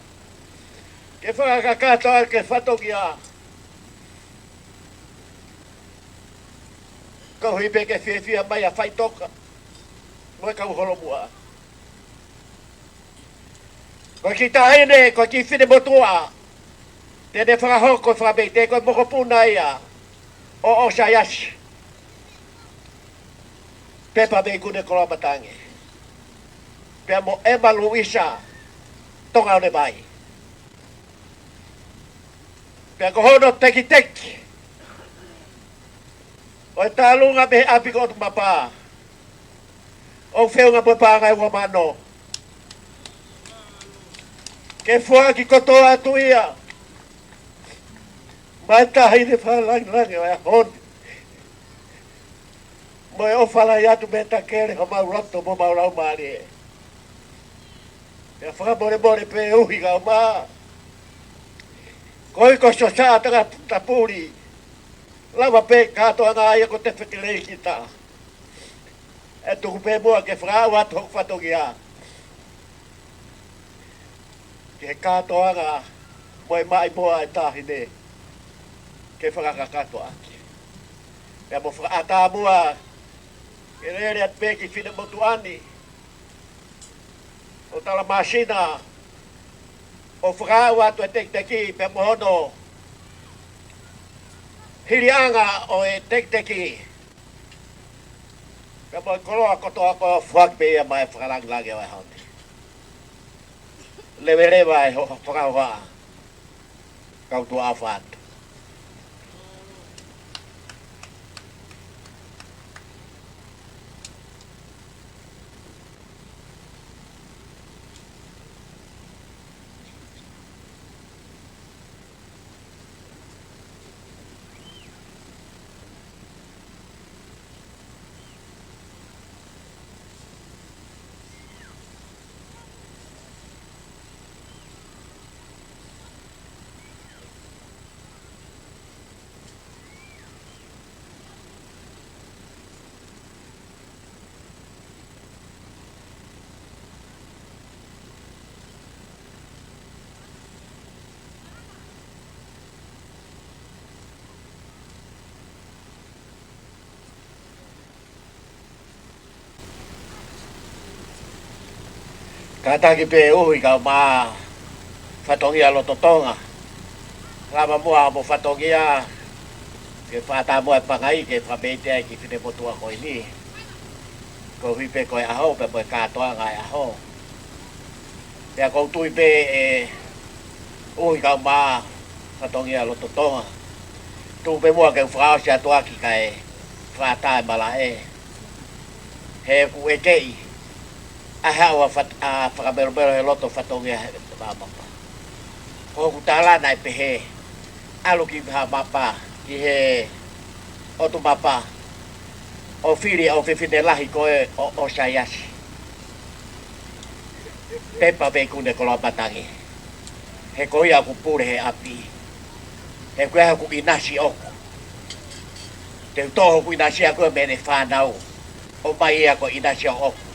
ke fakakakato ʻaki e fatongia, koeʻuhi pē ke fiefia mai ʻa Faʻitoka mo e kau holomua. Ko e kiʻi taʻahine, ko e kiʻi finemotuʻa, te ne fakahoko e fakameitei, ko e mokopuna ia ʻo ʻOsaiasi Pepa Veikune Koloamatangi, pea mo ʻEma Luisa Tongaonevai. Pea ko hono tekiteki ʻo e tālunga mei he ʻapi ko ʻOtu Mapa, ʻoku feʻunga mo e paʻanga ʻe ua mano, ke foaki kotoa atu ia maʻa e Taʻahine Fakalāngilangi ʻo e ʻaho ni, mo e ʻofa lahi atu mei he takele homau loto mo homau laumālie. Pea fakamolemole pē ʻuhi kae ʻumaʻā, koeʻuhi ko Siosaʻa Tangata Puli, lava pē kātoanga ia ko e tefetelekita. ʻE tuku pē muʻa ke fakaaʻu atu hoku fatongia ki he kātoanga mo e maʻimoa ʻa e taʻahine ke fakakakato ʻaki. Pea mo fakaʻatā muʻa ke lele atu pē ki finemotuʻa ni ʻo talamāsina ʻo fakaʻau atu e tekiteki pea mo hono hiliʻanga ʻo e tekiteki pea mo e koloa kotoa ko ē ʻoku foaki pē ia maʻa e fakalāngilangi ʻo e ʻaho ni. Leveleva e ho-, fakahohaʻa. Kau tuʻa ʻofa atu. Kātaki pē ʻuhi kae ʻumaʻā fatongia loto Tonga. Lava muʻa mo fatongia ke fakaʻatā muʻa e pangai ke fakapeite ai ki finemotuʻa ko eni. Koeʻuhi pē ko e ʻaho pea mo e kātoanga e ʻaho. Pea ʻoku ou tui pē ʻe ʻuhi kae ʻumaʻā fatongia loto Tonga. Tuku pē muʻa ke u fakaʻosi atu ʻaki kae fakaʻatā e malaʻe. He ʻoku ʻekeʻi ʻa e haʻu ʻa fat-, ʻa fakamelomelo he loto fatongia he Vaʻa Mapa. Ko hoku tala naʻe pehē, ʻalu ki Vaʻa Mapa, ki he ʻOtu Mapa, ʻo fili ʻa e ʻofefine lahi ko ē ʻo, ʻo Saiasi. Pepa pē ʻi kune koloa matangi. He ko ia ʻoku pule he ʻapi. He ko ia ʻoku ʻinasi ʻoku. Te u toʻo hoku ʻinasi ʻaʻaku mei heʻene fānau. ʻOmai ia ko e ʻinasi ʻoʻoku.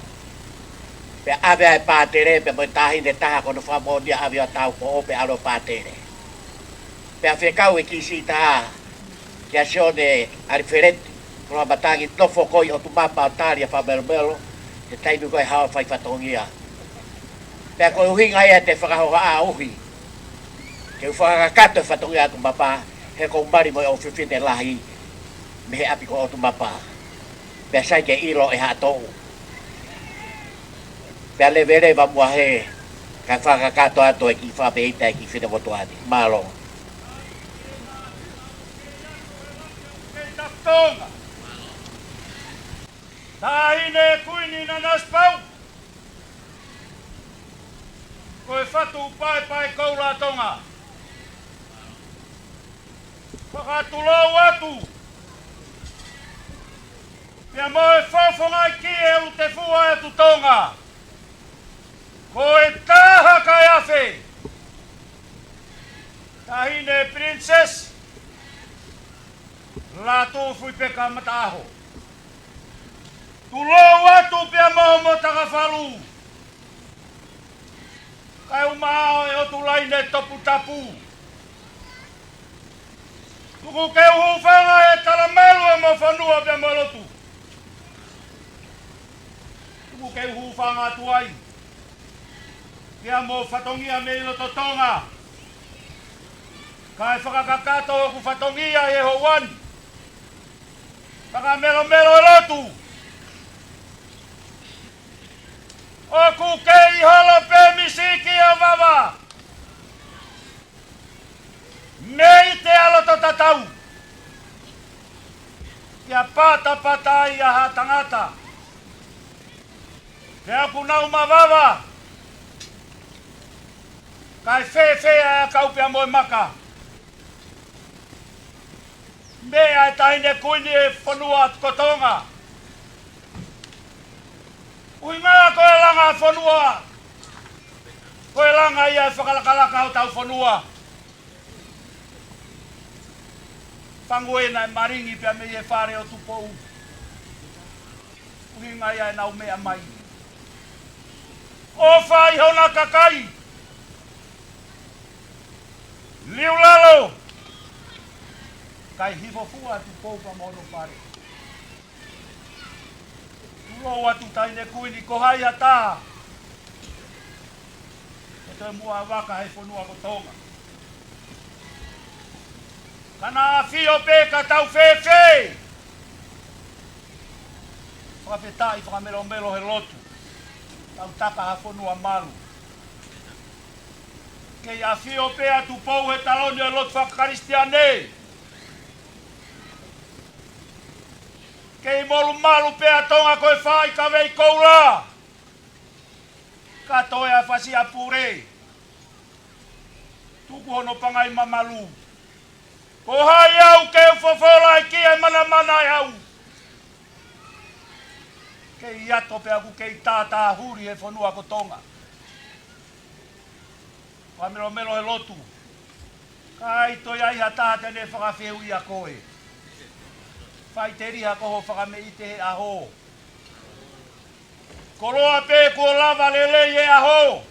Pea ʻave ʻa e pātele, pea mo e taʻahine taha ko hono fakamoʻoni ia ʻave ʻo tau ko ʻo pē ʻalu ʻo pātele. Pea fekau e kiʻi siʻi taha kia Sione ʻAlifeleti, koloa matangi, nofo ko ē ʻi ʻOtu Mapa ʻo tali ʻa fakamelomelo, he taimi ko ē haʻu ʻo fai fatongia. Pea ko e ʻuhinga ia ʻete fakahohaʻa ʻuhi. Ke u fakakakato e fatongia ʻOtu Mapa, he ʻoku ou mali mo e ʻofefine lahi, mei he ʻapi ko ʻOtu Mapa. Pea sai ke ʻilo ʻe Haʻatoʻu. Pea leveleva muʻa he, kae fakakakato atu e kiʻi fakapeite ʻa e kiʻi finemotuʻa ni. Mālō. Taʻahine Kuini Nanasipauʻu. Ko e fatu paepae koula Tonga. Fakatulou atu. Pea mo e fofonga ʻi he ʻUtefua ʻo e ʻOtu Tonga. Ko e taha kae afe. Taʻahine Princess Lātūfuipeka Mataʻaho. Tulou atu pea mo homo takafalu. Kae ʻumaʻā ʻa e ʻOtu Laine Toputapu. Tuku ke u hūfanga he talamalu ʻa e mau fonua pea mo e lotu. Tuku ke u hūfanga atu ai. Pea mo fatongia mei loto Tonga. Kae fakakakato hoku fatongia he houa ni. Fakamelomelo e lotu. ʻOku kei holo pē misiki ʻo vava. Mei te aloto tatau. Ia patapata ai ʻa ha tangata. Pea ʻoku nau mavava. Kae fēfē ʻa e ʻakau pea mo e maka. Meʻa e taʻahine kuini e fonua ko Tonga. ʻUhinga ko e langa fonua. Ko e langa ia e fakalakalaka hotau fonua. Pango ē naʻe malingi pea mei he fale ʻo Tupou. ʻUhinga ia ʻenau meʻa mai. ʻOfa ʻi hona kakai. Liu lalo! Kae hifo fua atu Tupou pea mo hono fale. Tulou atu Taʻahine Kuini, ko hai ha taha ke toe muʻa vaka he fonua ko Tonga. Ka naʻa ʻafio pē ka tau fēfē. Fakafetaʻi, fakamelomelo he lotu. Tau taka ha fonua malu. Kei ʻafio pē ʻa Tupou he taloni ʻo e lotu faka-Kalisitiane. Kei molumalu pē ʻa Tonga ko e faʻahikavei koula. Ka toe ʻa e fasi ʻa Pule. Tuku hono pangai mamalu. Ko hai au ke u fofola ai ki he manamana ʻe au. Kei ʻato pē ʻaku kei tātāhuli he fonua ko Tonga. Fakamelomelo he lotu. Kae ʻikai toe ʻi ai ha taha te ne fakafehuʻia koe. Faʻiteliha ko ho fakameʻite he ʻaho. Koloa pē kuo lava lelei e ʻaho.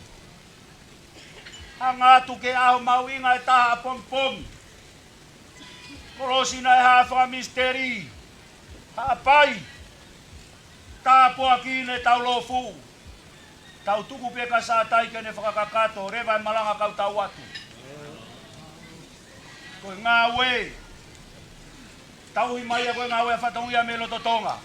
Hanga atu ke ʻaho mahuʻinga ʻe taha ʻapongipongi. Kolosi naʻe hā fakamisiteli. Haʻapai. Tāpuaki ne tau lōfuʻu. Tau tuku pē kia Satai ke ne fakakakato, leva e malanga kae tau ō atu. Ko e ngāue. Tauhi mai ia ko e ngāue ʻa e fatongia mei loto Tonga.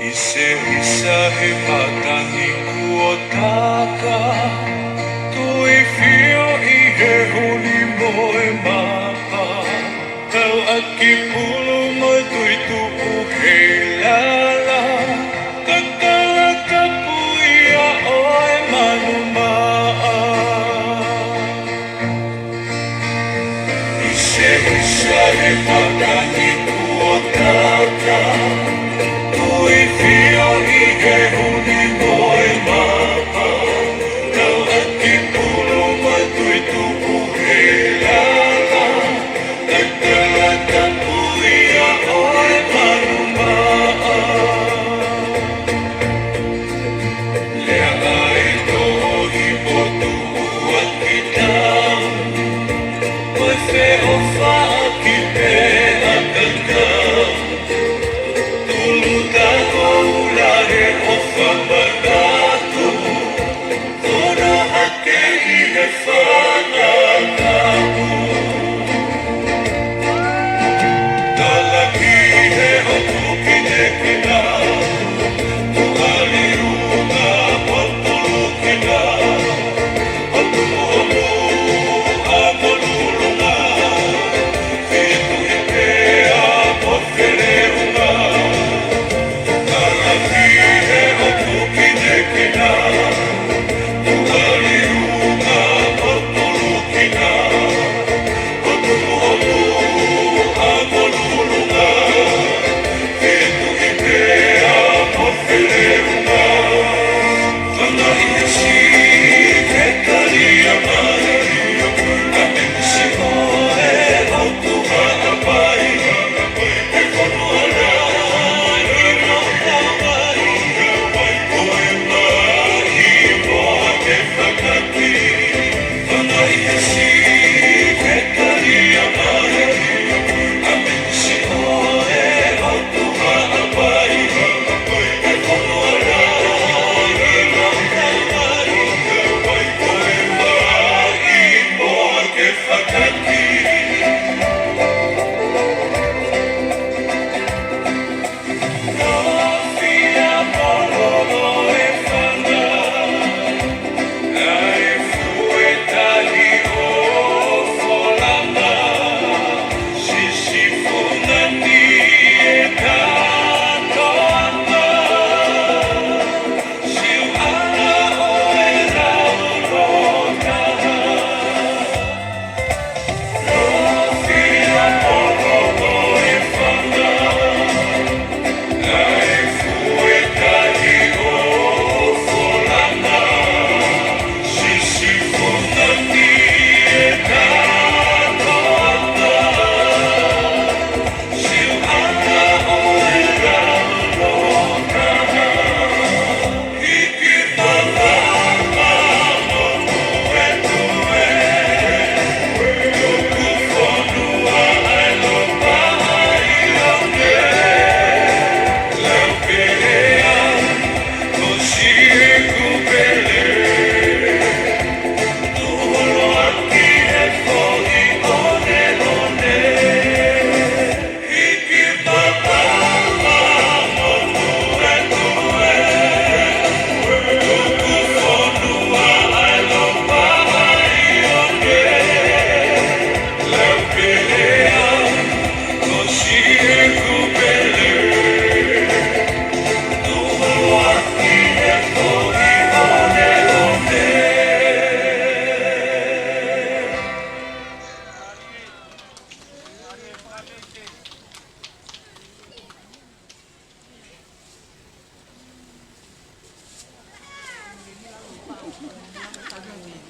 ʻIsehisa he matangi kuo taka, tuifio ʻi he huni mo e mapa, tauʻaki pulu mo e tui tupu he lala, kakala kapu ia ʻo e manu maʻa. ʻIsehisa he matangi kuo taka, tuifio ʻi he huni mo e mapa, tauʻaki pulu mo e tui tupu he lala, kakala kapu ia ʻo e manu maʻa. Lea ai tohi potu ua ki tau, ko e feʻofaʻaki pē ʻa kakau. Tulu ta ko ula he ʻofa manatu, kono hake ʻi he fanga kapu. Talaki he ʻoku kinekina, tuʻali unga potulukina, ʻoku ʻomu a monulunga, fitu i pea po feleunga. Talaki he ʻoku kinekina,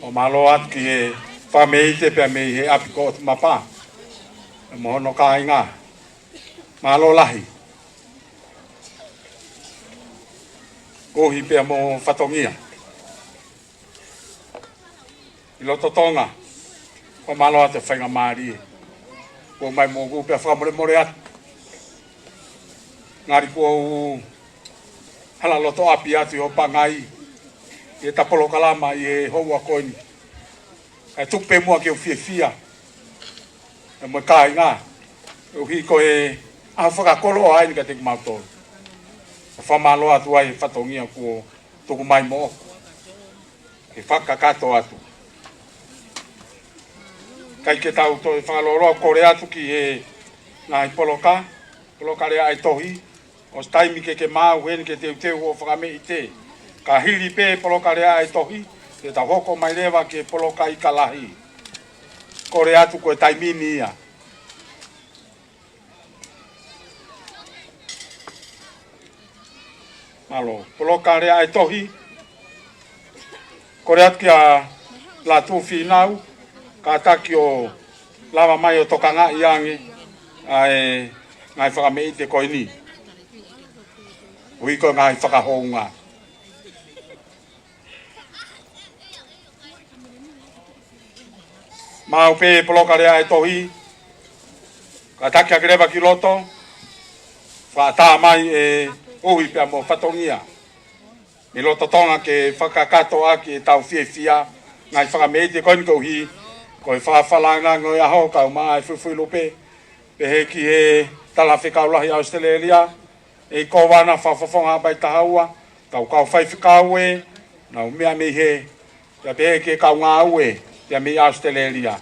ʻO mālō atu ki he Fakameʻite pea mei he ʻapi ko ʻOtumapa, mo hono kāinga. Mālō lahi. Koeʻuhi pea mo fatongia ʻi loto Tonga. Fakamālō atu e faingamālie kuo ʻomai moʻoku, pea fakamolemole atu. Ngali kuo u hala loto ʻapi atu ʻi hoʻo pangai ʻi heʻeta polokalama ʻi he houa ko eni. Kae tuku pē muʻa ke u fiefia pea mo e kāinga, koeʻuhi ko e ʻaho fakakoloa eni kiate kimautolu. Fakamālō atu ai e fatongia kuo tuku mai moʻoku ke fakakakato atu. Kae ke tau toe fakalōloa, kole atu ki he ngaahi poloka, poloka lea ʻa e tohi, ʻosi taimi ke ke maʻu heni ke teuteu hoʻo Fakameʻite. Ka hili pē poloka lea ʻa e tohi, te tau hoko mai leva ki he poloka ika lahi. Kole atu, ko e taimi ni ia. Mālō. Poloka lea ʻa e tohi. Kole atu kia Lātū Fīnau, kātaki ʻo lava mai ʻo tokangaʻi ange ʻa e ngaahi Fakameʻite ko eni, koeʻuhi ko e ngaahi fakahounga. Maʻu pē poloka lea ʻa e tohi, kātaki hake leva ki loto, fakaʻatā mai e ʻuhi pea mo fatongia mei loto Tonga ke fakakakato ʻaki ʻetau fiefia ngaahi Fakameʻite ko eni, koeʻuhi ko e fakafalanga ʻo e ʻaho, kau mai e fuifui lupe, pehē ki he Talafekau Lahi ʻAositelēlia, ʻEiki Kōvana, Fakafofonga Haʻapai Taha Ua, kau kau faifekau ē, nau meʻa mei hē, pea pehē ki he kau ngāue ia mei ʻAositelēlia.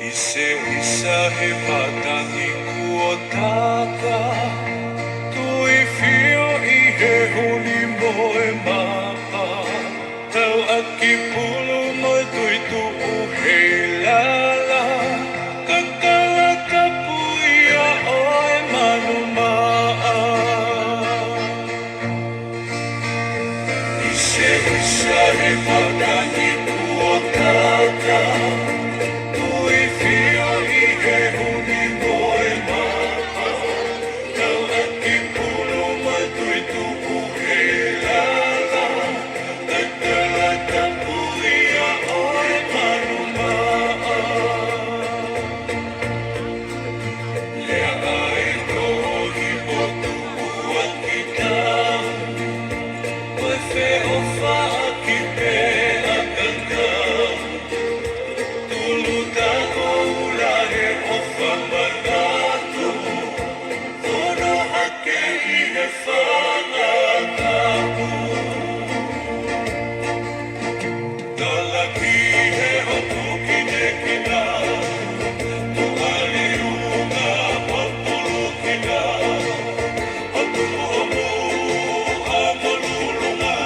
ʻIseʻisa he matangi kuo taka, tui fio ʻi he huni mo e mapa, tauʻaki pulu mo e tui tuʻu he lala, kakala tapu ia ʻo e manu maʻa. ʻIseʻisa he matangi kuo taka, tui fio ʻi he huni mo e mapa, tauʻaki pulu mo e tui tuʻu he lala, kakala tapu ia ʻo e manu maʻa. Lea ʻa e tohi ʻo tuʻuaki tau, ʻo e feʻofaʻaki pea kakau. Tulu taʻoula he ʻofa manatu, ono hake ʻi he fanga tapu. Talaki he ʻotu kinekina, tuʻalilunga ʻo tulukina, ʻo tuʻomuʻa ʻo tulunga,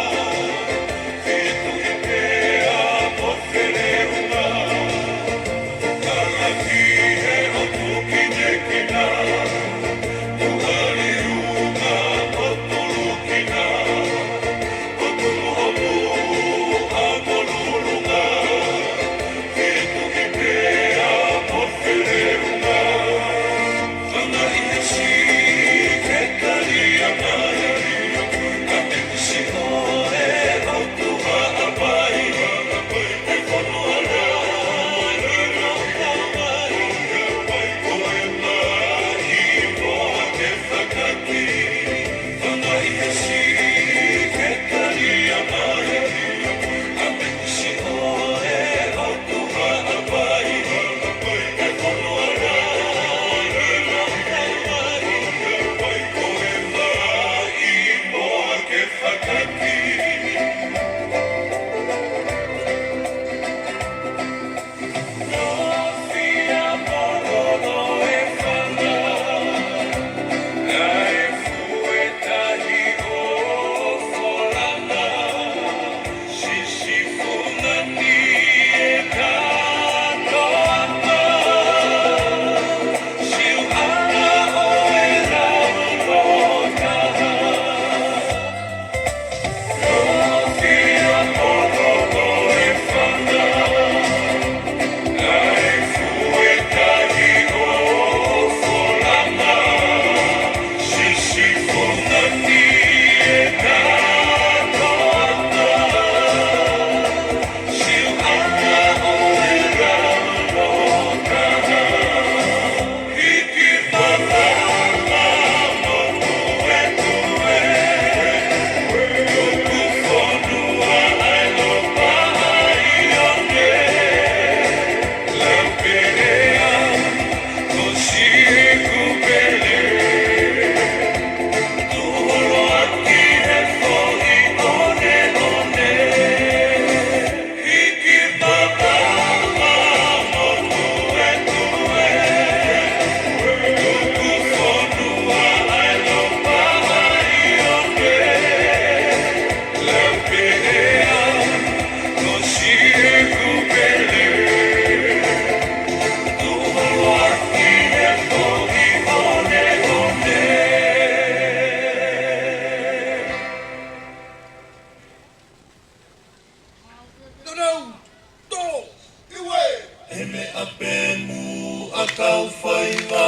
He meʻa pē muʻa kau faiva,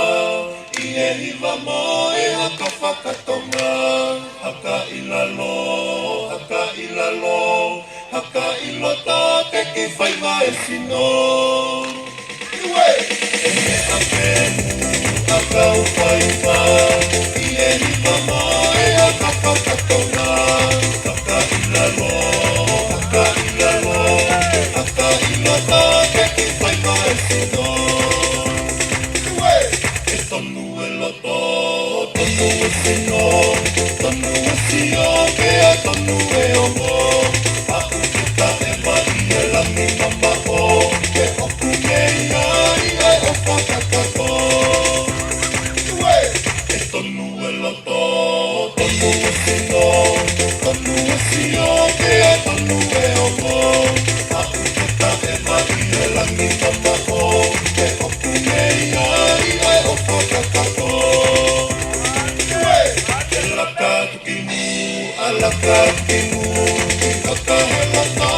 ʻi he hiva mo e haka fakatonga, haka ʻi lalo, haka ʻi lalo, haka ʻi loto ke ke faiva e sino. He meʻa pē muʻa kau faiva, ʻi he hiva mo e haka fakatonga, haka ʻi lalo, haka ʻi lalo, haka ʻi loto ke ke faiva e sino. Ke tonu e loto, tonu e sino, tonu e sio, pea tonu e ongo. Aʻu ke taʻemaʻi e langi mamaʻo, ke ʻoku mei ai ʻa e ʻofa kakato. Ke tonu e loto, tonu e sino, tonu e sio, pea tonu e ongo. Aʻu ke taʻemaʻi e langi mamaʻo, ke ʻoku mei ai ʻa e ʻofa kakato. Ke laka atu ki muʻa, laka atu ki muʻa, haka he loto,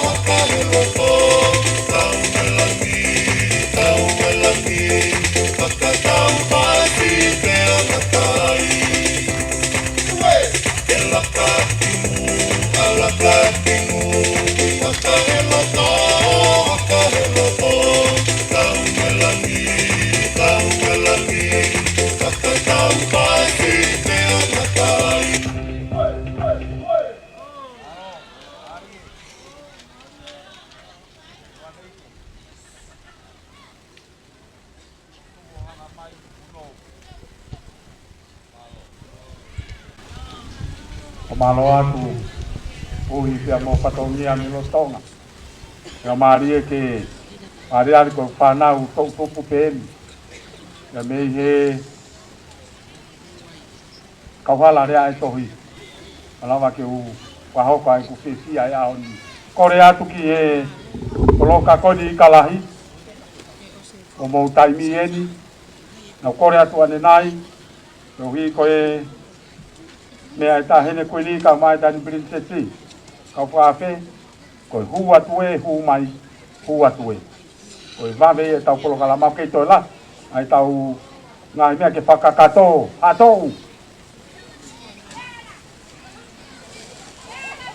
haka he loto. Tau e langi, tau e langi, fakatau pasi pea nakai. Ke laka atu ki muʻa, laka atu ki muʻa, haka he loto, haka he loto. Tau e langi, tau e langi, fakatau pasi pea nakai. ʻO mālō atu, ʻuhi pea mo fatongia ni lotonga. Pea mālie ke, mālie ali ko e fānau toʻu tupu pē eni. Pea mei he kauhala lea e tohi. Malava ke u fakahoko ai ʻeku fiefia he ʻaho ni. Kole atu ki he poloka ko eni ʻIkalahi, ʻo mou taimi eni. Naʻa ku kole atu ʻanenai, koeʻuhi ko e meʻa ʻa e Taʻahine Kuini kae ʻumaʻā e Taʻahine Pilinisesi. Kau fakaafe, ko e hū atu ē, hū mai, hū atu ē. Ko e vave ʻetau polokalama ʻoku kei toe lahi ʻa ʻetau ngaahi meʻa ke fakakakato, ʻa toʻu.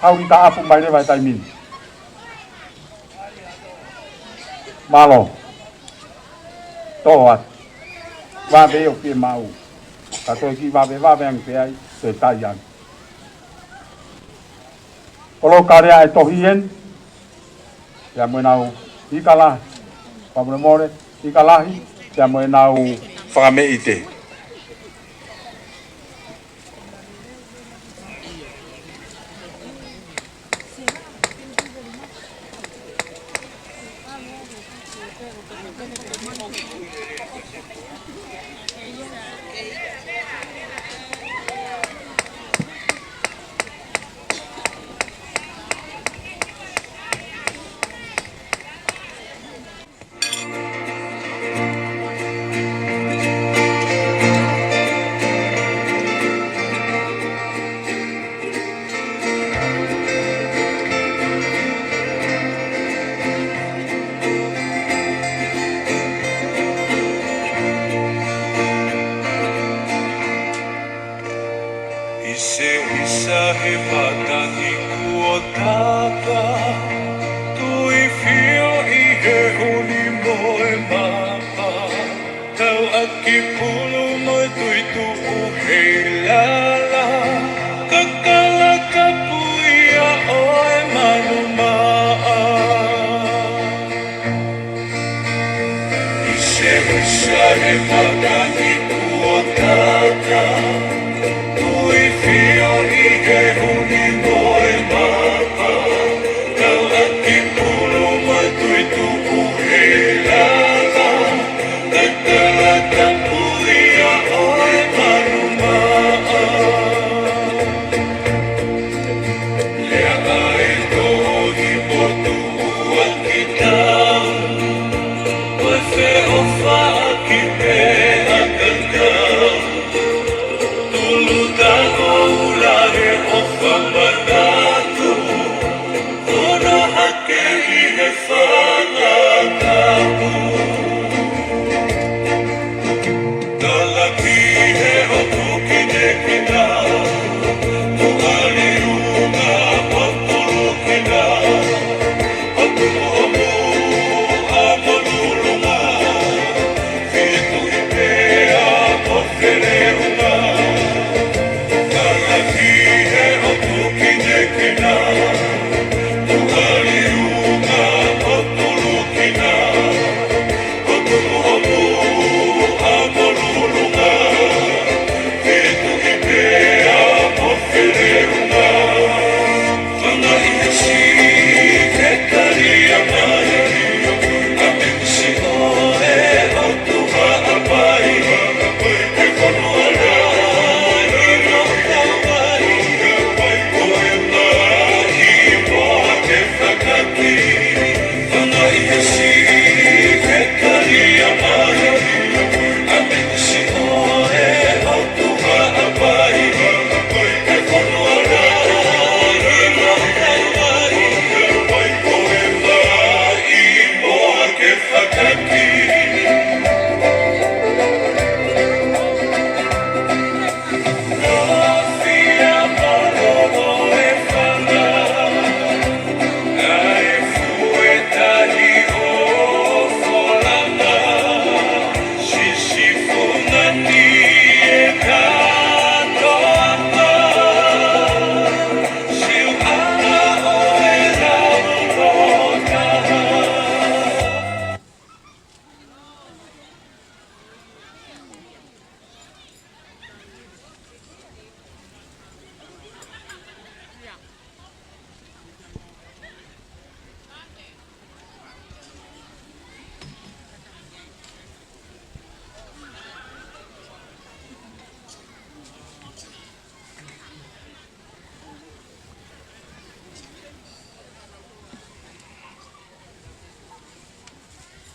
Haʻu ʻi taʻafu mai leva he taimi ni. Mālō. Tō atu. Vave ʻo fiemaʻu. Ka toe kiʻi vave vave ange pē ai, toe tai ange. Poloka lea e tohi eni, pea mo ʻenau ʻIkalahi, fakamolemole, ʻIkalahi, pea mo ʻenau fakameʻite.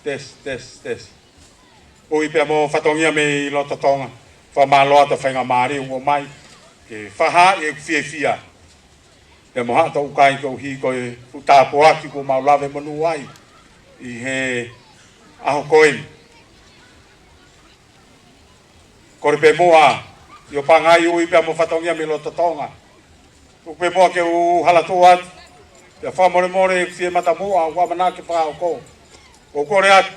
Test, test, test. ʻOi pea mo fatongia mei loto Tonga. Fakamālō atu faingamālie ʻoku ʻomai ke fakahā ʻeku fiefia. Pea mo Haʻa Toʻukai koeʻuhi ko e fuʻu tāpuaki kuo mau lave monū ai ʻi he ʻaho ko eni. Kole pē muʻa ʻi hoʻo pangai ʻOi pea mo fatongia mei loto Tonga. ʻOku pē muʻa ke u hala tuʻu atu. Pea fakamolemole ʻeku fie matamuʻa ʻoku ʻamanaki fakahoko. ʻOku kole atu.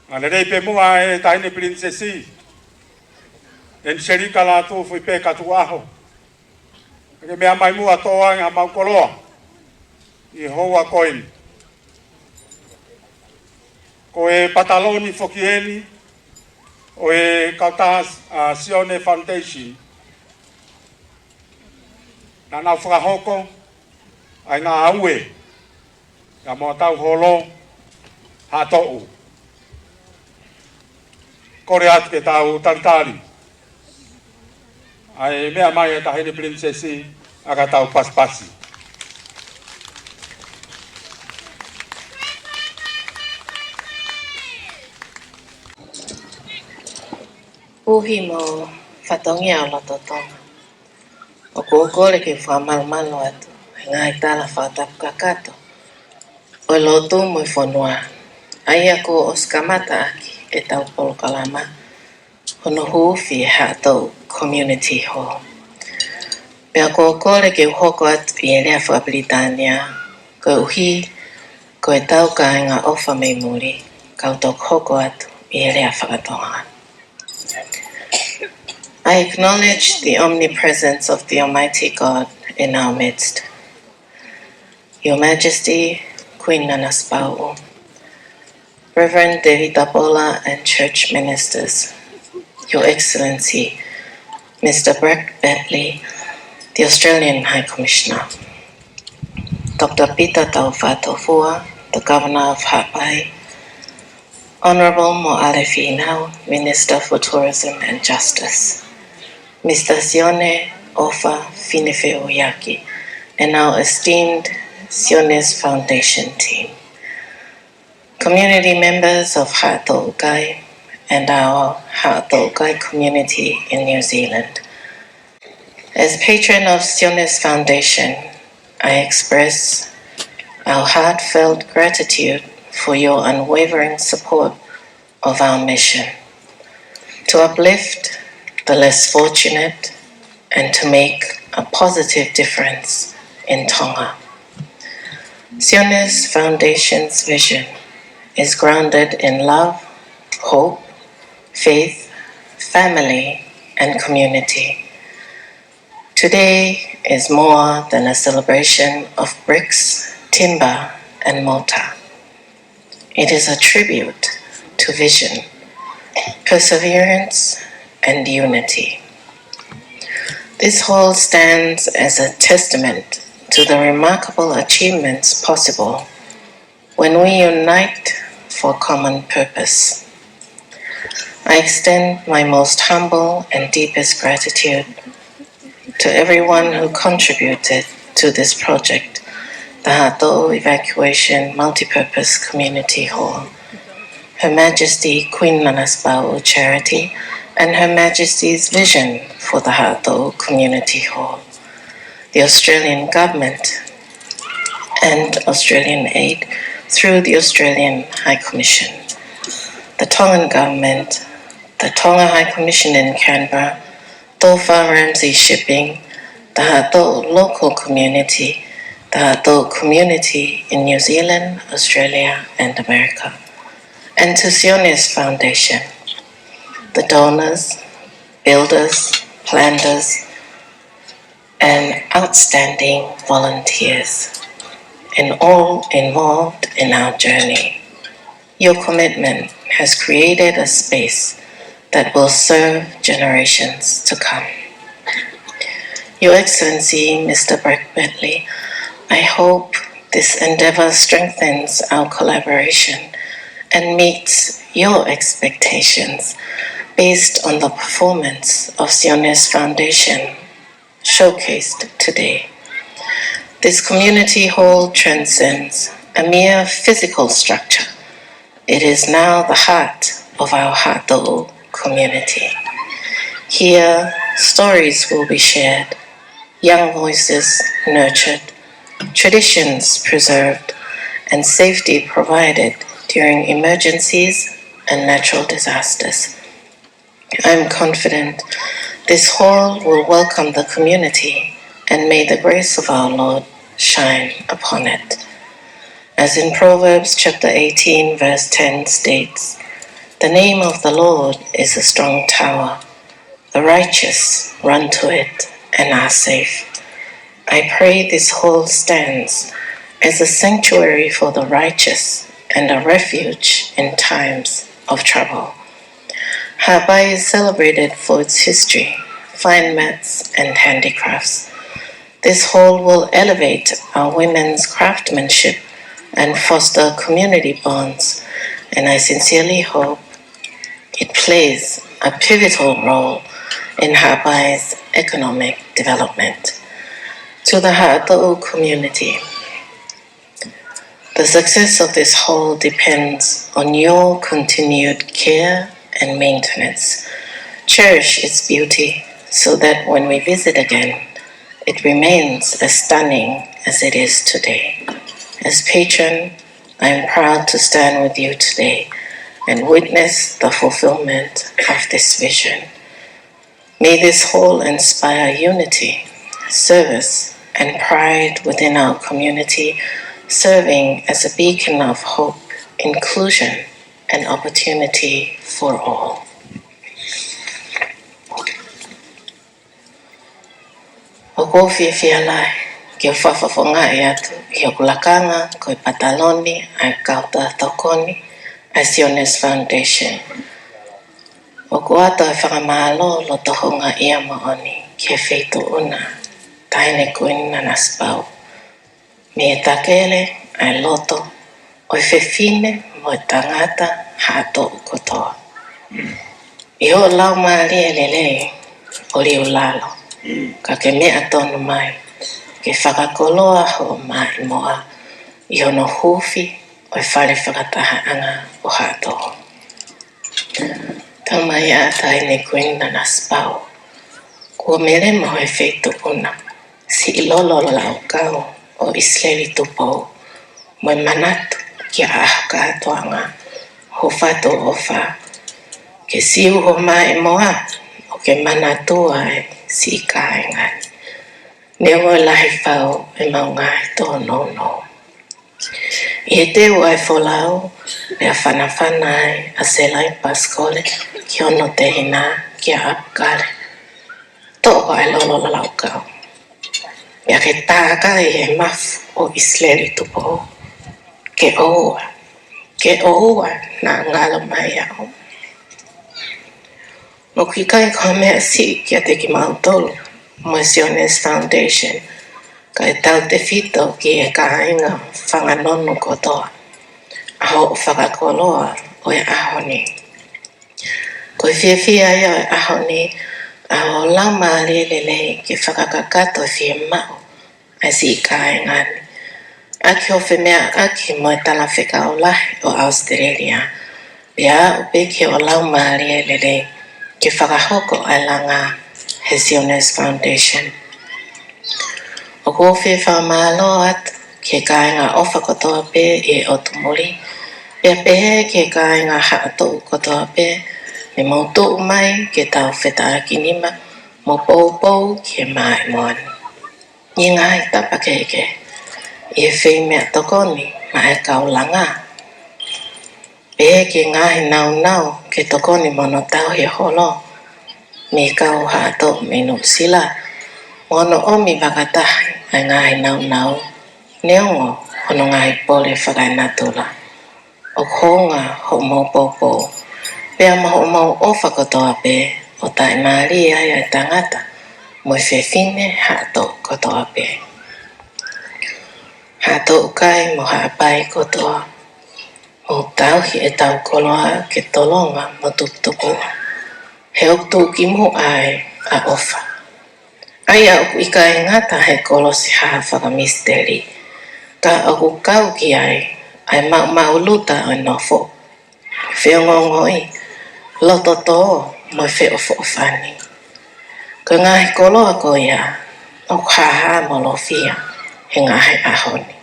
Angalelei pē muʻa e Taʻahine Pilinisesi Eniselika Lātūfuipē Katuʻaho. Ke meʻa mai muʻa tō ange hamau koloa ʻi he houa ko eni. Ko e pataloni foki eni ʻo e kautaha, ʻa, Sione Foundation. Naʻa nau fakahoko ʻa e ngāue ʻa mo tau holo Haʻa Toʻu. Kole atu ke tau talitali ʻa e meʻa mai ʻa e Taʻahine Pilinisesi ʻa ka tau pasipasi. ʻOi pea mo fatongia ʻo loto Tonga. ʻOku ou kole ke fakamalumalu atu he ngaahi tala fakatapu kakato ʻo e lotu mo e fonua, ʻa ia kuo ʻosi kamata ʻaki ʻetau polokalama hono huufi e Haʻa Toʻu Community Hall. Pea ʻoku ou kole ke u hoko atu ʻi he lea fakapilitānia, koeʻuhi ko ʻetau kāinga ʻofa mei muli, kau toki hoko atu ʻi he lea fakatonga. I acknowledge the omnipresence of the Almighty God in our midst. Your Majesty, Queen Nanasipauʻu, Reverend Tevita Pola and church ministers, Your Excellency, Mister Brett Batley, the Australian High Commissioner, Doctor Pita Taufatofua, the Governor of Haʻapai, Honourable Moʻale Fīnau, Minister for Tourism and Justice, Mister Sione ʻOfa Finefeuiaki, and our esteemed Sione's Foundation team, community members of Haʻa Toʻukai and our Haʻa Toʻukai community in New Zealand. As patron of Sione's Foundation, I express our heartfelt gratitude for your unwavering support of our mission to uplift the less fortunate and to make a positive difference in Tonga. Sione's Foundation's vision is grounded in love, hope, faith, family, and community. Today is more than a celebration of bricks, timber, and mortar. It is a tribute to vision, perseverance, and unity. This hall stands as a testament to the remarkable achievements possible when we unite for a common purpose. I extend my most humble and deepest gratitude to everyone who contributed to this project, the Haʻatoʻo Evacuation Multipurpose Community Hall, Her Majesty Queen Nanasipauʻu Charity, and Her Majesty's vision for the Haʻatoʻo Community Hall, the Australian Government and Australian aid through the Australian High Commission, the Tongan Government, the Tonga High Commission in Canberra, Tofa Ramsay Shipping, the Haʻatoʻo local community, the Haʻatoʻo community in New Zealand, Australia, and America, and to Sione's Foundation, the donors, builders, planters, and outstanding volunteers, and all involved in our journey. Your commitment has created a space that will serve generations to come. Your Excellency, Mister Brett Bentley, I hope this endeavor strengthens our collaboration and meets your expectations based on the performance of Sione's Foundation showcased today. This community hall transcends a mere physical structure. It is now the heart of our Haʻatoʻo community. Here, stories will be shared, young voices nurtured, traditions preserved, and safety provided during emergencies and natural disasters. I am confident this hall will welcome the community, and may the grace of our Lord shine upon it. As in Proverbs chapter eighteen, verse ten states, "The name of the Lord is a strong tower. The righteous run to it and are safe." I pray this hall stands as a sanctuary for the righteous and a refuge in times of trouble. Haʻapai is celebrated for its history, fine mats, and handicrafts. This hall will elevate our women's craftsmanship and foster community bonds, and I sincerely hope it plays a pivotal role in Haʻapai's economic development. To the Haʻatoʻo community, the success of this hall depends on your continued care and maintenance. Cherish its beauty so that when we visit again, it remains as stunning as it is today. As patron, I am proud to stand with you today and witness the fulfillment of this vision. May this hall inspire unity, service, and pride within our community, serving as a beacon of hope, inclusion, and opportunity for all. ʻOku ou fiefia lahi ke u fakafofongaʻi atu ʻi hoku lakanga ko e pataloni ʻa e kautaha tokoni ʻa e Sione's Foundation. ʻOku ʻoatu e fakamālō loto houngaʻia moʻoni ki he Feituʻuna Taʻahine Kuini Nanasipauʻu, mei he takele ʻa e loto ʻo e fefine mo e tangata Haʻatoʻo kotoa. ʻI hoʻo laumālie lelei ʻo liu lalo, ka ke meʻa tonu mai ke fakakoloa hoʻo maʻimoa ʻi hono huufi ʻo e fale fakatahaʻanga ʻo Haʻatoʻo. Taumaiā Taʻahine Kuini Nanasipauʻu, kuo melemo ʻe he Feituʻuna siʻi lolo laukau ʻo ʻIsileli Tupou, mo e manatu ki he ʻaho kātoanga ho fatu ʻofa, ke siu ho maʻimoa ʻo ke manatua e siʻi kāinga ni. Neongo e lahi fau ʻemau ngaahi tōnounou. ʻI he teu ʻa e folau, pea fanafana ai ʻa Selai Pasikole ki hono tehina kia ʻApikale. Toʻo ʻa e lolo laukau, pea ke tākai he mafu ʻo ʻIsileli Tupou. Ke ʻoua, ke ʻoua naʻa ngalo mai au. ʻOku ʻikai ko ha meʻa siʻi kiate kimautolu mo e Sione's Foundation, kae tautefito ki he kāinga Fanganonu kotoa, ʻa hoʻo fakakoloa ʻo e ʻaho ni. Ko e fiefia ia ʻo e ʻaho ni, ʻa hoʻo laumālie lelei ke fakakakato e fiemaʻu ʻa e siʻi kāinga ni. ʻaki hoʻo femeʻaʻaki mo e Talafekau Lahi ʻo ʻAositelēlia, pea aʻu pē ki hoʻo laumālie lelei ke fakahoko ʻa e langa he Zionis Foundation. ʻOku ou fie fakamālō atu ki he kāinga ʻofa kotoa pē ʻi he ʻotu muli, pea pehē ki he kāinga haʻa toʻu kotoa pē, ne mou tuʻu mai ke tau fetaʻaki nima mo poupou ki he maʻimoa ni ʻi he ngaahi tapa kehekehe, ʻi he feimeʻatokoni maʻa e kau langa, pehē ki he ngaahi naunau ke tokoni mo hono tauhi e holo mei he kau haʻa toʻu mei Nuʻusila, mo hono ʻomi fakataha ʻa e ngaahi naunau neongo hono ngaahi pole fakaenatula. ʻOku hounga hoʻomou poupou, pea mo hoʻomou ʻofa kotoa pē ʻo taʻimālie ai ʻa e tangata mo e fefine haʻa toʻu kotoa pē. Haʻa Toʻukai mo Haʻapai kotoa, mou tauhi ʻetau koloa ke tolonga mo tuputupuʻa, he ʻoku tuʻukimuʻa ai ʻa ʻofa. ʻA ia ʻoku ʻikai ngata he kolosi hā fakamisiteli, ka ʻoku kau ki ai ʻa e maʻumaʻuluta ʻo e nofo, feongoongoʻi, lototō mo e feʻofoʻofani. Ko e ngaahi koloa ko ia ʻoku hāhā mo lofia he ngaahi ʻaho ni.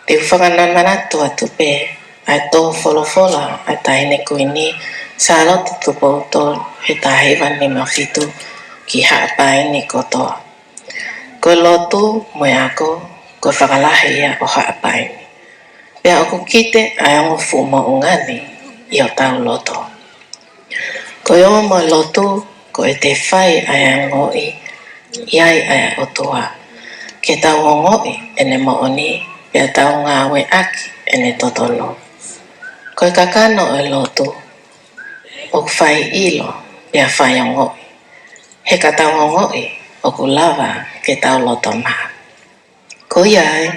Te u fakamanatu atu pē ʻa e tō folofola ʻa e Taʻahine Kuini Sālote Tupou Tolu he taha hiva nima fitu ki Haʻapai ni kotoa: Ko e lotu mo e ako, ko e fakalahi ia ʻo Haʻapai ni. Pea ʻoku kite ʻa e ongo fuʻu moʻunga ni ʻi hotau loto. Ko e ongo mo e lotu, ko ʻete fai ʻa e ongoʻi ʻi ai ʻa e ʻOtua, ke tau ongoʻi ʻene moʻoni, pea tau ngāueʻaki ʻene totonu. Ko e kakano ʻo e lotu, ʻoku fai ʻilo, pea fai ongoʻi. He ka tau ongoʻi, ʻoku lava ke tau loto maʻa. Ko ia ai,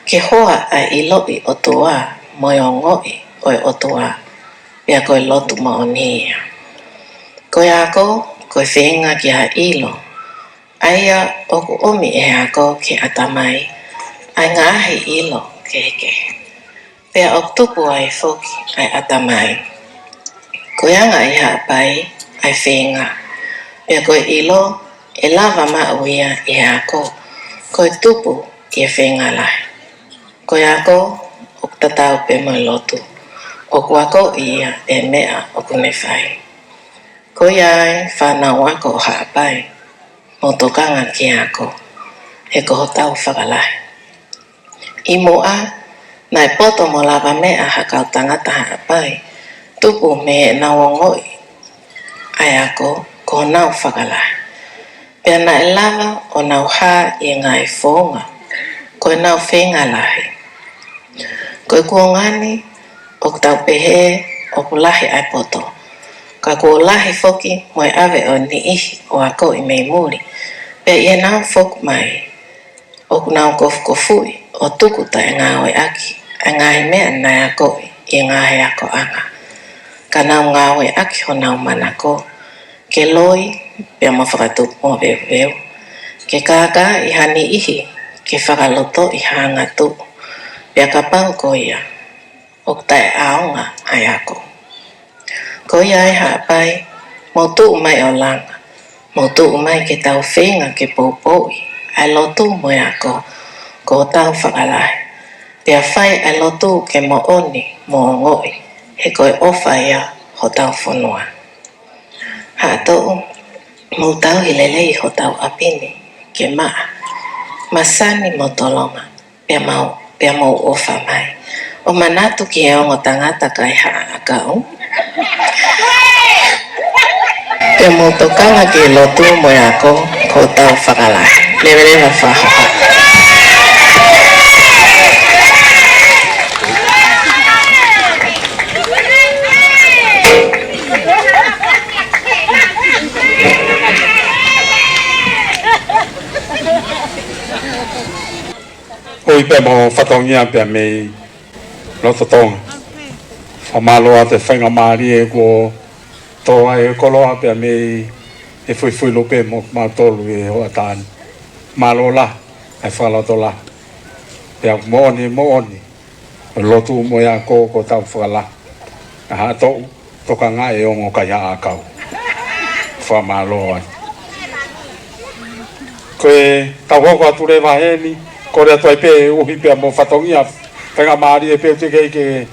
ke hoa ʻa e ʻiloʻi ʻOtua mo e ongoʻi ʻo e ʻOtua, pea ko e lotu moʻoni ia. Ko e ako, ko e feinga ki ha ʻilo, ʻa ia ʻoku ʻomi ʻe he ako ki he ʻatamai ʻa e ngaahi ʻilo kehekehe, pea ʻoku tupu ai foki ʻa e ʻatamai. Ko e anga ʻi Haʻapai ʻa e feinga, pea ko e ʻilo ʻe lava maʻu ia ʻi he ako, ko e tupu ʻi he feinga lahi. Ko e ako ʻoku tatau pē mo e lotu, ʻoku akoʻi ia ʻe he meʻa ʻoku ne fai. Ko ia ai, fānau ako ʻo Haʻapai, mou tokanga ki he ako, he ko hotau fakalahi. ʻI muʻa, naʻe poto mo lavameʻa ha kau tangata Haʻapai, tupu mei heʻenau ongoʻi ʻa e ako ko honau fakalahi. Pea naʻe lava ʻo nau hā ʻi he ngaahi founga ko ʻenau feinga lahi. Ko e kuonga ni, ʻoku tau pehē ʻoku lahi ʻa e poto, ka kuo lahi foki mo e ʻave ʻo e niʻihi ʻo akoʻi mei muli. Pea ʻi heʻenau foki mai, ʻoku nau kofukofuʻi ʻo tuku taʻengāueʻaki ʻa e ngaahi meʻa naʻe akoʻi ʻi he ngaahi akoʻanga, ka nau ngāueʻaki honau manako ke loi pea mo fakatupu moveuveu, ke kākaaʻi ha niʻihi ke fakalotoʻi ha angatuʻu, pea kapau ko ia, ʻoku taʻeʻaonga ʻa e ako. Ko ia ai Haʻapai, mou tuʻu mai ʻo langa, mou tuʻu mai ke tau feinga ke poupouʻi ʻa e lotu mo e ako ko hotau fakalahi, pea fai ʻa e lotu ke moʻoni mo ongoʻi, he ko e ʻofa ia hotau fonua. Haʻa Toʻu, mou tauhi lelei hotau ʻapi ni ke maʻa, masani mo tolonga, pea mou, pea mou ʻofa mai. ʻO manatu ki he ongo tangata kaihaʻa ʻakau, pea mou tokanga ki he lotu mo e ako ko hotau fakalahi. Leveleva fakahoha. Ui pē mo fatongia pē mei loto Tonga. Fakamālō atu e faingamālie kuo tō ai e koloa pē mei he fuifui lupe mo mautolu ʻi he hoʻatā ni. Mālō lahi, ʻa e fakalotolahi. Pea moʻoni, moʻoni. Lotu mo e ako ko hotau fakalahi. ʻA haʻa toʻu, tokanga e ongo kaihaʻa ʻakau. Fakamālō ai. Ko e tau hoko atu leva heni, kole atu ai pē ʻuhi pea mo fatongia, faingamālie pē ʻoku teʻeki ke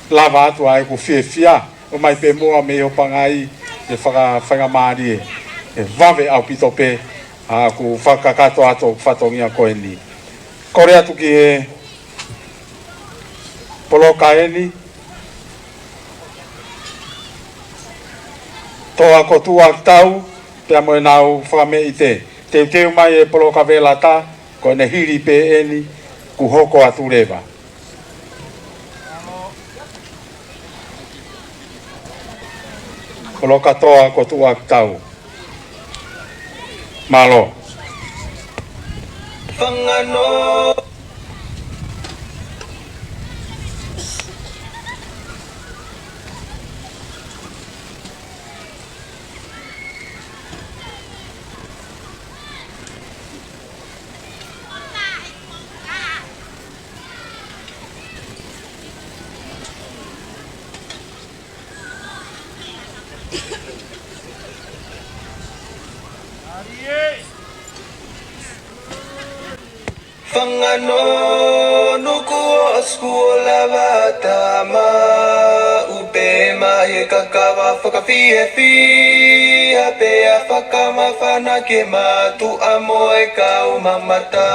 lava atu ai ʻeku fiefia, ʻomai pē muʻa mei Iopangai, ʻe faka-, faingamālie, ʻe vave ʻaupito pē, ʻa ʻeku fakakakato atu ʻeku fatongia ko eni. Kole atu ki he poloka eni, Toa ko Tuʻakitau, pea mo ʻenau fakameʻite. Teuteu mai e poloka velata, ko ʻene hili pē eni, kuo hoko atu leva. Poloka Toa ko Tuʻakitau. Mālō. Fangano. Fangano nuku o ʻosi kuo lava tama, ʻupe mai e kakava fakafiefia, pea fakamafana ke matuʻa mo e kau mamata.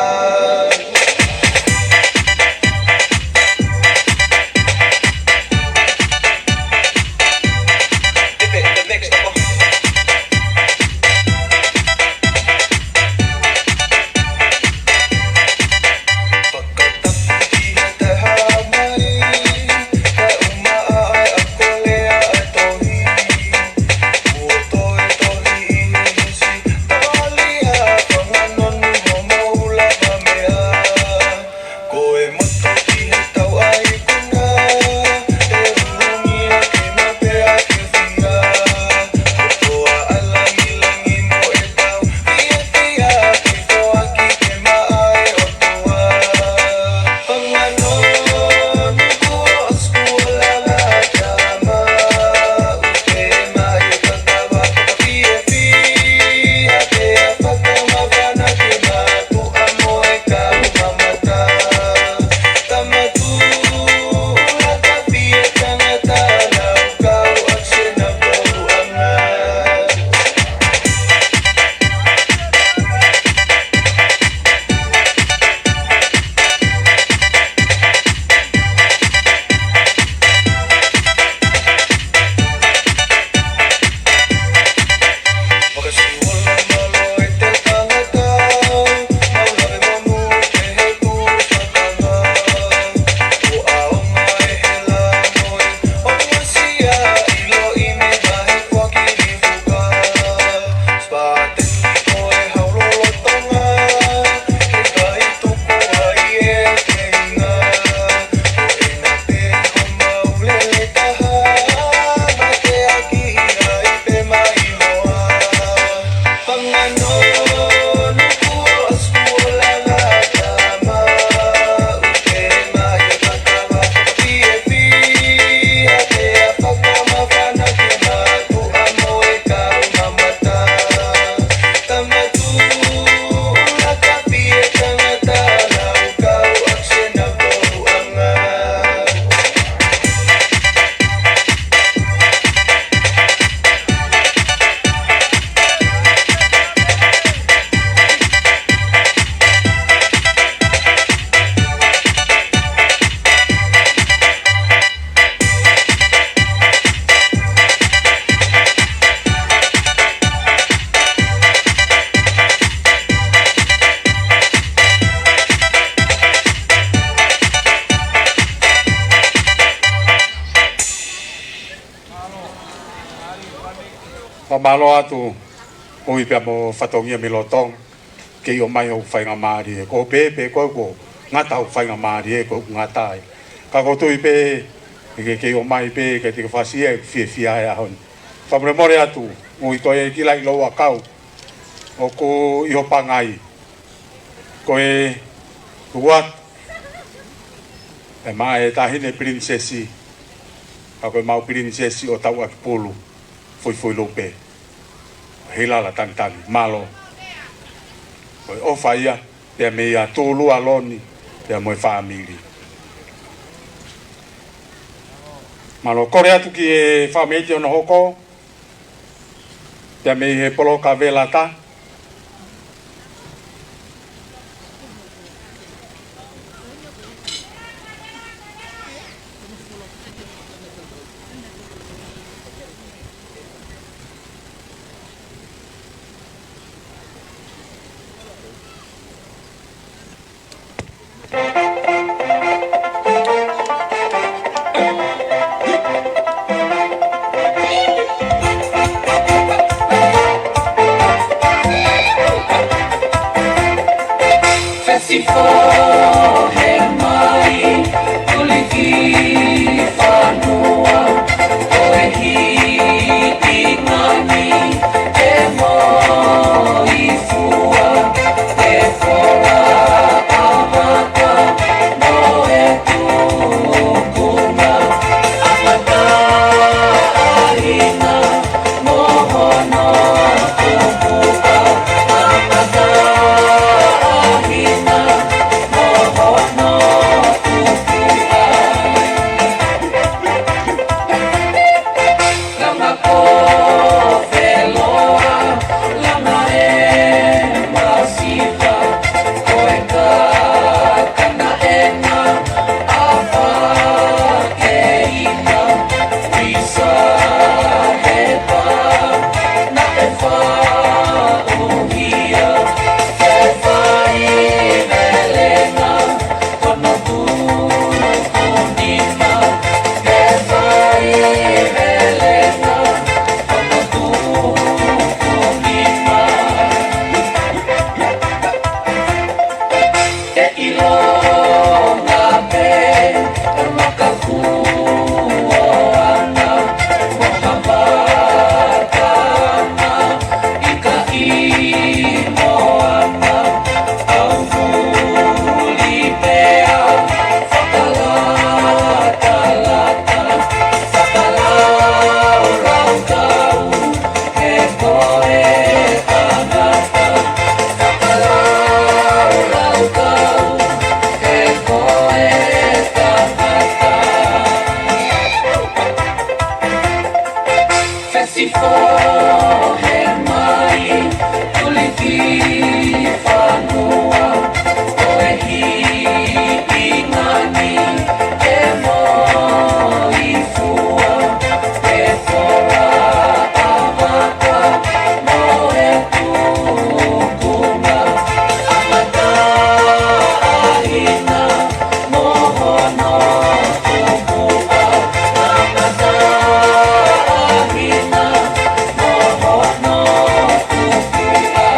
Fakamālō atu, ʻuhi pea mo fatongia mei Lolotonga, ke ʻomai hoʻo faingamālie. Ko e pehē pē ko e ko ngata hoʻo faingamālie, ko e ngata ai. Ka ʻoku ou tui pē, ke, ke ʻomai pē, ke te fasi e fiefia he ʻaho ni. Fakamolemole atu, ʻuhi ko e kiʻi laʻi lou ʻakau, ʻoku ʻi Iopangai. Ko e ua, ʻE maʻa e Taʻahine Pilinisesi, ka ko e mau pilinisesi ʻo Tauʻakipulu, Foʻi Foʻi Lope, Heilala Tangitani, mālō. Ko e ʻofa ia, pea mei a Tūlua Loni, pea mo e fāmili. Mālō, kole atu ki he fakameʻite hono hoko, pea mei he Polo Kavelata. Festival he mai, tuliki fanua, ko e hiki ngani, e mo i fua, e fola amata, mo e tukunga, amata ahina, mo hono tukuka, amata ahina, mo hono tukuka. Langa ko feloa, langa e masiva, ko e kakana ena, ava ke ina, visa he pa, naʻe fa uhia, ke fai velenga, kono tunu kunima, ke fai velenga, kono tunu kunima. Ke ʻilonga pē, e makaku ʻoʻona, mo ha vaka na, ʻikai moana, au fuli pea, fakalatalata, fakalaulaukau, he ko e tangata, fakalaulaukau, he ko e tangata. Festival he mai, tuliki fanua, ko e hiki ngani, e mo i fua, e fola amata, mo e tukunga, amata ahina, mo hono tukuka, amata ahina, mo hono tukuka.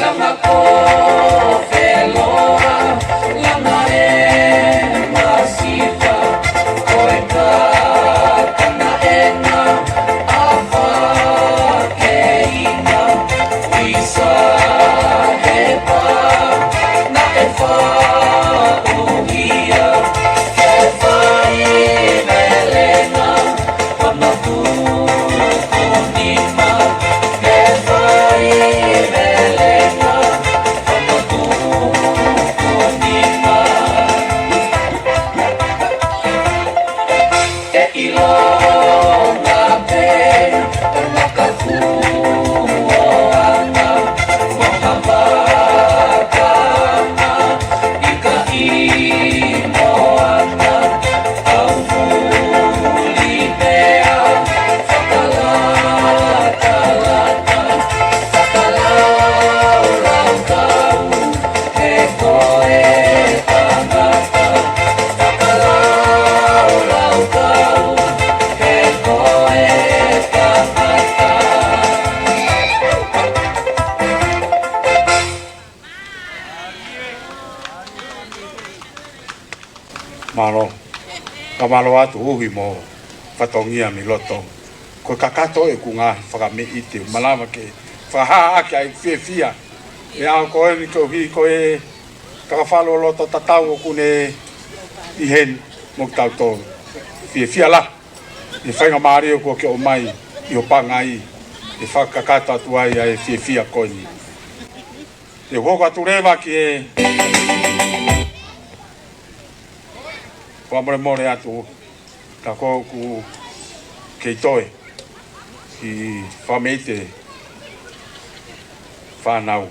Langa ko feloa, langa e masiva, ko e kakana ena, ava ke ina, visa he pa, naʻe fa uhia, ke fai velenga, kono tunu kunima, ke fai velenga, kono tunu kunima. Ke ʻilonga pē, e makaku ʻoʻona, mo ha vaka na, ʻikai moana, au fuli pea, fakalatalata, fakalaulaukau, he ko e tangata, fakalaulaukau, he ko e tangata. Mālō. Ka mālō atu ʻuhi mo fatongia mei loto. Ko e kakato ʻeku ngaahi fakameʻite, malava ke fakahā ʻaki ʻa e fiefia. ʻE au ko eni koeʻuhi ko e Ka ka fakaloloto tatau ʻoku ne ʻi heni mo kitautolu. Fiefia lahi ʻi he faingamālie kuo ke ʻomai ʻi ho pangai, ʻi he fakakakato atu ai ʻa e fiefia ko eni. Te u hoko atu leva ki he fakamolemole atu, ka ʻoku kei toe ʻi Fāmeite fānau.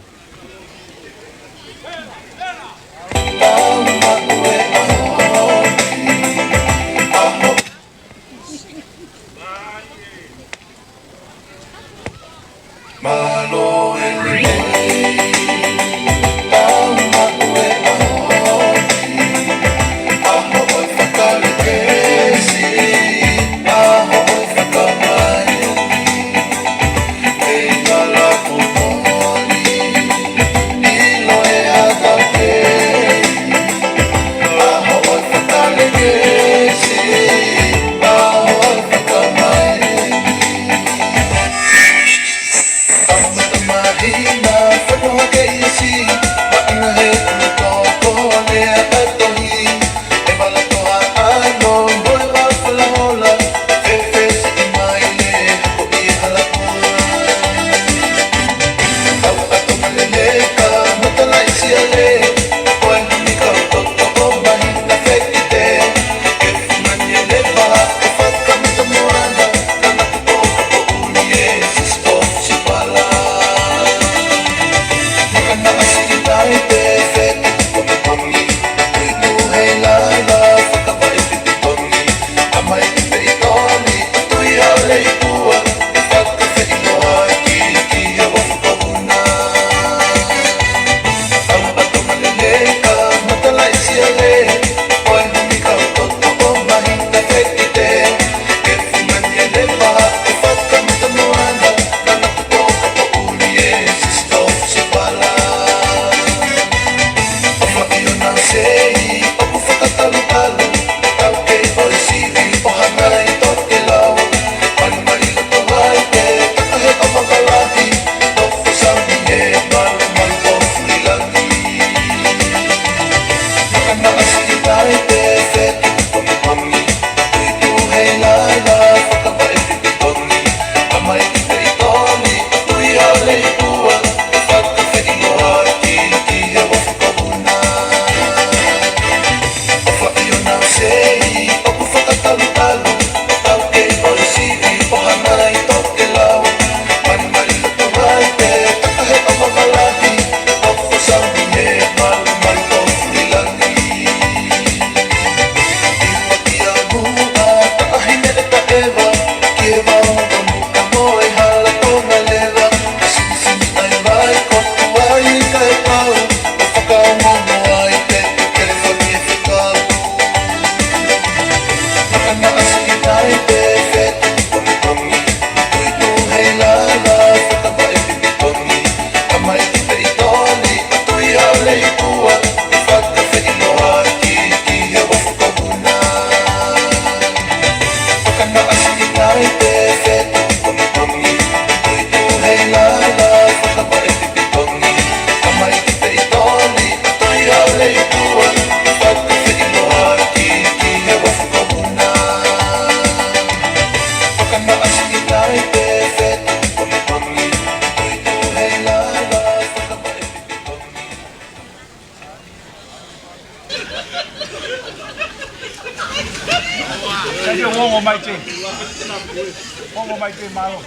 Sai, ongo mai te. Ongo mai te, mālō.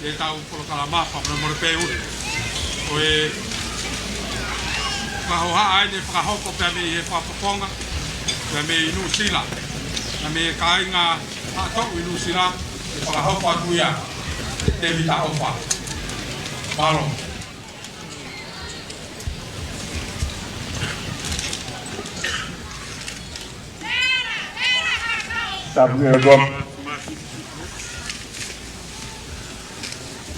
ʻE tau polokalama fakamolemole pē ʻuli. Ko e fakahohaʻa eni ʻe fakahoko pea mei he fakafofonga, pea mei Nuʻusila, pea mei he kāinga ʻa toʻu ʻi Nuʻusila, ʻe fakahoko atu ia ʻe Tēvita ʻOfa. Mālō. Tapu e Tonga.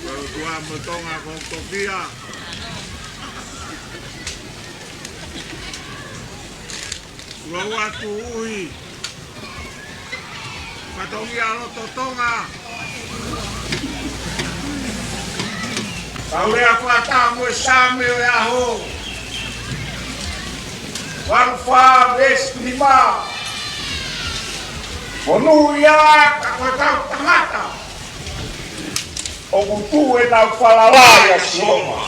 Ua ua mo Tonga ko Topia. Ua ua tuʻuhi. Fatongia loto Tonga. Kau lea kuata mo e Same ʻo e ʻaho. Valu fā veesi nima. Monūʻia ka ko e kau tangata ʻoku tuʻu ʻenau falala ʻia Sihova.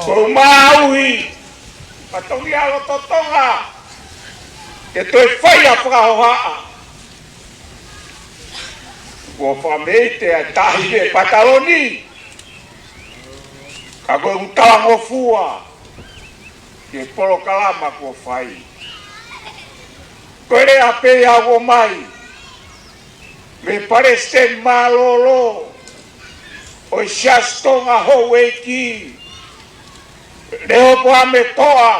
Ko e māʻuhi, fatongia loto Tonga, ke toe fai ʻa e fakahohaʻa. Kuo fakameite ʻa e taʻahine pataloni, ka ko e ʻū talangofua ki he polokalama kuo fai. Ko e lea pē ia ʻoku ʻomai mei he Palesiteni Mālōlō ʻo e Siasi Tonga Houʻeiki, Lehopoame Toʻa,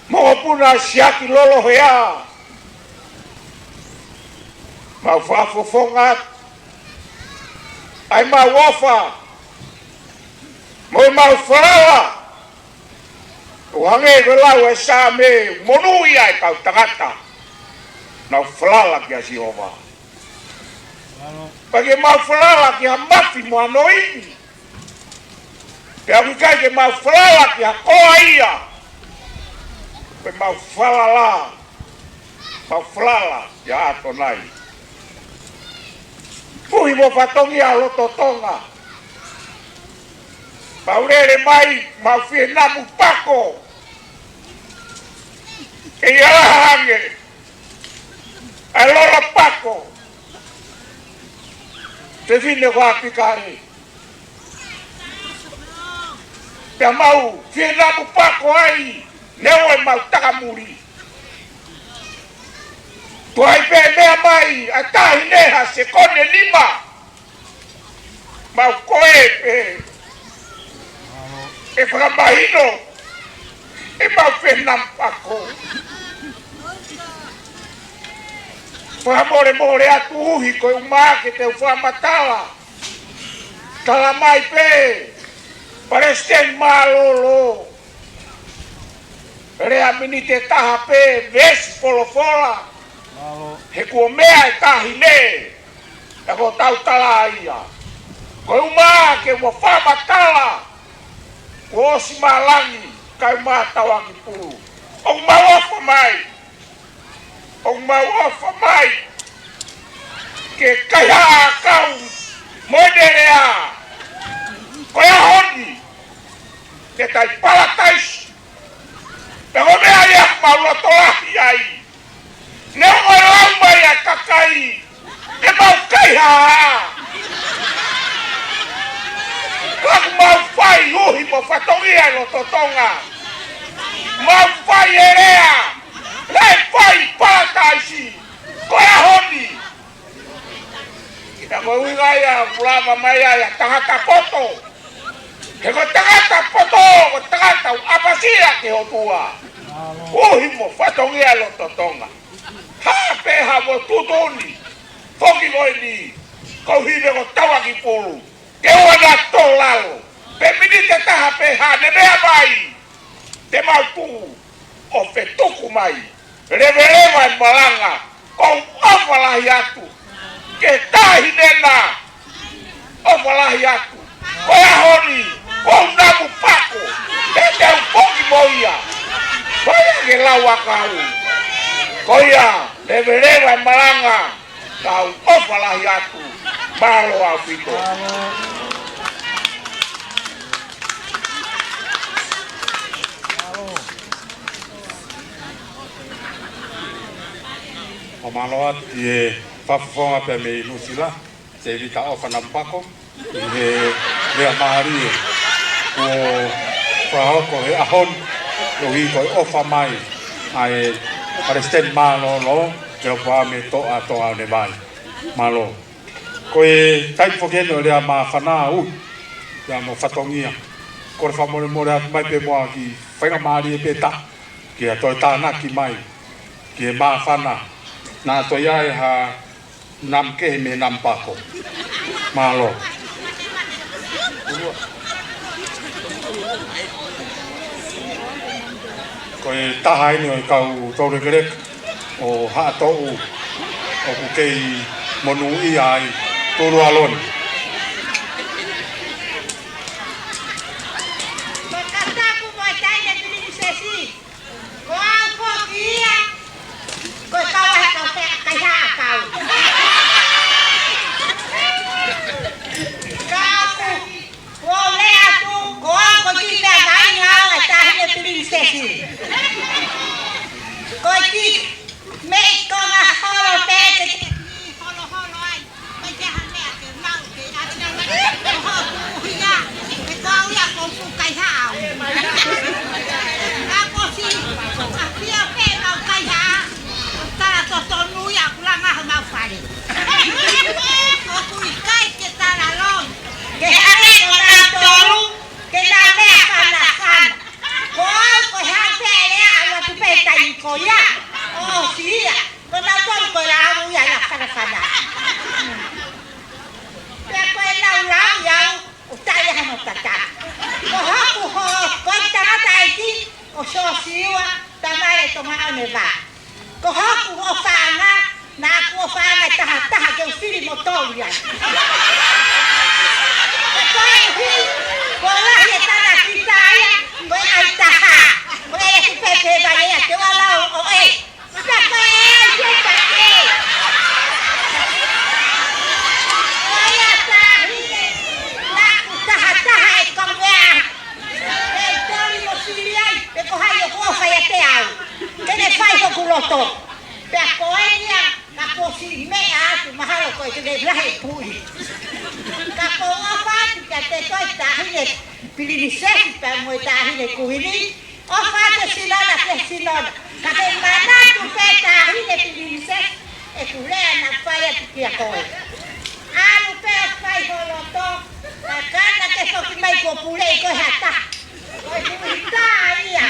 Mokopuna Siaki Lolohea. Mau fakafofonga atu ʻa e mau ʻofa mo e mau falala, ʻo hangē ko e lau ʻa e Saame, monūʻia ʻa e kau tangata naʻa nau falala kia Sihova. Pea ke mau falala ki ha mafi mo ha noini, pea ʻoku ʻikai ke mau falala ki ha koa ia. Ko e mau falala, mau falala kia ʻAtonai. ʻUhi mo fatongia loto Tonga, mau lele mai, mau fie namu pako. Ke ʻi ai ha ange ʻa e lolo pako, fefine ko ʻApikale. Pea mau fie namu pako ai, neongo ʻemau takamuli. Tuai pē meʻa mai ʻa e taʻahine ha sekone nima, mau koe pē ʻe fakamahino ʻemau fie namu pako. Fakamolemole atu ʻUhi, ko e ʻumaʻā ke te u fakamatala. Tala mai pē Palesiteni Mālōlō, lea miniti ʻe taha pē veesi folofola. He kuo meʻa e taʻahine, pea ko ʻetau tala ia. Ko e ʻumaʻā ke mo fakamatala, kuo ʻosi malangi, kae ʻumaʻā Tauakipulu. ʻOku mau ʻofa mai, ʻoku mau ʻofa mai ke kaihaʻa ʻakau mo ʻene lea. Ko e ʻaho ni ke tai palataisi. Pea ko e meʻa ia ʻoku mau loto lahi ai. Neongo e lau mai ʻa e kakai ke mau kaihaʻa, ka ʻoku mau fai ʻUhi mo fatongia ʻi loto Tonga. Mau fai e lea, lea e fai palataisi. Ko e ʻaho ni. Pea ko e ʻuhinga ia ʻoku lava mai ai ʻa e tangata poto. He ko e tangata poto, ko e tangata ʻoku ʻapasia ki he ʻOtua. ʻUhi mo fatongia ʻi loto Tonga. Hā pē ha mo tuʻutuʻuni, foki ko eni, ko e ʻuhi pē ko Tauakipulu, ke ʻoua naʻa tō lalo. Pē miniti ʻe taha pē haʻane meʻa mai, te mau tuʻu ʻo fetuku mai. Leveleva e malanga, ʻoku ou ʻofa lahi atu ki he taʻahine na, ʻofa lahi atu. Ko e ʻaho ni, ʻoku ou namu pako, te te u foki mo ia. Ko ia ke lau ʻakau. Ko ia, leveleva e malanga, ʻoku ou ʻofa lahi atu. Mālō ʻaupito. ʻO mālō atu ki he fakafofonga pē mei Nuʻusila, Tēvita ʻOfa Namupako, ʻi he lea mālie kuo fakahoko he ʻaho ni, ʻo hoko e ʻofa mai ʻa e Palesiteni Mālōlō, Lehopoame Toʻa Toʻa Nevai. Mālō. Ko e taimi foki eni ʻo e lea māfana ʻUhi, lea mo fatongia. Kole fakamolemole atu mai pē mo ha kiʻi faingamālie pē taha ke toe tānaki mai ki he māfana. Naʻa toe ʻi ai ha namu kehe mei he namu pako. Mālō. Ko e taha eni ʻo e kau toulekeleka ʻo Haʻatoʻu ʻoku kei monūʻia ai, Tulualoni. Ko e kiʻi meʻi konga holo pē te ke kiʻi holoholo ai. Mai ke ha meʻa ke mau ke ati na mai. Ko hoku ʻuhinga, he ko au ia ko fuʻu kaihaʻa au. Ka ko si, a fia pē mau kaihaʻa. Tala totonu ia ʻoku langa homau fale. ʻOku ʻikai ke tala longo. Ke hane ko nau tolu, ke nau meʻa fanafana. Ko au ko e hā pē lea ʻalu atu pē taimi ko ia. ʻOsi ia. Ko nau tolu ko e lau ia ʻa e fanafana. Pea ko e lau lau ia ʻo taʻe hano tata. Ko hoku ho, ko e tangataʻeiki ʻo Siosiua Tamale Tongaʻoneva. Ko hoku ʻofaʻanga, naʻa ku ʻofaʻanga ʻe taha taha ke u fili mo tolu ia. Ko e koeʻuhi, ko e lahi e tangata ia, ko e ʻai taha. Ko e ʻeku pepe vai ia, te u ala ʻo ʻoʻe. Pea ko e ʻai ke ta ʻe. Ko ia tahi, naʻa ku taha taha ʻe konga. ʻE toli mo fili ai, pe ko hai ʻoku ʻofa ʻiate au. Ke ne fai hoku loto. Pea ko e ia, ka ko si meʻa atu mahalo ko e ke ne lahi pui. Ka ko ʻofa atu kiate koe taʻahine pilinisesi pea mo e taʻahine kuini. ʻOfa atu e sino na ki he sino na. Ka ke manatu pē taʻahine pilinisesi ʻeku lea naʻa ku fai atu kia koe. ʻAlu pē ʻo fai ho loto, ka kana ke foki mai kuo puleʻi koe ha taha. Ko e kuita ia.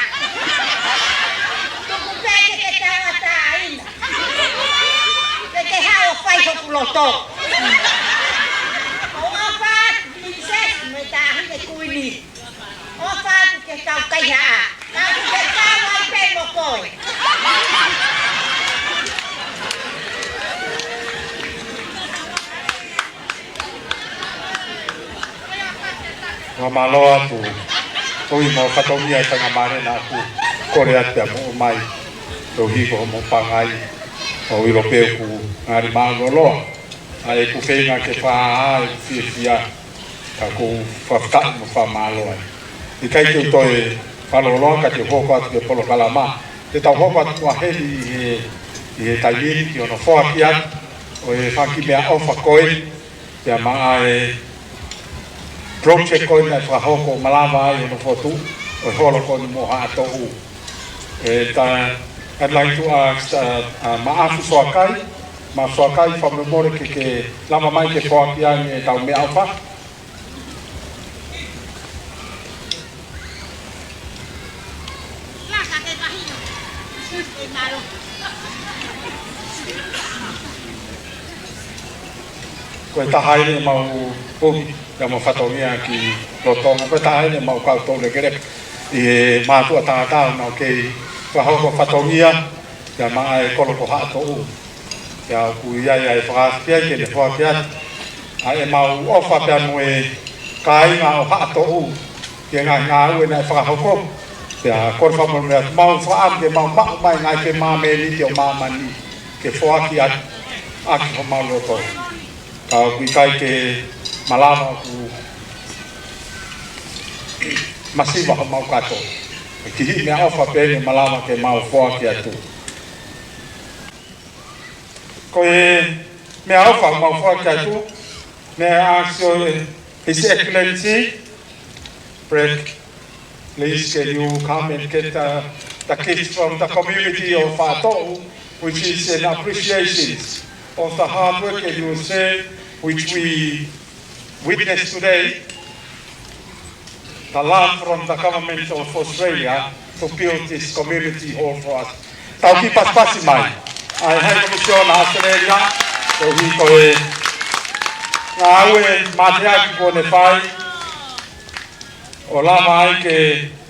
Tuku pē ke ke tauʻatāina. Ke ke haʻu ʻo fai hoku loto. ʻOfa atu pilinisesi mo e taʻahine kuini. ʻOfa atu ki he kau kaihaʻa. Ka ʻoku ke kau ai pē mo koe. Fakamālō atu. Ui mo fatongia e tanga mare naʻa ku kole atu pea mo mai. Tau hiko mo pangai. ʻO ʻilo pē ʻoku ngali mālōlō. ʻA ʻeku feinga ke fā ʻeku fiefia. Ka ʻoku ou fakafetaʻi mo fakamālō ai. ʻIkai ke u toe fakalōloa ka te u hoko atu ki he polokalama. Te tau hoko atu ʻa heni ʻi he, ʻi he taimi ni ki hono foaki atu ʻo e fanga kiʻi meʻaʻofa ko eni. Pea maʻa e project ko eni naʻe fakahoko malava ai hono fotu ʻo e holo ko eni mo Haʻatoʻu. ʻE ta, I'd like to ask, uh, uh, Maʻafu Soakai, Maʻafu Soakai, fakamolemole ke ke lava mai ke foaki ange ʻetau meʻaʻofa. Ko e taha eni ʻemau ʻuhi, ʻemau fatongia ki Lolotonga. Ko e taha eni ʻemau kau toulekeleka ʻi he mātuʻa tangata naʻa nau kei fakahoko fatongia, pea maʻa e kolo ko Haʻatoʻu. Pea ʻoku ʻi ai ʻa e fakaafe ki ai ke ne foaki atu ʻa ʻemau ʻofa pea mo e kāinga ʻo Haʻatoʻu ki he ngaahi ngāue naʻe fakahoko. Pea kole fakamolemole atu, mau fakaʻamu ke mau maʻu mai ngaahi femāmēniti ʻo māmani ke foaki atu ʻaki homau loto. Ka ʻoku ʻikai ke malava, ʻoku masiva homau kato. Kiʻi meʻaʻofa pē eni ʻe malava ke mau foaki atu. Ko e meʻaʻofa ʻoku mau foaki atu, may I ask your, His Excellency, Brett, please can you come and get the, the gift from the community of Haʻatoʻu, which is an appreciation of the hard work and your service which we witnessed today. The love from the government of Australia to build this community hall for us. Tau kiʻi pasipasi mai ʻa e High Commissioner ʻAositelēlia, koeʻuhi ko e ngāue mateaki kuo ne fai, ʻo lava ai ke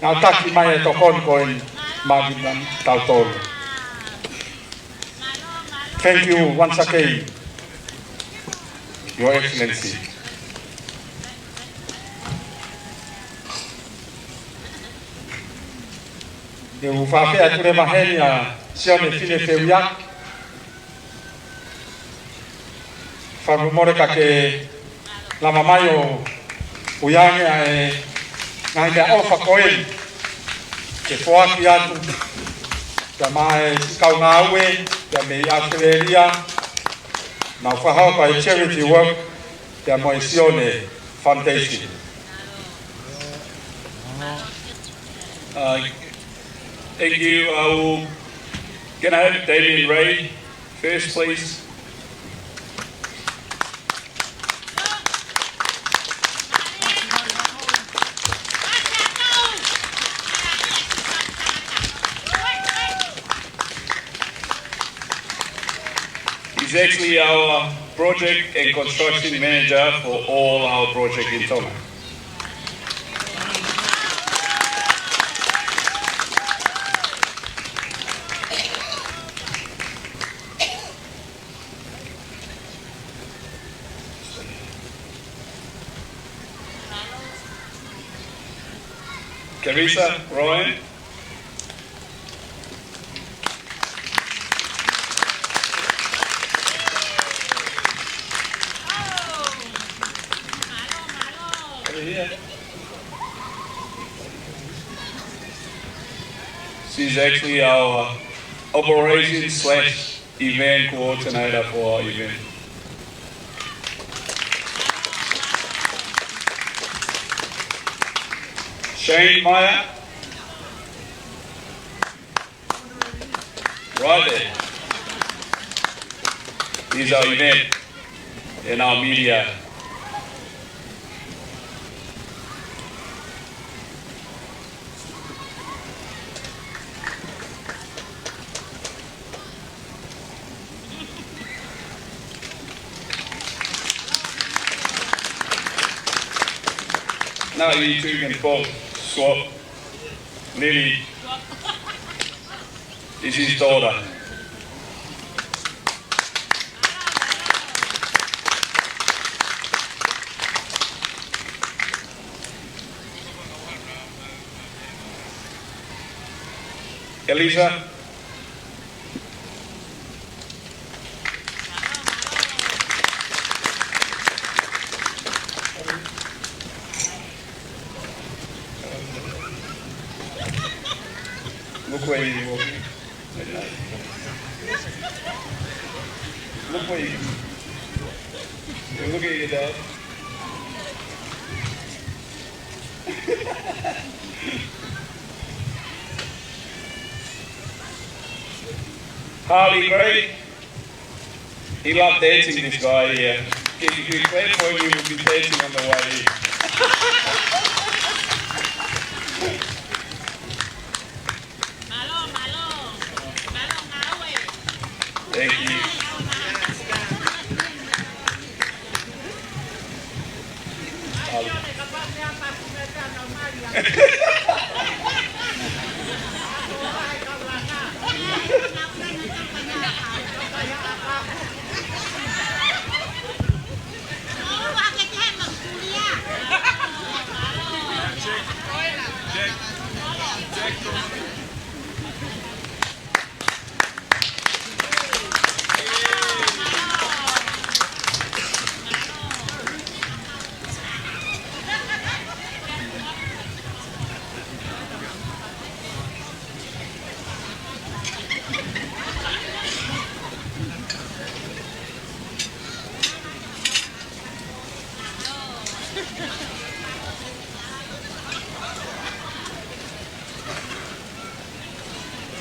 ngāueʻaki mai e tokoni ko eni maʻa kitautolu. Thank you once again, Your Excellency. Te u fakafeʻiloaki atu leva heni ʻa Sione Fine Feuiaki. Fakamolemole ka ke lava mai ʻo ui ange ʻa e ngaahi meʻaʻofa ko eni ke foaki atu Pea mo e siʻi kau ngāue, pea mei ʻAositelēlia, naʻa nau fakahoko e charity work, pea mo e Sione Foundation. Uh, thank you. Uh, can I have Damien Ray first, please? He's actually our project and construction manager for all our project in Tonga. Carissa Ryan. Over here. She's actually our operation slash event coordinator for our event. Shane Meyer. Right there. He's our event and our media. Now you two can both swap. Lily. This is Dora. Elisa. Look where you walk. Look where you, you look at your dad. Harley Gray. He loved dancing, this guy here. If you clap for him, he will be dancing on the way in. Thank you.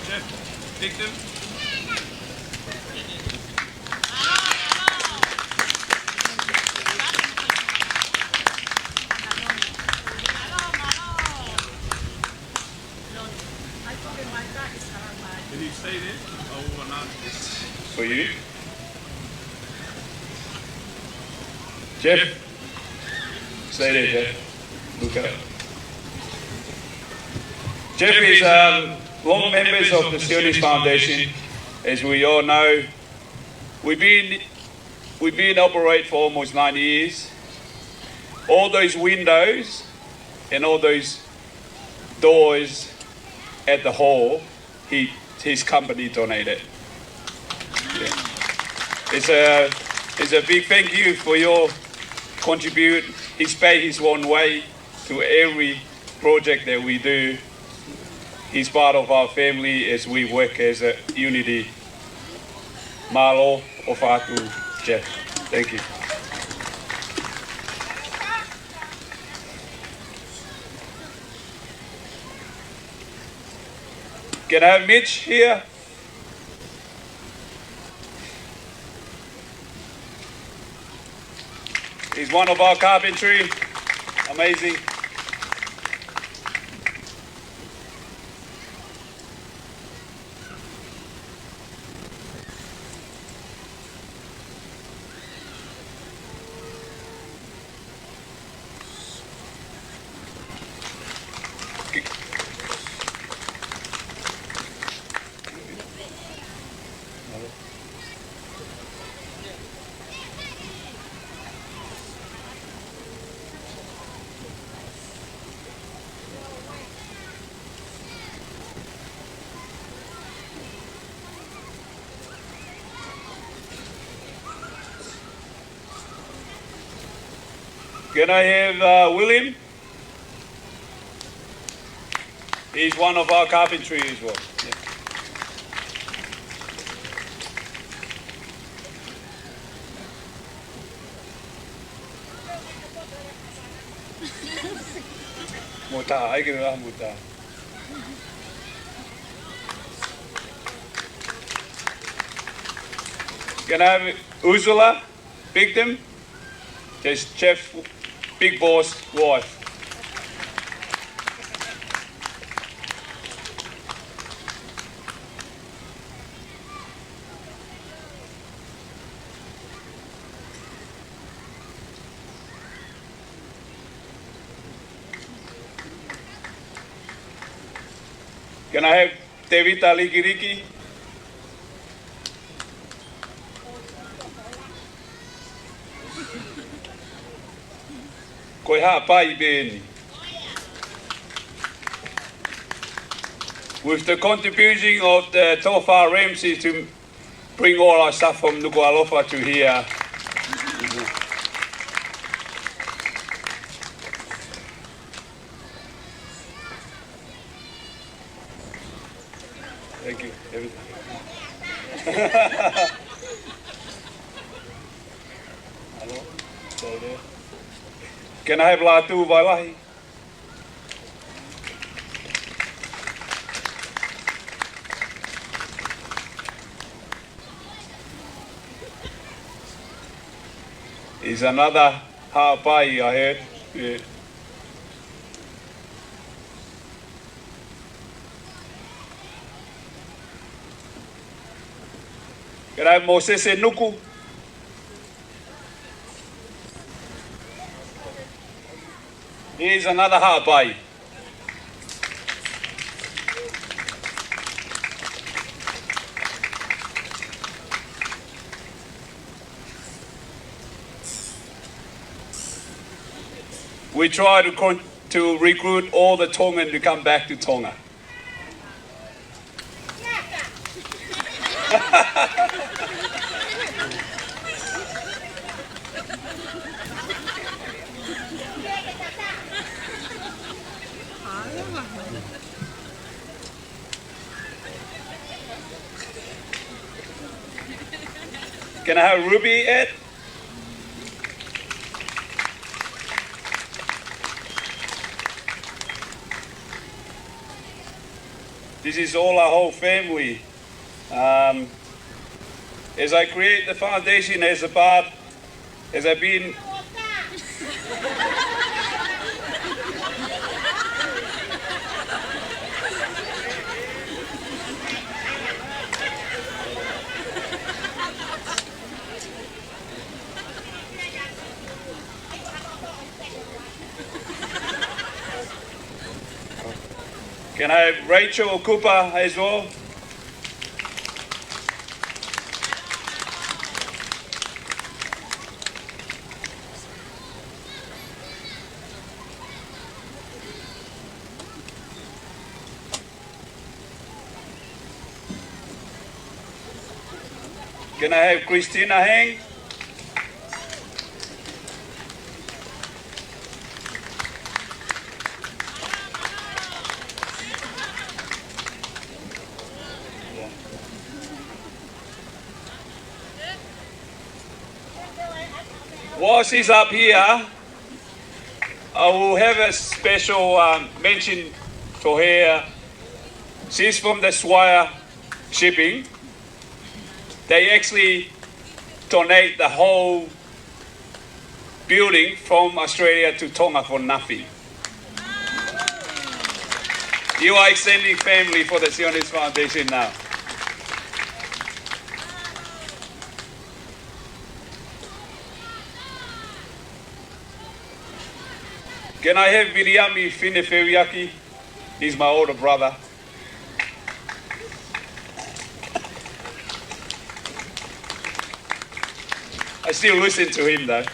Jeff, take them. Can you stay there? I will announce this. For you? Jeff? Stay there, Jeff. Look up. Jeff is, um, long members of the Sionis Foundation. As we all know, we've been, we've been operate for almost nine years. All those windows and all those doors at the hall, he, his company donated. Yeah. It's a, it's a big thank you for your contribute. He's paid his own way to every project that we do. He's part of our family as we work as a unity. Mālō, ʻofa atu, Jeff. Thank you. Can I have Mitch here? He's one of our carpentry. Amazing. Can I have, uh, William? He's one of our carpentry as well. Yeah. Mota, I can, uh, mota. Can I have Ursula Bigden? That's Jeff Big Boss wife. Can I have Tevita Likiliki? Ko e haʻapai pē eni. With the contribution of the Tofa Ramsey to bring all our stuff from Nukuʻalofa to here. Thank you. Everything. Hello? Sorry. Can I have Latu Vailahi? Is another haʻapai ahead. Yeah. Can I have Mosese Nuku? Here's another haʻapai. We try to con-, to recruit all the Tongan to come back to Tonga. Can I have Ruby, Ed? This is all our whole family. Um, as I create the foundation, as a part, as I've been Can I have Rachel Cooper as well? Can I have Christina Heng? While she's up here, I will have a special, um, mention for her. She's from the Swire Shipping. They actually donate the whole building from Australia to Tonga for nothing. You are extending family for the Zionis Foundation now. Can I have Viliami Fine Feriaki? He's my older brother. I still listen to him, though.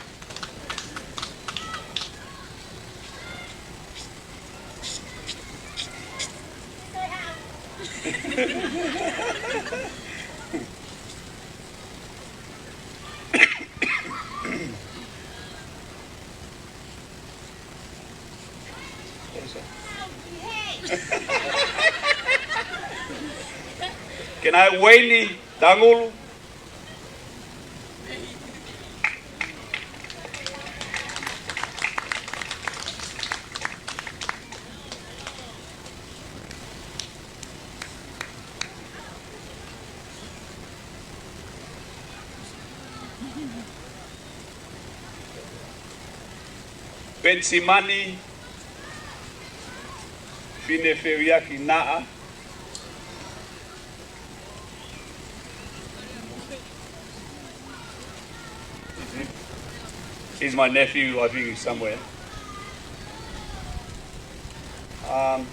Can I have Wayne Tangulu? Pensimani Fine Feriaki Naʻa. He's my nephew, I think he's somewhere. Um,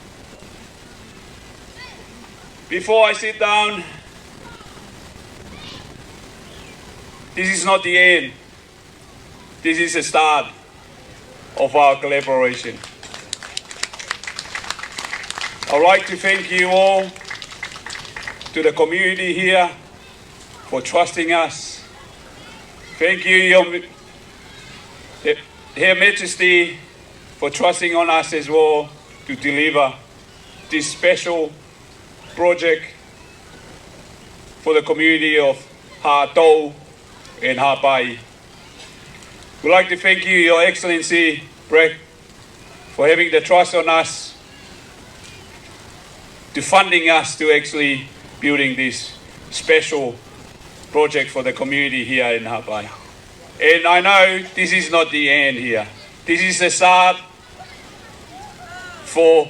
before I sit down, this is not the end. This is the start of our collaboration. I'd like to thank you all, to the community here, for trusting us. Thank you, Your, Her Majesty, for trusting on us as well to deliver this special project for the community of Haʻatou and Haʻapai. We'd like to thank you, Your Excellency Bragg, for having the trust on us, to funding us to actually building this special project for the community here in Haʻapai. And I know this is not the end here. This is the start for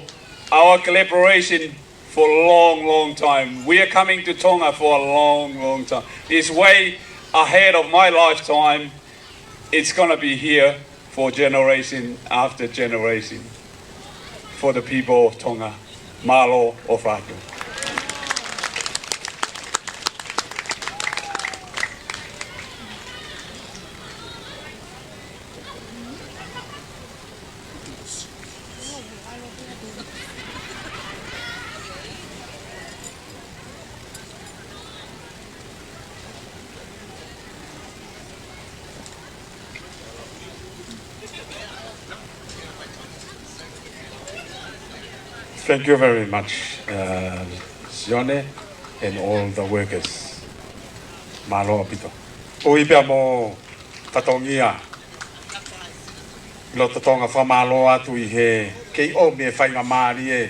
our collaboration for a long, long time. We are coming to Tonga for a long, long time. It's way ahead of my lifetime. It's gonna be here for generation after generation for the people of Tonga. Mālō ʻaupito. Thank you very much, uh, Sione and all the workers. Mālō ʻaupito. ʻOi pea mo fatongia. Loto Tonga fakamālō atu ʻi he kei ʻomi e faingamālie.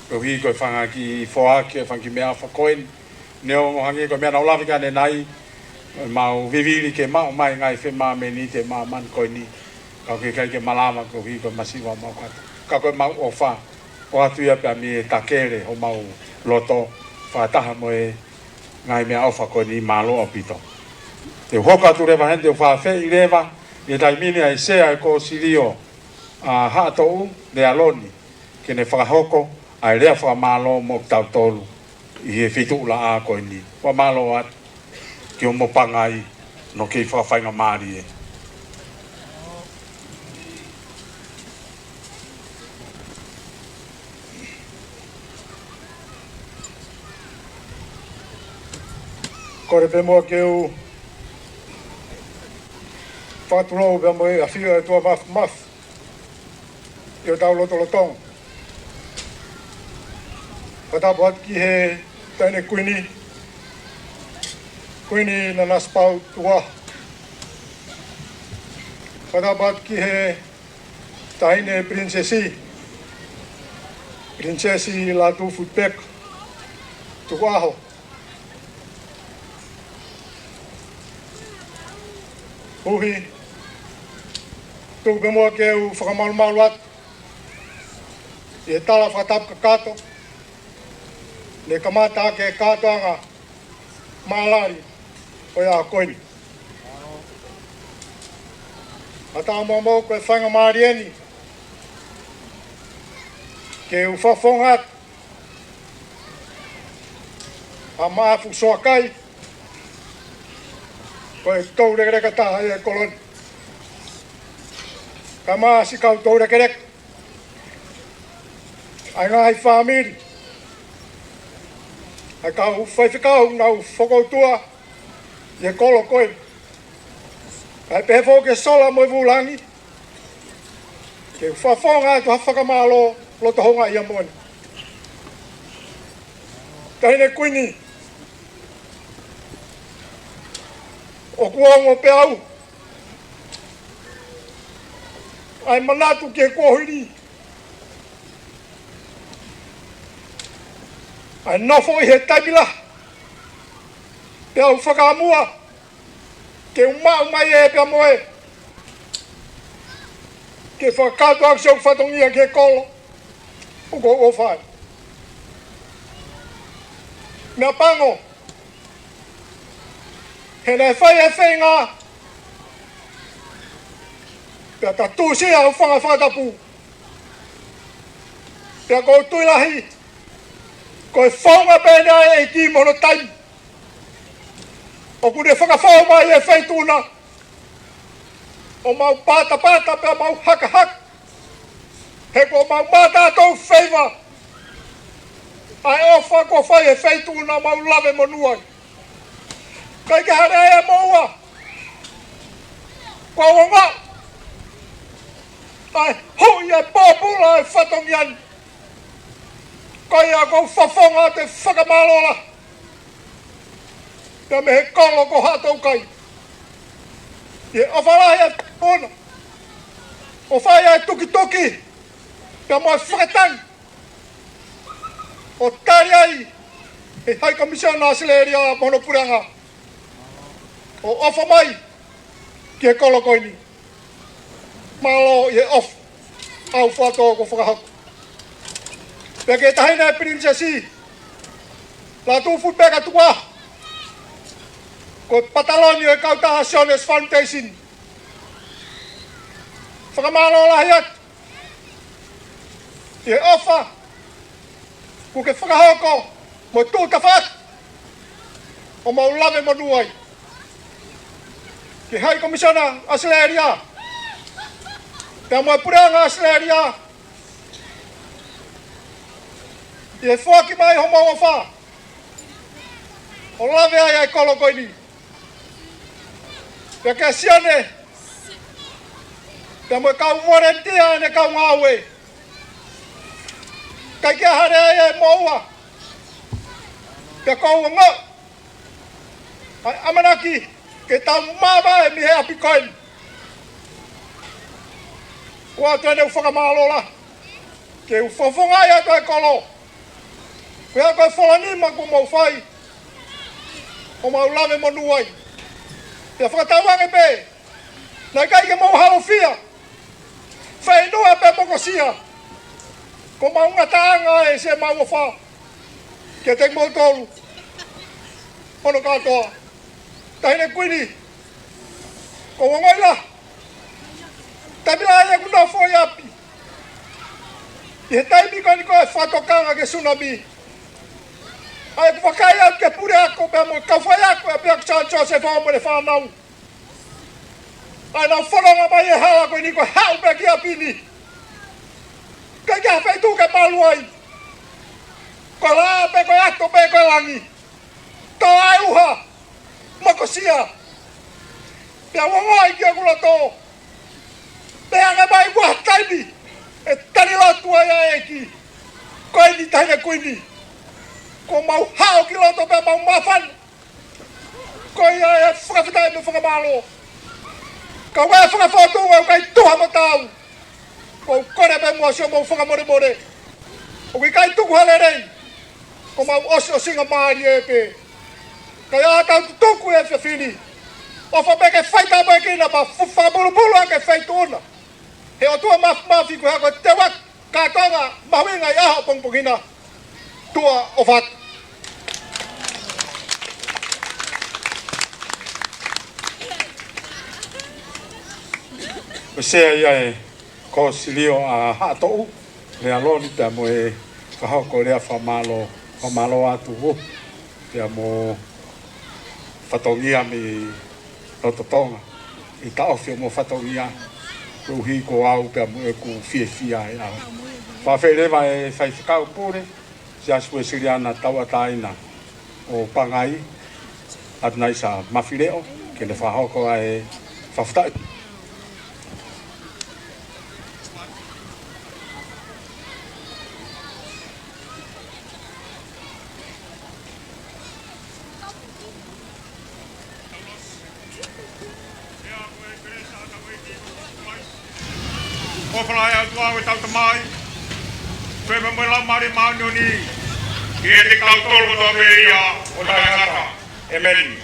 Koeʻuhi ko e fanga kiʻi foaki, e fanga kiʻi meʻaʻofa ko eni. Neongo hangē ko e meʻa naʻa ku lave ki ai ʻanenai, mau vivili ke maʻu mai ngaahi femāmeni ʻi he māmani ko eni. Ka ʻoku ʻikai ke malava koeʻuhi ko e masiva ʻo mau kata. Ka ko e mau ʻofa. ʻOatu ia pea mei he takele homau loto. Fakataha mo e ngaahi meʻaʻofa ko eni, mālō ʻaupito. Te u hoko atu leva heni, te u fakaafeʻi leva ʻi he taimi ni ʻa e sea ʻo e kōsilio ʻa Haʻatoʻu, Lea Loni, ke ne fakahoko ʻa e lea fakamālō moʻotautolu ʻi he feituʻulaʻā ko eni. Fakamālō atu ki hoʻomo pangai hono kei fakafaingamālie. Kole pē muʻa ke u fakatulou pea mo e ʻafio ʻa e ʻOtua Māfimafi ʻi hotau lotolotonga. Fakatapu atu ki he Taʻahine Kuini, Kuini Nanasipauʻu Tuʻa, Fakatapu atu ki he Taʻahine Pilinisesi, Pilinisesi Lātūfuipeka Tukuʻaho. Koeʻuhi, tuku pē muʻa ke u fakamalumalu atu ʻi he tala fakatapu kakato ne kamata ʻaki e kātoanga mālali ʻo e ʻaho ko eni. Kae ʻatā moʻoku e faingamālie ni ke u fakafofonga atu ʻa Maʻafu Soakai, ko e toulekeleka taha ʻi he kolo ni. Kae ʻumaʻā siʻi kau toulekeleka, ʻa e ngaahi fāmili, ʻa e kau faifekau naʻa nau fokoutua ʻi he kolo ko eni. Kae pehē foki ki he sola mo e vūlangi, ke u fakafofonga atu ha fakamālō loto houngaʻia moʻoni. Taʻahine Kuini, ʻoku ongo pē au ʻa e manatu ki he kuohili, ʻa e nofo ʻi he taimi lahi, pea u fakamuʻa ke u maʻu mai ē pea mo ē, ke fakakakato ʻaki siʻoku fatongia ki he kolo ʻoku ou ʻofa ai. Meʻapango, he naʻe fai e feinga, pea ta tuʻusi ʻa e fanga fakatapu. Pea ʻoku ou tui lahi, ko e founga pē eni ʻa e ʻEiki mo hono taimi ʻoku ne fakafou mai e feituʻu na, ʻo mau patapata pea mau hakahaka, he kuo mau mātā tau feiva ʻa e ʻofa kuo fai he feituʻu na, mau lave monū ai. ʻIkai ke hā lea ia moʻua. Kuo u ongoʻi ʻa e huʻi e pōpula e fatongia ni. Ko ia ʻoku ou fakafofonga atu e fakamālō lahi pea mei he kolo ko Haʻatoukai, ʻi he ʻofa lahi e feituʻu na, ʻo fai ai e tukituki pea mo e fakatangi, ʻo tali ai ʻe he High Commissioner ʻAositelēlia mo hono puleʻanga, ʻo ʻofa mai ki he kolo ko eni. Mālō ʻi he ʻofa ʻa e fatongia kuo fakahoko. Pea ki he Taʻahine Pilinisesi Lātūfuipeka Tukuʻaho, ko e pataloni ʻo e kautaha Sione's Foundation, fakamālō lahi atu ʻi he ʻofa kuo ke fakahoko mo e tuʻu tafaʻaki ʻo mau lave monū ai. Ki he High Commissioner ʻAositelēlia pea mo e puleʻanga ʻAositelēlia, ʻi he foaki mai homau ʻofa ʻo lave ai ʻa e kolo ko eni. Pea kia Sione pea mo e kau volunteer ʻene kau ngāue, ʻikai ke hā lea ia moʻua. Pea ʻoku ou ongoʻi ʻa e ʻamanaki ke tau māvae mei he ʻapi ko eni. ʻOatu eni ʻeku fakamālō lahi, ke u fakafofongaʻi atu e kolo, pea ko e fola nima kuo mau fai ʻo mau lave monū ai. Pea fakatauange pē naʻe ʻikai ke mau haofia, feinua pe mokosia, ko homau ngataʻanga ē siʻemau ʻofa kiate kimoutolu hono kātoa. Taʻahine Kuini, ʻoku ou ongoʻi lahi, taimi lahi ʻeku nofo ʻi ʻapi ʻi he taimi ko eni ko e fakatokanga ki he sunami, ʻa ʻeku vakai atu ki he puleako pea mo e kau faiako ʻa e ʻapiako Saint Joseph ʻo mo ʻene fānau, ʻa ʻenau fononga mai he hala ko eni ko e haʻu pē ki ʻapi ni. ʻIkai ke ʻi ai ha feituʻu ke malu ai. Ko e laʻā pē, ko e ʻato pē, ko e langi. Tō ʻa e ʻuha, mokosia. Pea u ongoʻi ki hoku loto, pea hanga mai ʻoku ʻi ai ha taimi ʻe tali lotu ai ʻa e ʻEiki. Ko eni, Taʻahine Kuini, kuo mau haʻu ki loto pea mau māfana. Ko ia e fakafetaʻi mo e fakamālō. Ka ʻoku ʻi ai e fanga fōtunga ʻoku ʻikai tuha mo taau. ʻOku ou kole pē muʻa siʻomou fakamolemole. ʻOku ʻikai tuku ha lelei. Ko ʻemau ʻosiʻosingamālie pē. Ka ʻi ai haʻatau tutuku ʻi he efiafi ni, ʻofa pē ke faitāpuekina pea fu-, fakapulupulu ʻa e feituʻu na. He ʻOtua Māfimafi, ko e hako te wa kātoanga mahuʻinga ʻi he ʻaho pongipongi na. Tuʻa ʻofa atu. Ko e sea ia e kōsilio ʻa Haʻatoʻu, Lea Loni, pea mo e fakahoko lea fakamālō, fakamālō atu ʻo, pea mo fatongia mei loto Tonga, ʻi he taʻofi ʻo mo fatongia, koeʻuhi ko au pea mo ʻeku fiefia ʻi he ʻaho. Fakafeʻiloaki leva e Faifekau Pule Siasi Uēsiliana Tauʻatāina ʻo Pangai, ʻAtunaisa Mafileʻo, ke ne fakahoko ʻa e fakafetaʻi. ʻOfa lahi ʻa e ʻOtua ʻo e tau Tamai, pea mo e Laumālie Māʻoniʻoni, ke ʻiate kitautolu kotoa pē ia ʻo taʻengata. ʻĒmeni.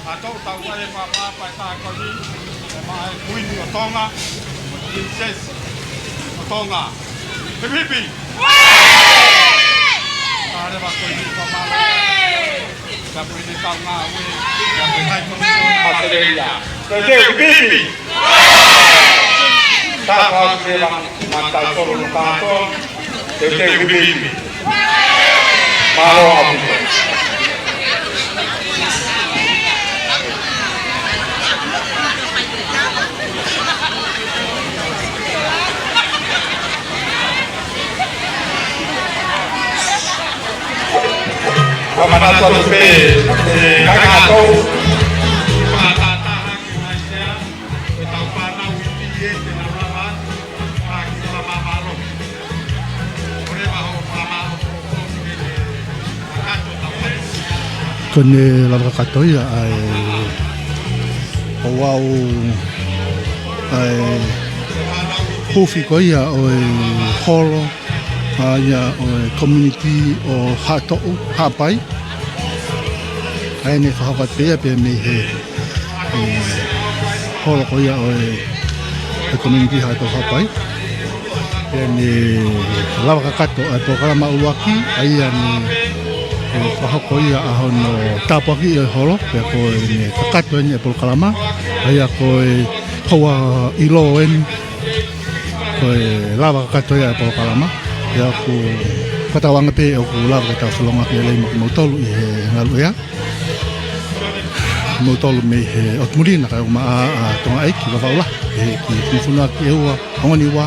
ʻA e tau tau mai e pāpāpā e taha ko eni, ʻe maʻa e Kuini ʻo Tonga, mo e Pilinisesi ʻo Tonga. Hipi hipi! Ka leva ko eni, fakamālō. Ka ko eni tau ngāue, ka ko eni tau ngāue. Māseleia. Teuteu hipi hipi! Ka ko eni leva, ma tau tolo no kātoa. Teuteu hipi hipi. Mālō ʻaupito. Ka manatu atu pē, ʻe kāinga ʻatou. Ko ʻene lava kakato ia ʻa e ouau ʻa e huufi ko ia ʻo e holo ʻa ia ʻo e community ʻo Haʻatoʻu, Haʻapai. ʻA ʻene fakahoko atu pē ia pea mei he ʻe, holo ko ia ʻo e, e community Haʻatoʻu Haʻapai. Pea ne lava kakato ʻa e polokalama ʻuluaki, ʻa ia ne, ʻe, fakahoko ia ʻa hono tāpuakiʻi ʻo e holo, pea ko ʻene kakato eni e polokalama, ʻa ia ko e houa ʻilo eni, ko e lava kakato ia e polokalama, pea ʻoku fakatauange pē ʻoku lava ke tau felongoaki lelei mo kimoutolu ʻi he ngaluʻea. Moutolu mei he ʻotu muli naʻa ke uma ʻa, ʻa Tonga ʻEiki, Vavaʻu Lahi, ʻe he kiʻi fonua ki ʻEua, Hongoni Ua.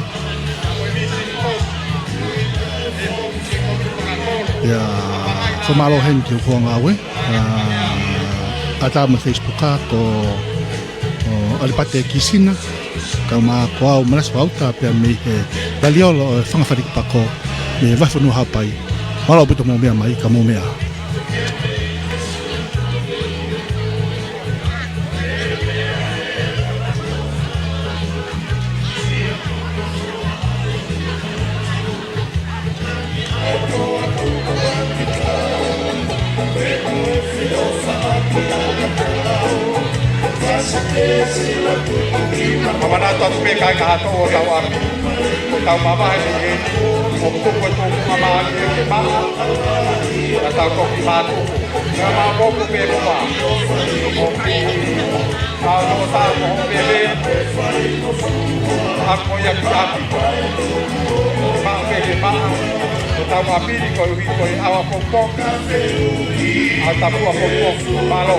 ʻIa, fakamālō heni ki hoku ngāue, ʻa, ʻatā mo e Facebook ʻa ko, ʻo, ʻAlipate Kisina, kae ʻumaʻā ko au Manase Vauta pea mei he Laliolo ʻo e Fanga Faliki Pako, mei he Vahefonua Haʻapai. Mālō ʻaupito mou meʻa mai, ka mou meʻa. Manatu atu pē kakai kotoa ʻo hotau ʻapi, ʻoku tau mavahe ʻi heni, ʻo tuku e tūkunga mālie ke maʻa, ka tau toki mātuku. Ka maʻa moku pē mua. ʻO ki, ka o no ta mo pele, ako ia ki ʻapi. Maʻa pē ke maʻa, ʻo tau ʻapi ni koeʻuhi ko e ʻaho pongipongi, ʻa e tapu ʻa pongipongi, mālō.